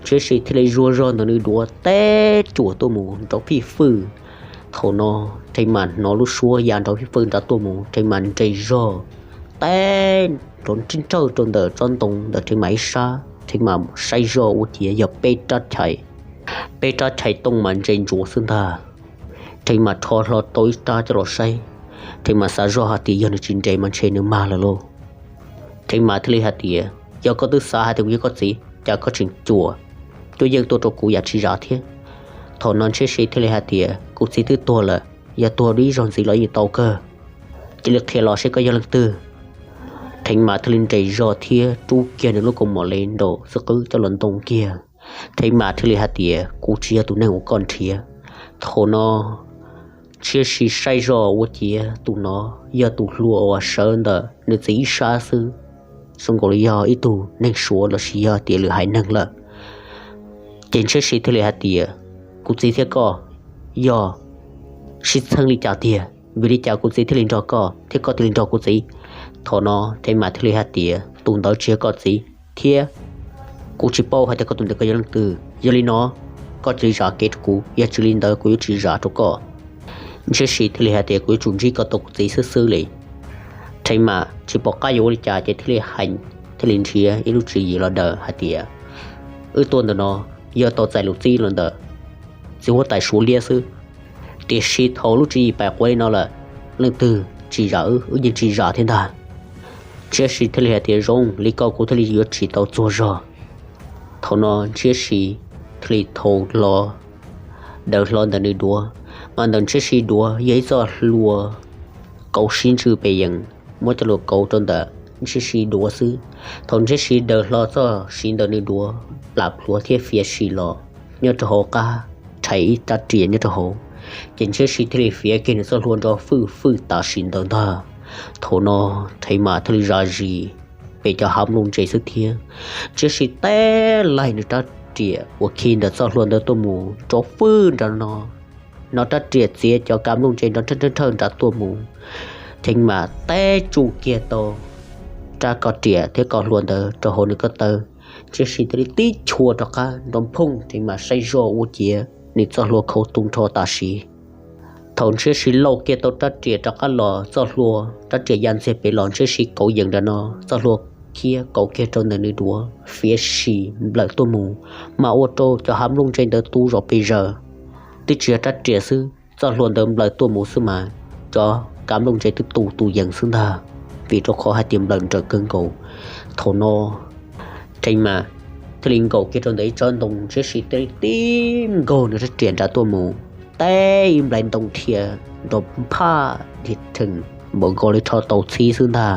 Ntshiab Si thiaj li zuag zog ntawm nws duav teb cuam tuaj mus nrov fij fwj. Thaum no Theej Mas hnov lub suab ya nrov fij fwj nrad tuaj mus, Theej Mas nres zog teb nrov nrawj rau ntawm tsob ntoo ntawm Theej Mas ib sab. Theej Mas saib zoj ua ciav yog peb rab chais, peb rab chais tooj mas ntse ntsuav xwb ntag. Theej Mas rho hlo tau ib rab coj los saib, Theej Mas xav zoj hais tias yog nws tsis nres mas ntshe nws mag lawm lauj. Theej Mas thiaj li hais tias, Yog koj twb xav hais tias kuv yog koj txiv, cas koj tseem cuam cuab yeej tuaj rau kuv yam tsis zam thiab? Thaum no Ntshiab Si thiaj li hais tias, Kuv txiv twb tuag lawm, yog tuag dua ib zaug ntxiv los yeej tau kawg. Cia li qhia los seb koj yog leej twg. Theej Mas thiaj li nres zog thiab rub kiag nws lub kaus mom le nraum xwb qwb coj los ntoo kiag. Theej Mas thiaj li hais tias, Kuv tsis yog tus neeg uas koj nrhiav. Thaum no Ntshiab Si saib zoj ua ciav tus no yog tus hluas uas sawv ntawm nws txiv ib sab xwb, zoo nkaus li yog ib tug neeg Suav los sis yog tias lwm haiv neeg lawm. Ces Ntshiab Si thiaj li hais tias, Kuv txiv thiab koj yog sib txheeb li cas tiag? Vim li cas kuv txiv thiaj li nrog koj thiab koj thiaj li nrog kuv txiv? Thaum no Theej Mas thiaj li hais tias, Tus ntawd tsis yog koj txiv, thiab kuv tsis paub hais tias koj tus ntawd koj yog leej twg. Yog li no, koj cia li zam kev rau kuv, yog tsis li ntawd kuv yuav tsis zam rau koj. Ntshiab Si thiaj li hais tias, Kuv yuav tsum ntsib koj tau kuv txiv xwb xwb li. Theej Mas tsis pom qab yuav ua li cas ces thiaj li hais, thiaj li nrhiav ib lub tswv yim los daws hais tias, Wb tuaj ntawm no yog tau txais lus txib los ntawm txiv huab tais Suav liab xwb. Tiam sis thaum lub tswv yim pais quav li no lawm, leej twg tsis zam wb, wb yeej tsis zam thiab ntag. Ntshiab Si thiaj li hais tias, Zoo li ko kuv thiaj li yuav tsis tau txuag zog. Thaum no Ntshiab Si thiaj li thau hlo, daws hlo ntawm nws duav, mas ntawm Ntshiab Si duav yog ib txoj hlua kauv sib ntsws pes yees, muab coj los kauv rau ntawm Ntshiab Si duav xwb. Thaum Ntshiab Si daws hlo txoj siv ntawm nws duav, plam plhuav thiab fiav sim los nyob rau hauv qab, rhais ib rab riam nyob rau hauv, ces Ntshiab Si thiaj li fiav kiag nws txoj hlua nrov fwj fwj tam sim ntawd ntag. Thaum no Theej Mas thiaj li zam zis pem cov hav nplooj ntse xwb thiab. Ntshiab Si teb laig nws rab riam uas khi ntawm txoj hlua ntawd tuaj mus nrov fwj nram no, no rab riam txiav cov kav nplooj ntse nrov nrhawj nrhawj nrad tuaj mus. Theej Mas teb tsuj kiag tau rab ko riam thiab ko hlua ntawd rau hauv nws ko taw. Ntshiab Si thiaj li tib chua rov qab nrov phooj, Theej Mas saib zoj ua ciav nws txoj hlua khauv tu nrho tam sim. Thaum Ntshiab Si lauj kiag tau rab riam rov qab los, txoj hlua rab riam ya ntxiag pem los, Ntshiab Si kauv yees nram no, txoj hlua khiav kauv kiag rau ntawm nws duav, fiav sim nplawm tuaj mus, mas ua rau cov hav nplooj ntse ntawd tu zom pes zaws. Twb tsis yog rab riam xwb, txoj hlua ntawd nplawm tuaj mus xwb mas cov kav nplooj ntse twb tu tus yees xwb ntag, vim rau qhov hais tias nplawm nrawm kawg nkaus. Thaum no Theev Mas thiaj li nkaum kiag rau ntawm ib tsob ntoo, Ntshiab Si thiaj li tib nkaug nws rab riam nram tuaj mus, teb ib nplais ntoo dhia nrov phaj dhia rhees npaum nkaus li rho tau txhib xwb ntag.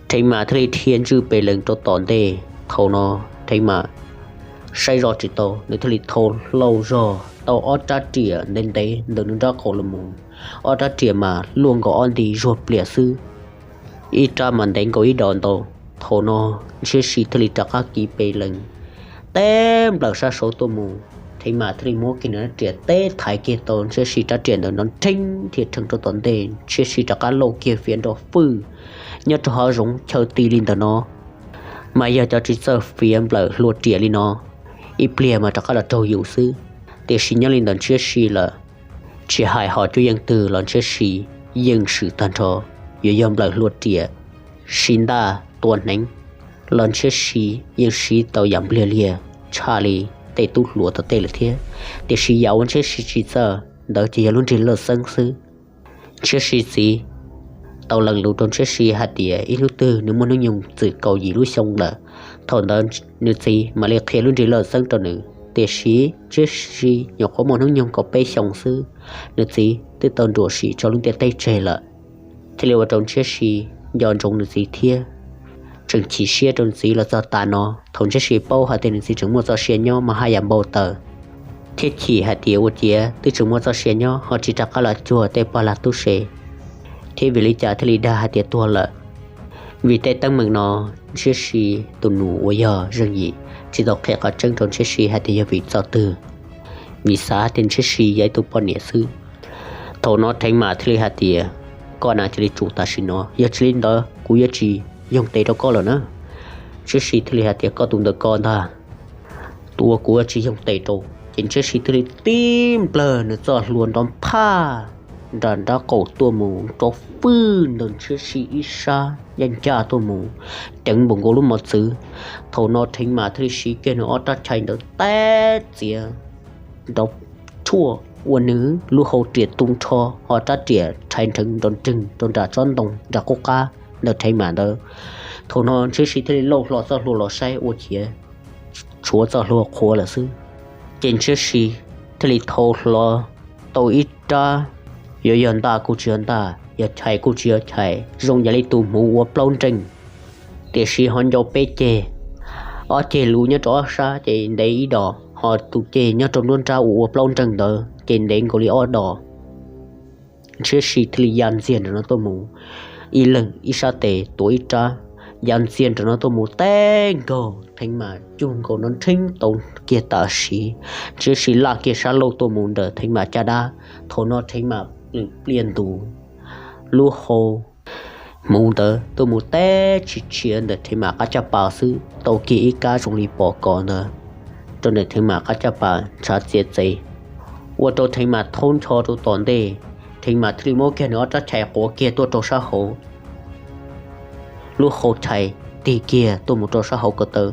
Theev Mas thiaj li dhia ntswj pes lees rau tom ntej. Thaum no Theev Mas saib zoj tsis tau, nws thiaj li thau hlau zog tau ob rab riam ntev ntev ntawm nws nraub qaum los mus, ob rab riam mas luaj nkaus ob nti zuag plias xwb, ib rab mas ntev nkaus ib dos ntau. Thaum no Ntshiab Si thiaj li rov qab kiv pes lees teb nplawm sab saud tuaj mus. Theev Mas thiaj li muab kiag nws rab riam teb thaiv kiag tau Ntshiab Si rab riam ntawd nrov nrheeb dhia rhees rau tom ntej. Ntshiab Si rov qab lauj kiag fiav nrov fwj nyob rau hauv zoov chaw ti li ntawm no, mas yog cov tsis txawj fiav nplawm hlua riam li no, ib pliag mas rov qab los raug yus xwb. Tiam sis nyob li ntawm Ntshiab Si lawm, tsis hais hom cuab yeej twg los Ntshiab Si yeej swm tag nrho. Yuav yog nplawm hlua riam, siv ntaj tua hneev los Ntshiab Si yeej siv tau yam npliag liag tshaj li tej tub hluas tom tej lawm thiab. Tiam sis yam uas Ntshiab Si tsis txawj ntawd ces yog lub nrig lawj xeeb xwb. Ntshiab Si txiv tau lees lus rau Ntshiab Si hais tias ib hnub twg nws muaj hnub nyoog txwm kaum yim lub xyoo lawm, thaum ntawd nws txiv mam li qhia lub nrig lawj xeeb rau nws. Tiam sis Ntshiab Si nyuam qhuav muaj hnub nyoog kaum peb xyoos xwb, nws txiv twb tau nruam sim tso lub ntiaj teb tseg lawm, thiaj li ua rau Ntshiab Si nco ntsoov nws txiv thiab tseem chim siab rau nws txiv los txog tav no. Thaum Ntshiab Si paub hais tias nws txiv tseem muaj txoj sia nyob mas haj yam npau taws thiab chim hais tias ua ciav twb tseem muaj txoj sia nyob ho tsis rov qab los cuag tej pog lag tub se, thiab vim li cas thiaj li dag hais tias tuag lawm. Vim tej teeb meem no Ntshiab Si tus nus uas yog Zeej Yim tsis tau qhia qhov tseeb rau Ntshiab Si hais tias yog vim txoj twg, vim xav tias Ntshiab Si yog ib tug poj niam xwb. Thaum no Theev Mas thiaj li hais tias, koj na cia li tsum tam sim no, yog tsis li ntawd kuv yuav tsis yoog tes rau koj lawm na. Ntshiab Si thiaj li hais tias koj tus ntawm koj ntag, tus uas kuv yuav tsis yoog tes rau. Ces Ntshiab Si thiaj li tib nplawg nws txoj hlua nrov phaj nram nraub qaum tuaj mus rau fwj ntawm Ntshiab Si ib sab ncaj ncaj tuaj mus, ceev npaum nkaus lub mos txwv. Thaum no Theev Mas thiaj li siv kiag nws ob rab chais ntawd teb txiav nrov tshuaj ua nws lub hau riam tu nrho, ho rab riam rhais nrheev nrov nreeg rau nram tsob ntoo nram qub qab ntawm Theev Mas ntawd. Thaum no Ntshiab Si thiaj li lauj hlo txoj hlua los saib ua ciav tshuav txoj hlua qhuav lawm xwb. Ces Ntshiab Si thiaj li thau hlo tau ib rab, yuav yog ntaj kuj tsis yog ntaj, yog chais kuj tsis yog chais, zoo yam li tus hmuv ua plaub nreej, tiam sis ho ncau peb ceg, ob ceg luv nyob rau ob sab ces ntev ib dos, ho tus ceg nyob rau nruab nrab uas ua plaub nreej ntawd ces ntev nkaus li ob dos. Ntshiab Si thiaj li ya ntxiag nram no tuaj mus, ib leeg ib sab tes tuav ib rab, ya ntxiag nram no tuaj mus teb nkaug Theev Mas cug nkaus nrov nrheeb tau kiag tam sim. Ntshiab Si laj kiag sab laug tuaj mus ntawm Theev Mas caj dab. Thaum no Theev Mas plwm pliaj ntus, lub hau hmuv ntawd tuaj mus teb tsis tshiav ntawm Theev Mas qab caj pas xwb, tau kiag ib kab zoo li pos kos ntawd rau ntawm Theev Mas qab caj pas ntshav txiav txev, ua rau Theev Mas thaub ncho rau tom ntej. Theev Mas thiaj li muab kiag nws ob rab chais quav kiag tuaj rau sab hauv lub hau chais, tig kiag tuaj mus rau sab hauv ko taw.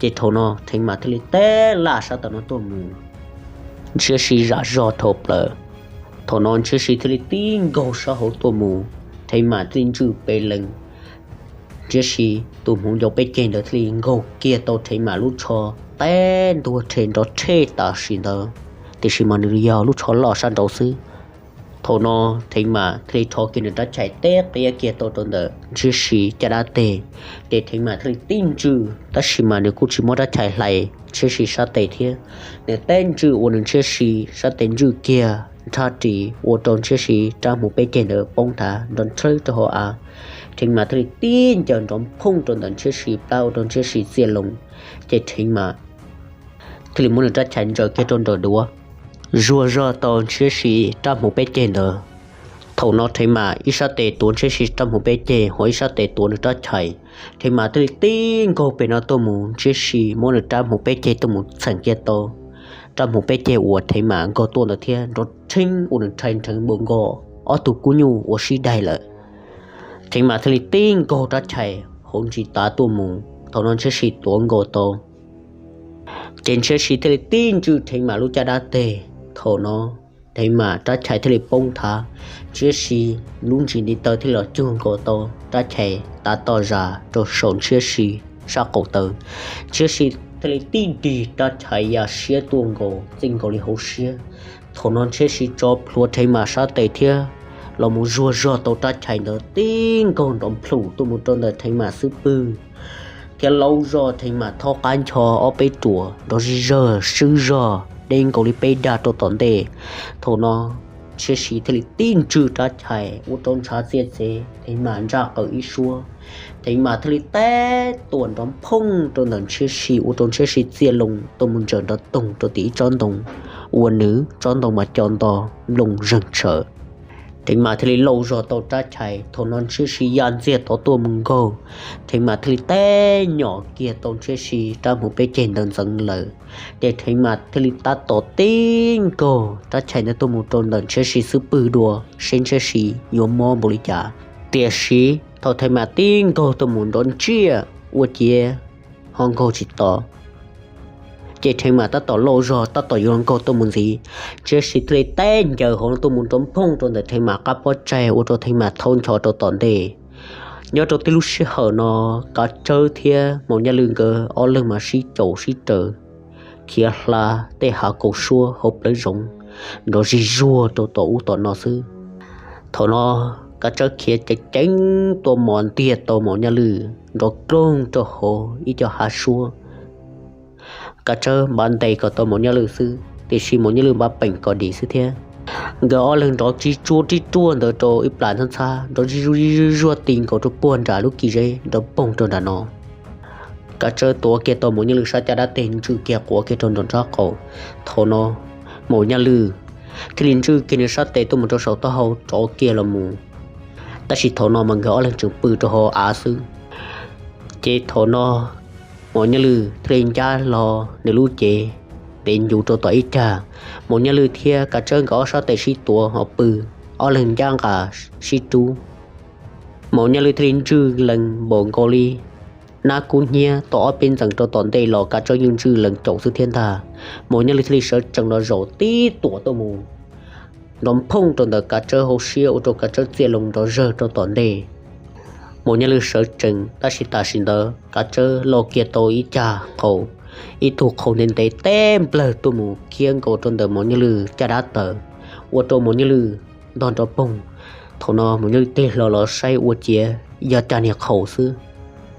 Ces thaum no Theev Mas thiaj li teb laj sab tom no tuaj mus, Ntshiab Si zam zog dhau plaws. Thaum no Ntshiab Si thiaj li tib nkaug sab hauv tuaj mus, Theev Mas thiaj li ntswj pes lees. Ntshiab Si tus hmuv ncau peb ceg ntawd thiaj li nkaug kiag tau Theev Mas lub tsho, teb ntuag rhe nrov rhe tam sim ntawd, tiam sis mas nws yog lub tsho loj sab nraud xwb. Thaum no Theev Mas thiaj li rho kiag nws rab chais teb qiab kiag tau rau ntawm Ntshiab Si caj dab teg. Ces Theev Mas thiaj li tib ntswj, tab sis mas nws kuj tsis muab rab chais hlais Ntshiab Si sab tes thiab, nws teb ntswj ua nws Ntshiab Si sab tes ntswj kiag nrhab ris ua rau Ntshiab Si rab hmuv peb ceg ntawd poob thav nrov nrhawb rau hauv av. Theev Mas thiaj li tib ncaws nrov phooj rau ntawm Ntshiab Si plab ua rau Ntshiab Si txiaj loo. Ces Theev Mas thiaj li muab nws rab chais ntsaws kiag rau nraum duav, zuag zog tau Ntshiab Si rab hmuv peb ceg ntawd. Thaum no Theev Mas ib sab tes tuav Ntshiab Si rab hmuv peb ceg, ho ib sab tes tuav nws rab chais. Theev Mas thiaj li tib nkaug pem no tuaj mus, Ntshiab Si muab nws rab hmuv peb ceg tuaj mus txheem kiag tau rab hmuv peb ceg uas Theev Mas nkaug tuaj ntawd thiab, nrov rheeb ua nws rhais nrheev npaum nkaus ob tug kub nyuj uas sib daig lawm. Theev Mas thiaj li tib nkaug rab chais hauv ntsis tav tuaj mus, thaum no Ntshiab Si tuav nkaus tau. Ces Ntshiab Si thiaj li tib ntswj Theev Mas lub caj dab teg, thaum no Theev Mas rab chais thiaj li poob thav, Ntshiab Si lub ntsis ntiv taw thiaj li los cug nkaus tau. rab chais tav toj zas rau saum Ntshiab Si sab qaum taw. Ntshiab Si thiaj li tib nrig rab chais ya siab tuaj nkaus txij nkaus li hauv siab. Thaum no Ntshiab Si tso plhuav Theev Mas sab tes thiab los mus zuag zog tau rab chais ntawd tib nkaug nrov nplhum tuaj mus rau ntawm Theev Mas xub pwg, thiab laub zog Theev Mas thaub qab ncho ob peb ruam nrov zig zawg swb zog deb nkaus li peb dag rau tom ntej. Thaum no Ntshiab Si thiaj li tib ntswj rab chais ua rau ntshav txiaj txev, Theev Mas ntsaj qaws ib suab. Theev Mas thiaj li teb tuam nrov nphooj rau ntawm Ntshiab Si ua rau Ntshiab Si txiaj loo tuaj mus ntsaws nrov toog rau tim ib tsob ntoo uas nws tsob ntoo mas co nto nplooj zeeg tshawm. Theev Mas thiaj li lauj zog tau rab chais, thaum no Ntshiab Si ya ntxiag tod tuaj mus nkaug. Theev Mas thiaj li teb nyom kiag tau Ntshiab Si rab hmuv peb ceg ntawd ntxeev lawm. Ces Theev Mas thiaj li tab tom tib nkaug rab chais ntawd tuaj mus rau ntawm Ntshiab Si xub pwg dua seb Ntshiab Si yuav mob npaum li cas. Tiam sis thaum Theev Mas tib nkaug tuaj mus nrov ntsiaj ua ciav ho nkaug tsis to. Ces Theev Mas tab tom lauj zog tab tom yuav nkaug tuaj mus ntxiv, Ntshiab Si thiaj li teb ncaws hauv no tuaj mus nrov nphooj rau ntawm Theev Mas qab pob tsaig ua rau Theev Mas thaub ncho rau tom ntej. Nyob rau tib lub sij hawm no, Kav Tsawb thiab Maum Nyaj Lwj nkawd ob leeg mas sib caum sib raws khiav hla tej hav kaus suab hauv plawv zoov nrov zig zuag rau tom ub tom no xwb. Thaum no Kav Tsawb khiav ceev ceev tuaj mos ntiag tau Maum Nyaj Lwj nrov kloog rau hauv ib co hav suab. Kav Tsawb npaj ntes kom tau Maum Nyaj Lwj xwb, tiam sis Maum Nyaj Lwj npaj peem kom dim xwb thiab. Nkawd ob leeg nrov tsis tsuag tib ruaj ntawd rau ib plas ntxhab ntxhab nrov zig zuag zig zuag ti nkaus rau puag nram lub kis zeb nrov poog rau nram no. Kav Tsawb tuav kiag tau Maum Nyaj Lwj sab caj dab tes ntswj kiag quav kiag rau nram nraub qaum. Thaum no Maum Nyaj Lwj thiaj li ntswj kiag nws sab tes tuaj mus rau saum taub hau rov kiag los mus. Tab sis thaum no mas nkawd ob leeg tseem pw rau hauv av xwb. Ces thaum no Maum Nyaj Lwj thiaj li ncab hlo nws lub cev ntev ncuv rau tom ib cag. Maum Nyaj Lwj thiab Kav Tsawb nkawd ob sab tes sib tuav ho pw, ob leeg ncab nqa sib rub. Maum Nyaj Lwj thiaj li ntswj lees npaum nkaus li nab kub hnyiab tau ob peb ntxees rau tom ntej los Kav Tsawb yeej ntswj lees caum xwb thiab ntag. Maum Nyaj Lwj thiaj li sawv tsees los zaum tib tuam tuaj mus nrov nphooj rau ntawm Kav Tsawb hauv siab ua rau Kav Tsawb txiaj loo nrov zawg rau tom ntej. Maum Nyaj Lwj sawv tsees tab sis tam sim ntawd Kav Tsawb lauj kiag tau ib cag qhaus, ib tug qhaus ntev ntev teb nplawg tuaj mus khiab nkaus rau ntawm Maum Nyaj Lwj caj dab taws, ua rau Maum Nyaj Lwj ntog nrov poog. Thaum no Maum Nyaj Lwj tig hlo los saib ua ciav yog cag niag qhaus xwb.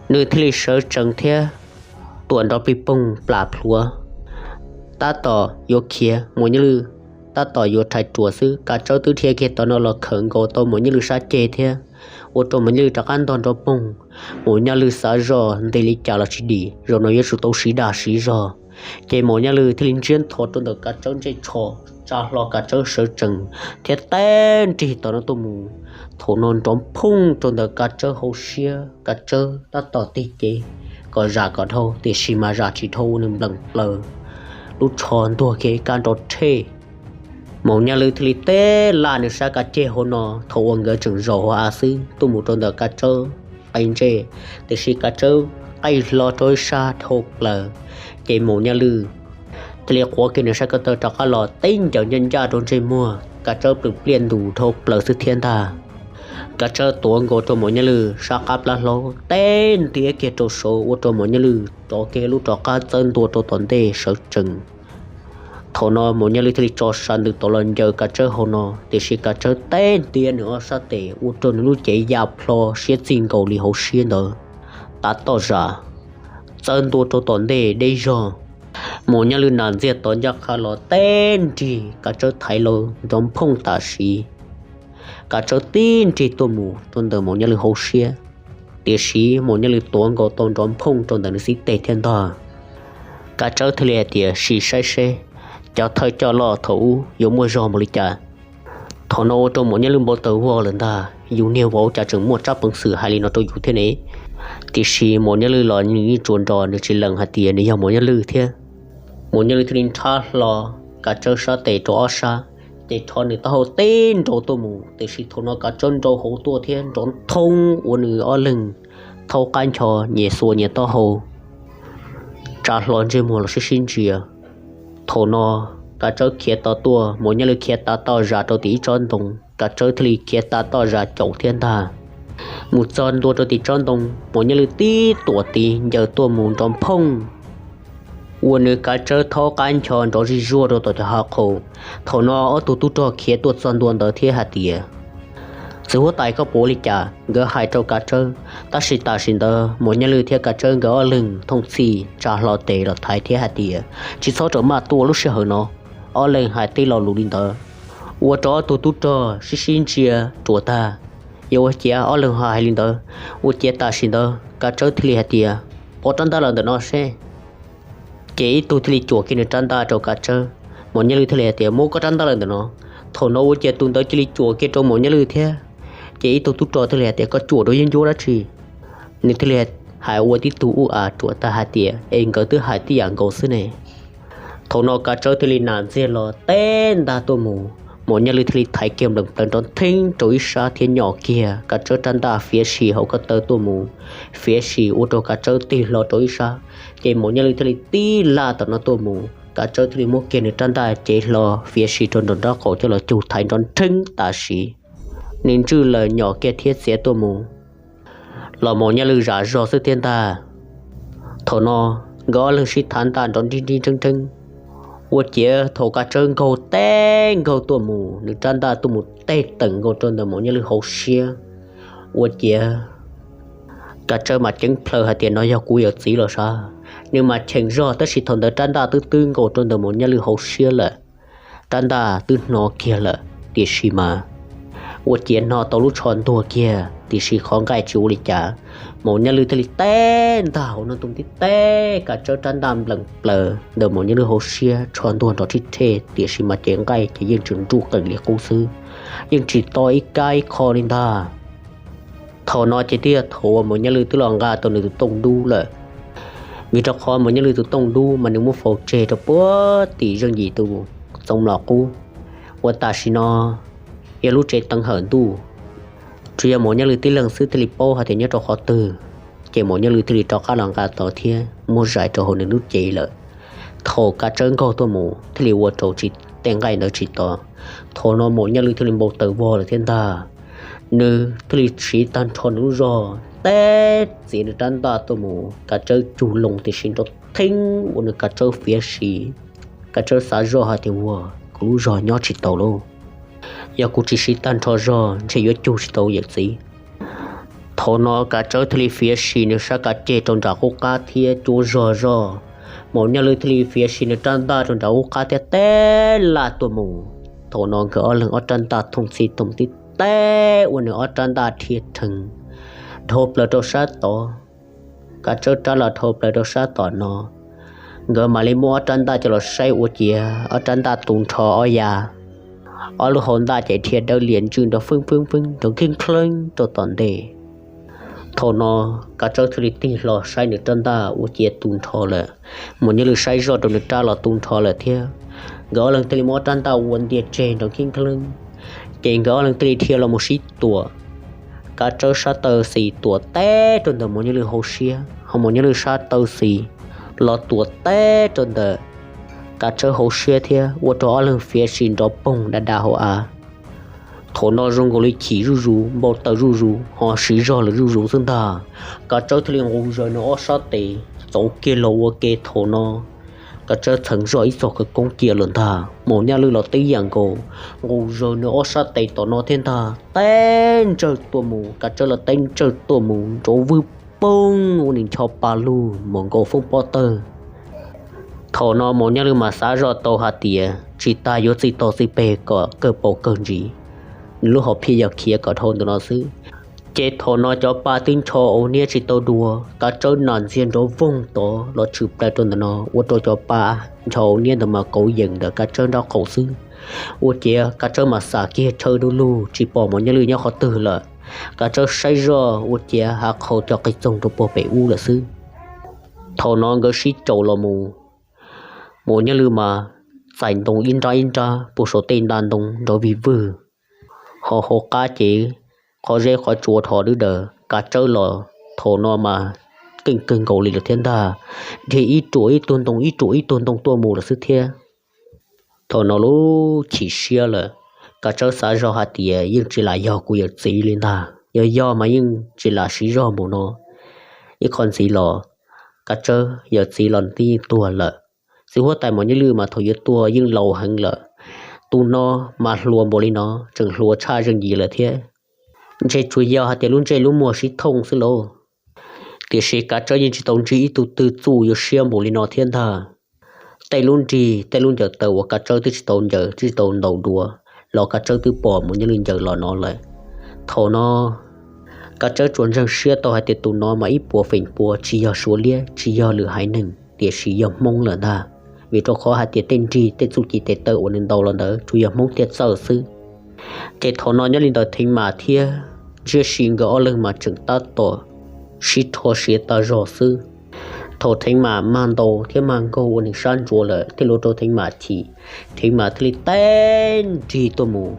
Nws thiaj li sawv tsees thiab tuam nrov plig poog plam plhuav, tab tom yuav khiav, Maum Nyaj Lwj tab tom yuav rhais ruam xwb, Kav Tsawb twb dhia kiag tom no los khawm nkaus tau Maum Nyaj Lwj sab ceg thiab, ua rau Maum Nyaj Lwj rov qab ntog nrov poog. Maum Nyaj Lwj xav zoj ntes li cas los tsis dim, zaum no yuav tsum tau siv dag siv zog. Ces Maum Nyaj Lwj thiaj li ntsiab ntho rau ntawm Kav Tsawb ntsej tsho, tsa hlo Kav Tsawb sawv tsees thiab teb nrig tom no tuaj mus. Thaum no nrov phooj rau ntawm Kav Tsawb hauv siab, Kav Tsawb tab tom tig cev kom zam kom dhau, tiam sis mas zam tsis dhau ua nws npleem plaws, lub tsho ntuag kiag ib kab nrov rhej. Maum Nyaj Lwj thiaj li teb laj nws sab kav ceg hauv no, thaum uas nkawd tseem zaum hauv av xwb, tuaj mus rau ntawm Kav Tsawb qe ntsej, tiam sis Kav Tsawb qaij hlo rau ib sab dhau plaws, ces Maum Nyaj Lwj thiaj li quav kiag nws sab ko taw rov qab los teb ncaws ncaj ncaj rau ntsej muag, Kav Tsawb plws pliaj ntus dhau plaws xwb thiab ntag. Kav Tsawb tuav nkaus rau Maum Nyaj Lwj sab qab plab hlaub teb ntiab kiag rau saud ua rau Maum Nyaj Lwj rov kiag lub rov qab txawb ntua rau tom ntej sawv tsees. Thaum no Maum Nyaj Lwj thiaj li tso sa ntws tod los ncaws Kav Tsawb hauv no, tiam sis Kav Tsawb teb ntiab nws ob sab tes ua rau nws lub cev ya plho siab txij nkaus li hauv siab ntawd, tav toj zam, txawb ntua rau tom ntej deb zog. Maum Nyaj Lwj nas ntxiag tod ncaj qha los teb nrig, Kav Tsawb thaiv los nrov phooj tam sim, Kav Tsawb tib nrig tuaj mus rau ntawm Maum Nyaj Lwj hauv siab, tiam sis Maum Nyaj Lwj tuav nkaus tau nrov phooj rau ntawm nws xib teg thiab ntag. Kav Tsawb thiaj li hais tias sim saib seb cov thawj coj loj thaum ub yuav muaj zog npaum li cas. Thaum no ua rau Maum Nyaj Lwj npau taws vog lawm ntag, yus niag vauv cas tseem muaj tsab peev xwm hais li no rau yus thiab ne. Tiam sis Maum Nyaj Lwj los nws yeej tsuas nrog nws tsis lees hais tias nws yog Maum Nyaj Lwj thiab. Maum Nyaj Lwj thiaj li nrhab hlo Kav Tsawb sab tes rau ob sab, ces rho nws taub hau teb nrau tuaj mus, tiam sis thaum no Kav Tsawb nrau hauv tuaj thiab nrov nthoob ua nws ob leeg thaub qab ncho nyias xuas nyias taub hau, tsa hlo ntsej muag los sib sib ntsia. Thaum no Kav Tsawb khiav tod tuaj, Maum Nyaj Lwj khiav tav toj zas rau tim ib tsob ntoo, Kav Tsawb thiaj li khiav tav toj zas caum thiab ntag. Mus txog ntua rau tim tsob ntoo, Maum Nyiaj Lwj tib tuam tiv ncaws tuaj mus nrov phooj, ua nws kav tsawb thaub qab ncho nrov zij zuaj rau tom cov hav qhaus. Thaum no ob tug tub rog khiav tuaj txog ntua ntawd thiab hais tias, Txiv huab tais, koj puas ua li cas? Nkawd hais rau kav tsawb, tab sis tam sim ntawd Maum Nyiaj Lwj thiab kav tsawb nkawd ob leeg thooj txhij tsa hlo tes los thaiv thiab hais tias, Tsis txhob rawm maj tuaj lub sij hawm no. Ob leeg hais tej lo lus li ntawd ua rau ob tug tub rog sib sib ntsia ruam tag. Yog ua ciav ob leeg ho hais li ntawd, ua ciav tam sim ntawd kav tsawb thiaj li hais tias, Pov rab ntaj los ntawm no seb. Ces ib tug thiaj li cuam kiag nws rab ntaj rau kav tsawb. Maum Nyiaj Lwj thiaj li hais tias, Muab koj rab ntaj los ntawm no. Thaum no ua ciav tus ntawd cia li cuam kiag rau Maum Nyiaj Lwj thiab. Ces ib tug tub rog thiaj li hais tias, Koj cuam rau yeeb ncuab dab tsi? Nws thiaj li hais ua tib tug ub a ruam tag hais tias, Es nkawd twb hais tib yam nkaus xwb ne. Thaum no kav tsawb thiaj li nas ntxiag los teb ntaj tuaj mus, Maum Nyiaj Lwj thiaj li thaiv kiag nplees plaws nrov ntheeb rau ib sab thiab nyom kiag kav tsawb rab ntaj fiav sim hauv ko taw tuaj mus, fiav sim ua rau kav tsawb tig hlo rau ib sab. Ces Maum Nyiaj Lwj thiaj li tib laj tom no tuaj mus, kav tsawb thiaj li muab kiag nws rab ntaj cev hlo fiav sim rau nraum nraub qaum coj los cug thaiv nrov nrheeb tam sim. Nws ntswj lawm nyom kiag thiab txiav tuaj mus los Maum Nyiaj Lwj zam zog xwb thiab ntag. Thaum no nkawd ob leeg sib thav ntaj nrov nrib nrib nrheeb nrheeb, ua ciav thaum kav tsawb nkaug teb nkaug tuaj mus, nws rab ntaj tuaj mus tej teem nkaus rau ntawm Maum Nyiaj Lwj hauv siab, ua ciav kav tsawb mas ceeb plhaw hais tias, No yog kuv yawm txiv los sav. Nws mas cheem zog tab sis thaum ntawd rab ntaj twb twb nkaus rau ntawm Maum Nyiaj Lwj hauv siab lawm. Rab ntaj twb hno kiag lawm tiam sis mas ua ciav hno tau lub tsho ntuag kiag tiam sis qhov nqaij tsis ua li cas. Maum Nyiaj Lwj thiaj li teb ntaj hauv no tus tib teb kav tsawb rab ntaj nplees plaws ntawm Maum Nyiaj Lwj hauv siab, tsho ntuag nrov thib thej tiam sis mas ces nqaij ces yeej tseem nruj qees li qub xwb, yeej tsis to ib kab ib qho li ntag. Thaum no ces twb yog thaum uas Maum Nyiaj Lwj twb los nqa tau nws tus tooj dub lawm, vim rau qhov Maum Nyiaj Lwj tus tooj dub mas nws muab faus tseg rau puag tim zeej yim tus txoov mlom qub, uas tam sim no yog lub tsev teev hawm ntuj, tsuas yog Maum Nyiaj Lwj tib leeg xwb thiaj li paub hais tias nyob rau qhov twg, ces Maum Nyiaj Lwj thiaj li rov qab los nqa tau thiab muab zais rau hauv nws lub cev lawm. Thaum kav tsawb nkaug tuaj mus thiaj li ua rau tej nqaij ntawd tsis to. Thaum no Maum Nyiaj Lwj thiaj li npau taws vog lawm thiab ntag. Nws thiaj li siv tag nrho nws lub zog teb txiav nws rab ntaj tuaj mus, kav tsawb cug loo tiam sis nrov theeb ua nws kav tsawb fiav sim. Kav tsawb xav zoj hais tias, Ua, kuv lub zog nyob tsis tau lauj. Yog kuv tsis siv tag nrho zog ntshe yuav cug tsis tau yawm txiv. Thaum no kav tsawb thiaj li fiav sim nws sab kav ceg rau nram qub qab thiab cuab zog zoj. Maum Nyiaj Lwj thiaj li fiav sim nws rab ntaj rau nram qub qab thiab teb laj tuaj mus. Thaum no nkawd ob leeg ob rab ntaj thooj txhij thooj tib teb ua nws ob rab ntaj dhia rhees dhau plaws rau sab tod. Kav tsawb rab los dhau plaws rau sab tom no. Nkawd mam li muab ob rab ntaj coj los saib ua ciav ob rab ntaj tu nrho ob yav, ob lub hau ntaj ces dhia dawb lias ntswj nrov feeb feeb feeb nrov kheeb kheeb rau tom ntej. Thaum no kav tsawb thiaj li tig hlo saib nws rab ntaj ua ciav tu nrho lawm. Maum Nyiaj Lwj saib zoj rau nws rab los tu nrho lawm thiab. Nkawd ob leeg thiaj li muab ob rab ntaj ua ntias tseg nrov kheeb kheeb, ces nkawd ob leeg thiaj li dhia los mus sib tuam. Kav tsawb sab taw xis tuam teb rau ntawm Maum Nyiaj Lwj hauv siab, ho Maum Nyiaj Lwj sab taw xis los tuam teb rau ntawm kav tsawb hauv siab thiab ua rau ob leeg fiav sim nrov poog da da hauv av. Thaum no zoo nkaus li chim zuj zus, npau taws zuj zus, ho siv zog lawm zuj zus xwb ntag. Kav tsawb thiaj li nqus zaws nws ob sab tes txauv kiag los ua ke. Thaum no kav tsawb txheev zoj ib txog khawv koob cia lawm ntag. Maum Nyiaj Lwj los tib yam nkaus, nqus zaws nws ob sab tes tom no thiab ntag, teb ntsawg tuaj mus. Kav tsawb los teb ntsawg tuaj mus nrov vwj poog ua nws ncho pa lug mus nkaus foob pob tawg. Thaum no Maum Nyiaj Lwj mas xav zoj tau hais tias tsis tas yuav txij tog txij peg kom kawg paus kawg ntsis, nws lub hom phiaj yog khiav kom dhau ntawm no xwb. Ces thaum no cov pa twb ncho ua niab tsis tau dua, kav tsawb nas ntxiag nrov voog tod los tshwm plaws rau ntawm no ua rau cov pa ncho ua niab ntawd mas kauv yees ntawm kav tsawb nraub qaum xwb. Ua ciav kav tsawb mas xam kiag chaw du lug tsis pom Maum Nyiaj Lwj nyob qhov twg lawm. Kav tsawb saib zoj ua ciav hav qhaus cov qis txoog rau puag pem ub lawm xwb. Thaum no nkawd sib caum los mus, Maum Nyiaj Lwj mas txais ntoo ib nrab ib nrab puag saum tej nta ntoo nrov vig vwg, ho hauv qab ces qhov zeb qhov tsua dhos dwb daws. Kav tsawb los thaum no mas keej kawg nkaus li lawm thiab ntag, dhia ib ruam ib tug ntoo ib ruam ib tug ntoo tuaj mus lawm xwb thiab. Thaum no lub chim siab lawm, kav tsawb xav zoj hais tias yeej tsis lam yog kuv yawm txiv li ntag. Yog yog mas yeej tsis lam siv zog npaum no. Ib qho ntxiv los Kav Tsawb yawm txiv los twb yeej tuag lawm. Txiv huab tais Maum Nyaj Lwj mas thaum yuav tuag yeej laus heev lawm. Tus no mas hluas npaum li no, tseem hluas tshaj zeej yim lawm thiab. Ntshe tsuas yog hais tias lub ntsej lub muag sib thooj xwb lauj. Tiam sis Kav Tsawb yeej tsis tau ntsib ib tug twg txuj yuav siab npaum li no thiab ntag. Tej lub nrig tej lub ncaws taw uas Kav Tsawb twb tsis tau ncaws twb tsis tau ntaus dua los Kav Tsawb twb pom Maum Nyaj Lwj ncaws los no lawm. Thaum no Kav Tsawb tsuas ntseeg siab tau hais tias tus no mas ib puas feem pua tsis yog Suav liab tsis yog lwm haiv neeg tiam sis yog Hmoob lawm ntag, vim rau qhov hais tias tej nrig tej txuj ci tes taw uas nws ntaus los ntawd tsuas yog Hmoob thiaj txawj xwb. Ces thaum no nyob li ntawd Theev Mas thiab Ntshiab Si nkawd ob leeg mas tseem tab tom sib rho siav tas zog xwb. Thaum Theev Mas mag ntaus thiab mag nkaug ua nws sab ntsuav lawm thiaj li ua rau Theev Mas chim, Theev Mas thiaj li teb nrig tuaj mus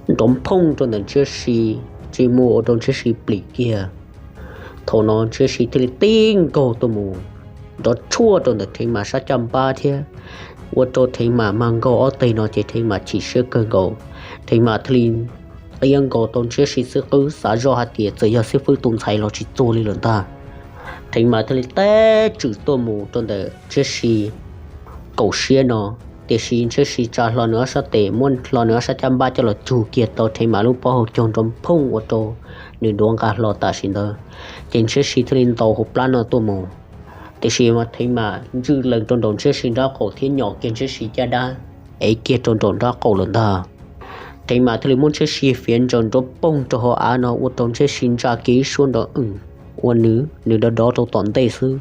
nrov phooj rau ntawm Ntshiab Si ntsej muag ua rau Ntshiab Si plim kiag. Thaum no Ntshiab Si thiaj li tib nkaug tuaj mus nrov tshuaj rau ntawm Theev Mas sab caj npab thiab ua rau Theev Mas mag nkaug ob teg no ces Theev Mas chim siab kawg nkaus. Theev Mas thiaj li qia nkaus tau Ntshiab Si xwb qwb xav zoj hais tias txawm yog xib fwb tus ntxhais los tsis txuag li lawm ntag. Theev Mas thiaj li teb tswm tuaj mus rau ntawm Ntshiab Si kaum siab no, tiam sis Ntshiab Si tsa hlo nws ob sab tes muab hlo nws ob sab caj npab coj los cug kiag tau Theev Mas lub pob hau caug nrov phooj ua rau nws duav nqa hlo tam sim ntawd. Ces Ntshiab Si thiaj li ntaus hauv plab no tuaj mus, tiam sis mas Theev Mas ntswj lees rau nraum Ntshiab Si nraub qaum thiab nyom kiag Ntshiab Si caj dab ev kiag rau nraum nraub qaum lawm ntag. Theev Mas thiaj li muab Ntshiab Si fiav ntsaws nrov phooj rau hauv av no ua rau Ntshiab Si ntsa kiag ib suab nrov wb ua nws nws dov dov rau tom ntej xwb.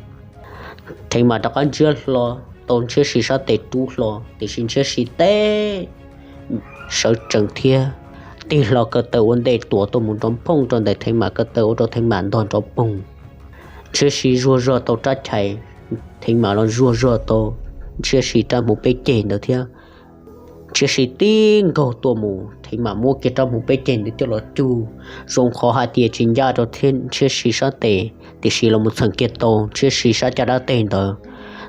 Theev Mas rov qab ntsiab hlo tau Ntshiab Si sab tes rub hlo, tiam sis Ntshiab Si teb sawv tsees thiab tig hlo ko taw ua ntej tuam tuaj mus nrov phooj rau ntawm Theev Mas ko taw ua rau Theev Mas ntog nrov poog. Ntshiab Si zuag zog tau rab chais, Theev Mas los zuag zog tau Ntshiab Si rab hmuv peb ceg ntawd thiab. Ntshiab Si tib nkaug tuaj mus, Theev Mas muab kiag rab hmuv peb ceg ntawd coj los cug, zoo qhov hais tias tsis ncaj rau Ntshiab Si sab tes, tiam sis los mus txheem kiag tau Ntshiab Si sab caj dab teg ntawd.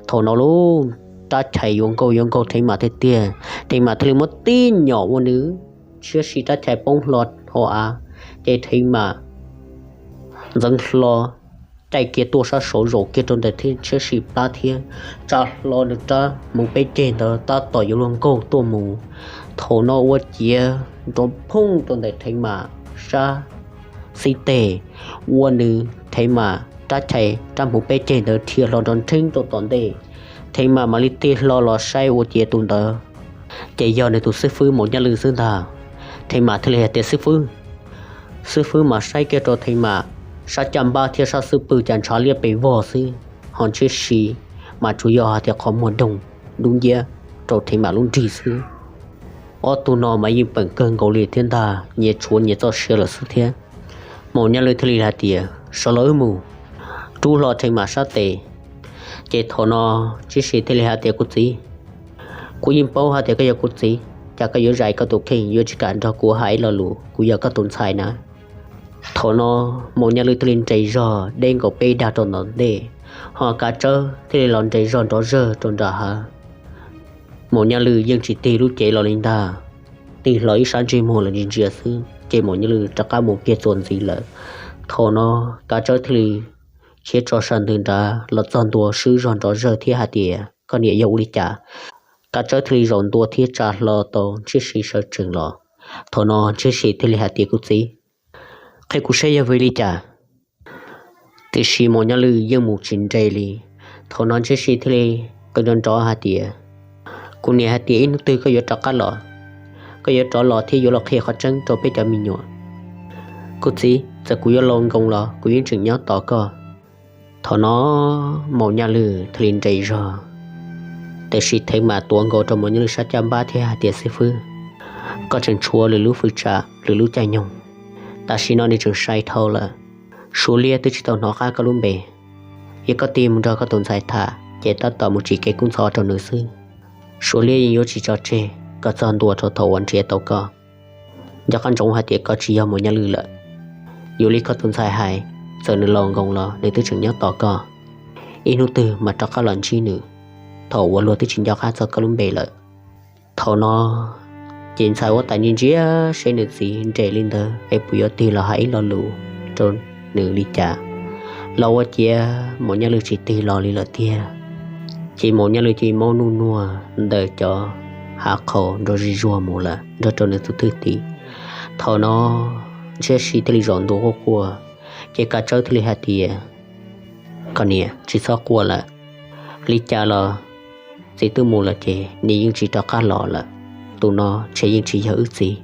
Thaum no lub rab chais yuav nkaug yuav nkaug Theev Mas tiag tiag, Theev Mas thiaj li muab tib nyom ua nws Ntshiab Si rab chais poob hlo hauv av, ces Theev Mas ntxeev hlo caij kiag tuaj sab saud zaum kiag rau ntawm Ntshiab Si plab thiab tsa hlo nws rab hmuv peb ceg ntawd tab tom yuav luag nkaug tuaj mus. Thaum no ua ciav nrov phooj rau ntawm Theev Mas sab xib teg, ua nws Theev Mas rab chais rab hmuv peb ceg ntawd dhia hlo nrov nrheeb rau tom ntej. Theev Mas mam li tig hlo los saib ua ciav tus ntawd ces yog nws tus xib fwb Maum Nyaj Lwj xwb ntag. Theev Mas thiaj li hais tias, Xib fwb, xib fwb mas saib kiag rau Theev Mas sab caj npab thiab sab xub pwg cas ntshav liab pes vog xwb, ho Ntshiab Si mas tsuas yog hais tias qhov muag doog dub nciab rau Theev Mas lub nrig xwb. Ob tug no mas yeej peem kawg nkaus li thiab ntag, nyias tshuav nyias txoj sia lawm xwb thiab. Maum Nyaj Lwj thiaj li hais tias, Sawv los wb mus. Rub hlo Theev Mas sab tes, ces thaum no Ntshiab Si thiaj li hais tias, Kuv txiv, kuv yeej paub hais tias koj yog kuv txiv, cas koj yuav zais koj tus kheej yuav tsis kam nrog kuv hais ib lo lus, kuv yog koj tus ntxhais na. Thaum no Maum Nyaj Lwj thiaj li nres zog deb nkaus peb dag rau tom ntej, ho Kav Tsawb thiaj li los nres zog nrov zawg rau nram hav. Maum Nyaj Lwj yeej tsis tig lub cev los li ntag, tig hlo ib sab ntsej muag los ntsia ntsia xwb ces Maum Nyaj Lwj rov qab mus kiag txuas ntxiv lawm. Thaum no Kav Tsawb thiaj li khiav tso sab ntws nrad los txog ntua swb zog nrov zawg thiab hais tias, Koj niam yog ua li cas? Kav Tsawb thiaj li zaum ntua thiab tsa hlo tau Ntshiab Si sawv tsees los. Thaum no Ntshiab Si thiaj li hais tias, Kuv txiv, qhia kuv saib yog vim li cas? Tiam sis Maum Nyaj Lwj yeej mus tsis nres li. Thaum no Ntshiab Si thiaj li qw nrov nrov hais tias, Kuv niam hais tias ib hnub twg koj yuav rov qab los, koj yuav rov los thiab yuav los qhia qhov tseeb rau peb cov me nyuam. Kuv txiv, txawm kuv yuav laus nkoos los kuv yeej tseem nyob tos koj. Thaum no Maum Nyaj Lwj thiaj li nres zog, tiam sis Theev Mas tuav nkaus rau Maum Nyaj Lwj sab caj npab thiab hais tias, Xib fwb, koj tseem tshuav lwm lub fwj tsam lwm lub caij nyoog. Tam sim no nws tseem sai dhau lawm. Suav liab twb tsis tau hnov qab koj lub npe. Yog koj tig mus nrog koj tus ntxhais tham ces tab tom mus tsim kev kub ntxhov rau nws xwb. Suav liab yeej yuav tsis tso tseg koj txog ntua rau thaum uas nrhiav tau koj. Nco qab ntsoov hais tias koj tsis yog Maum Nyaj Lwj lawm. Yus li koj tus ntxhais hais, txawm nws laus nkoos los nws twb tseem nyob tos koj. Ib hnub twg mas rov qab los ntsib nws, thaum uas luag twb tsis nco qab txog koj lub npe lawm. Thaum no Ces ntxhais huab tais ntsia ntsia seb nws txiv nres li ntawd es puas yuav tig los hais ib lo lus rau nws li cas, los ua ciav Maum Nyaj Lwj tsis tig los li lawm tiag. Ces Maum Nyaj Lwj cia li maub nuj nuag ntawm cov hav qhaus nrog zig zuag mus lawm nrog rau nws tus thwj tim. Thaum no Ntshiab Siv thiaj li zaum ntua quaj quaj, ces Kav Tsawb thiaj li hais tias, Koj niam, tsis txhob quaj lawm. Li cas los txiv twb mus lawm ces nws yeej tsis rov qab los lawm. Tus no ntshe yeej tsis yog wb txiv.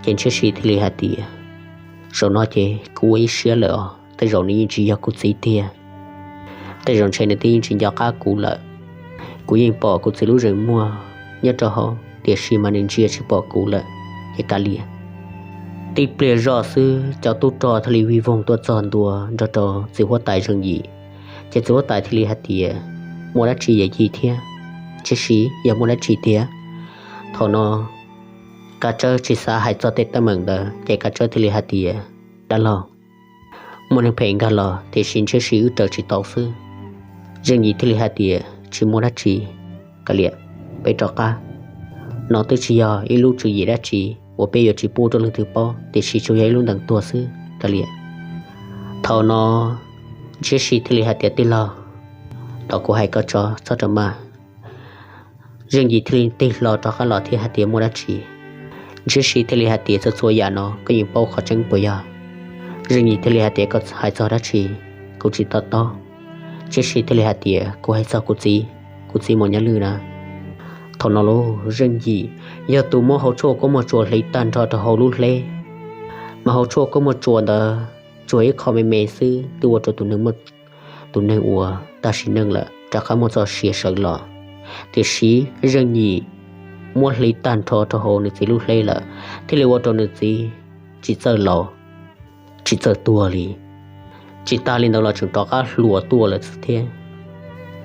Ces Ntshiab Siv thiaj li hais tias, Zaum no ces kuv ua ib siab lawm os, tej zaum nws yeej tsis yog kuv txiv tiag. Tej zaum ntshe nws twb yeej tsis nco qab kuv lawm. Kuv yeej pom kuv txiv lub zeem muag nyob rau hauv, tiam sis mas nws ntsia tsis pom kuv lawm. Ces kav liam. Tib pliag zoj xwb cov tub rog thiaj li vij voog tuaj txog ntua nrog rau txiv huab tais Zeej Yim. Ces txiv huab tais thiaj li hais tias, Muaj dab tsi yawm yij thiab Ntshiab Siv, yog muaj dab tsi tiag? Thaum no Kav Tsawb tsis xav hais txog tej teeb meem ntawd ces Kav Tsawb thiaj li hais tias, Dab laug, muaj neeg phem nkag los tiam sis Ntshiab Siv wb raws tsis tau xwb. Zeej Yim thiaj li hais tias, Tsis muaj dab tsi, kav liam, peb rov qab. No twb tsis yog ib lub tswv yim dab tsi uas peb yuav tsis pub rau leej twg paub, tiam sis tsuas yog ib lub ntees tuag xwb, kav liam. Thaum no Ntshiab Siv thiaj li hais tias, Tij laug, tos kuv hais koj tso, txhob rau maj. Zeej Yim thiaj li tig hlo rov qab los thiab hais tias, Muaj dab tsi? Ntshiab Siv thiaj li hais tias, Txhua txhua yam no koj yeej paub qhov tseeb puas yog? Zeej Yim thiaj li hais tias, Koj hais txog dab tsi? Kuv tsis to taub. Ntshiab Siv thiaj li hais tias, Kuv hais txog kuv txiv, kuv txiv Maum Nyaj Lwj na. Thaum no lauj, Zeej Yim yog tus muab hauv tshuaj kua muag tsuas hliv tag nrho rau hauv lub hleb, mas hauv tshuaj kua muag tsuas ntawd tsuas ib qho me me xwb twb ua rau tus neeg uas tag sim neej lawm rov qab muaj txoj sia sawv los. Tiam sis Zeej Yim muab hliv tag nrho rau hauv nws txiv lub hleb lawm, thiaj li ua rau nws txiv tsis txawj laus, tsis txawj tuag li. Tsis tas li ntawd los tseem rov qab hluas tuaj lawm xwb thiab.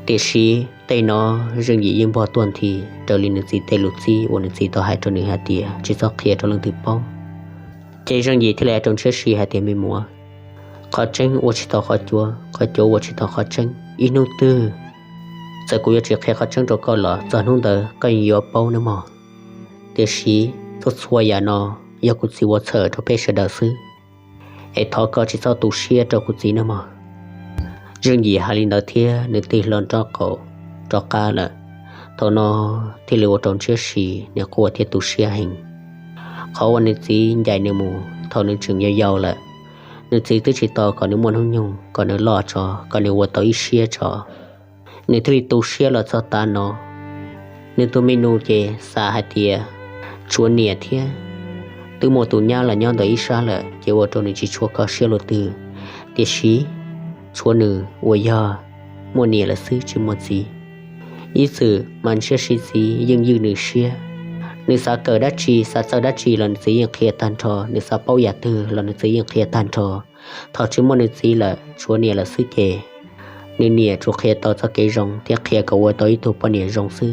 Tiam sis tej no Zeej Yim yeej npog tuaj nthi raws li nws txiv tej lus txib uas nws txiv tau hais rau nws hais tias tsis txhob qhia rau leej twg paub. Ces Zeej Yim thiaj li hais rau Ntshiab Siv hais tias, Me muam, qhov tseeb ua tsis tau qhov cuav, qhov cuav ua tsis tau qhov tseeb. Ib hnub twg txawm kuv yuav tsis qhia qhov tseeb rau koj los txog hnub ntawd koj yeej yuav paub nawb mog. Tiam sis txhua txhua yam no yog kuv txiv ua txhawm rau peb sawv daws xwb, es thov koj tsis txhob tu siab rau kuv txiv nawb mog. Zeej Yim hais li ntawd thiab nws tig hlo nrob qaum rov qab lawm. Thaum no thiaj li ua rau Ntshiab Siv nws quaj thiab tu siab heev. Qhov uas nws txiv ncaim nws mus thaum nws tseem yau yau lawm, nws txiv twb tsis tau kom nws muaj hnub nyoog kom nws loj tso, kom nws ua tau ib siab tso. Nws thiaj li tu siab los txog tav no. Nws tus me nus ces xav hais tias tshuav niam thiab twb muaj tus nyab los nyob ntawm ib sab lawm ces ua rau nws tsis tshua kho siab luaj twg. Tiam sis tshuav nws uas yog muaj niam lawm xwb tsis muaj txiv. Ib txwm mas Ntshiab Siv txiv yeej ywj nws siab. Nws xav kawm dab tsi, xav txawj dab tsi los nws txiv yeej qhia tag nrho, nws xav paub yam twg los nws txiv yeej qhia tag nrho. Thaum tsis muaj nws txiv lawm, tshuav niam lawm xwb ces nws niam tsuas qhia tau txoj kev zoo thiab qhia kom ua tau ib tug poj niam zoo xwb.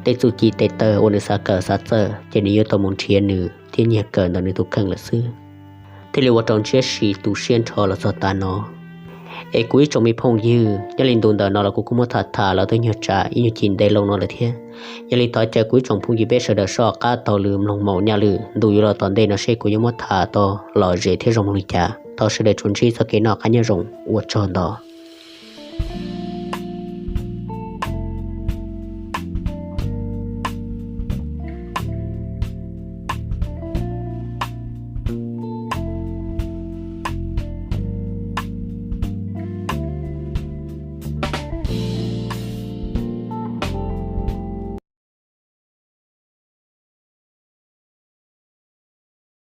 Tej txuj ci tes taw uas nws xav kawm xav txawj ces nws yuav tau mus nrhiav nws thiab nyiag kawm ntawm nws tus kheej lawm xwb. Thiaj li ua rau Ntshiab Siv tu siab nrho los txog tav no. Es kuv ib tsoom me phooj ywg, nyob li ntu ntawm no los kuv kuj muab tham tham los twb nyuag tsam ib nyuag chim ntev loo no lawm thiab. Yog li thov caw kuv ib tsoom phooj ywg peb sawv daws soj qab taug lw mloog Maum Nyaj Lwm ntu yuav los tom ntej no seb kuv yuav muab tham tau lom zem thiab zoo li cas. Thov sawv daws tsuas ntsib txoj kev noj qab nyob zoo, ua tsaug ntau.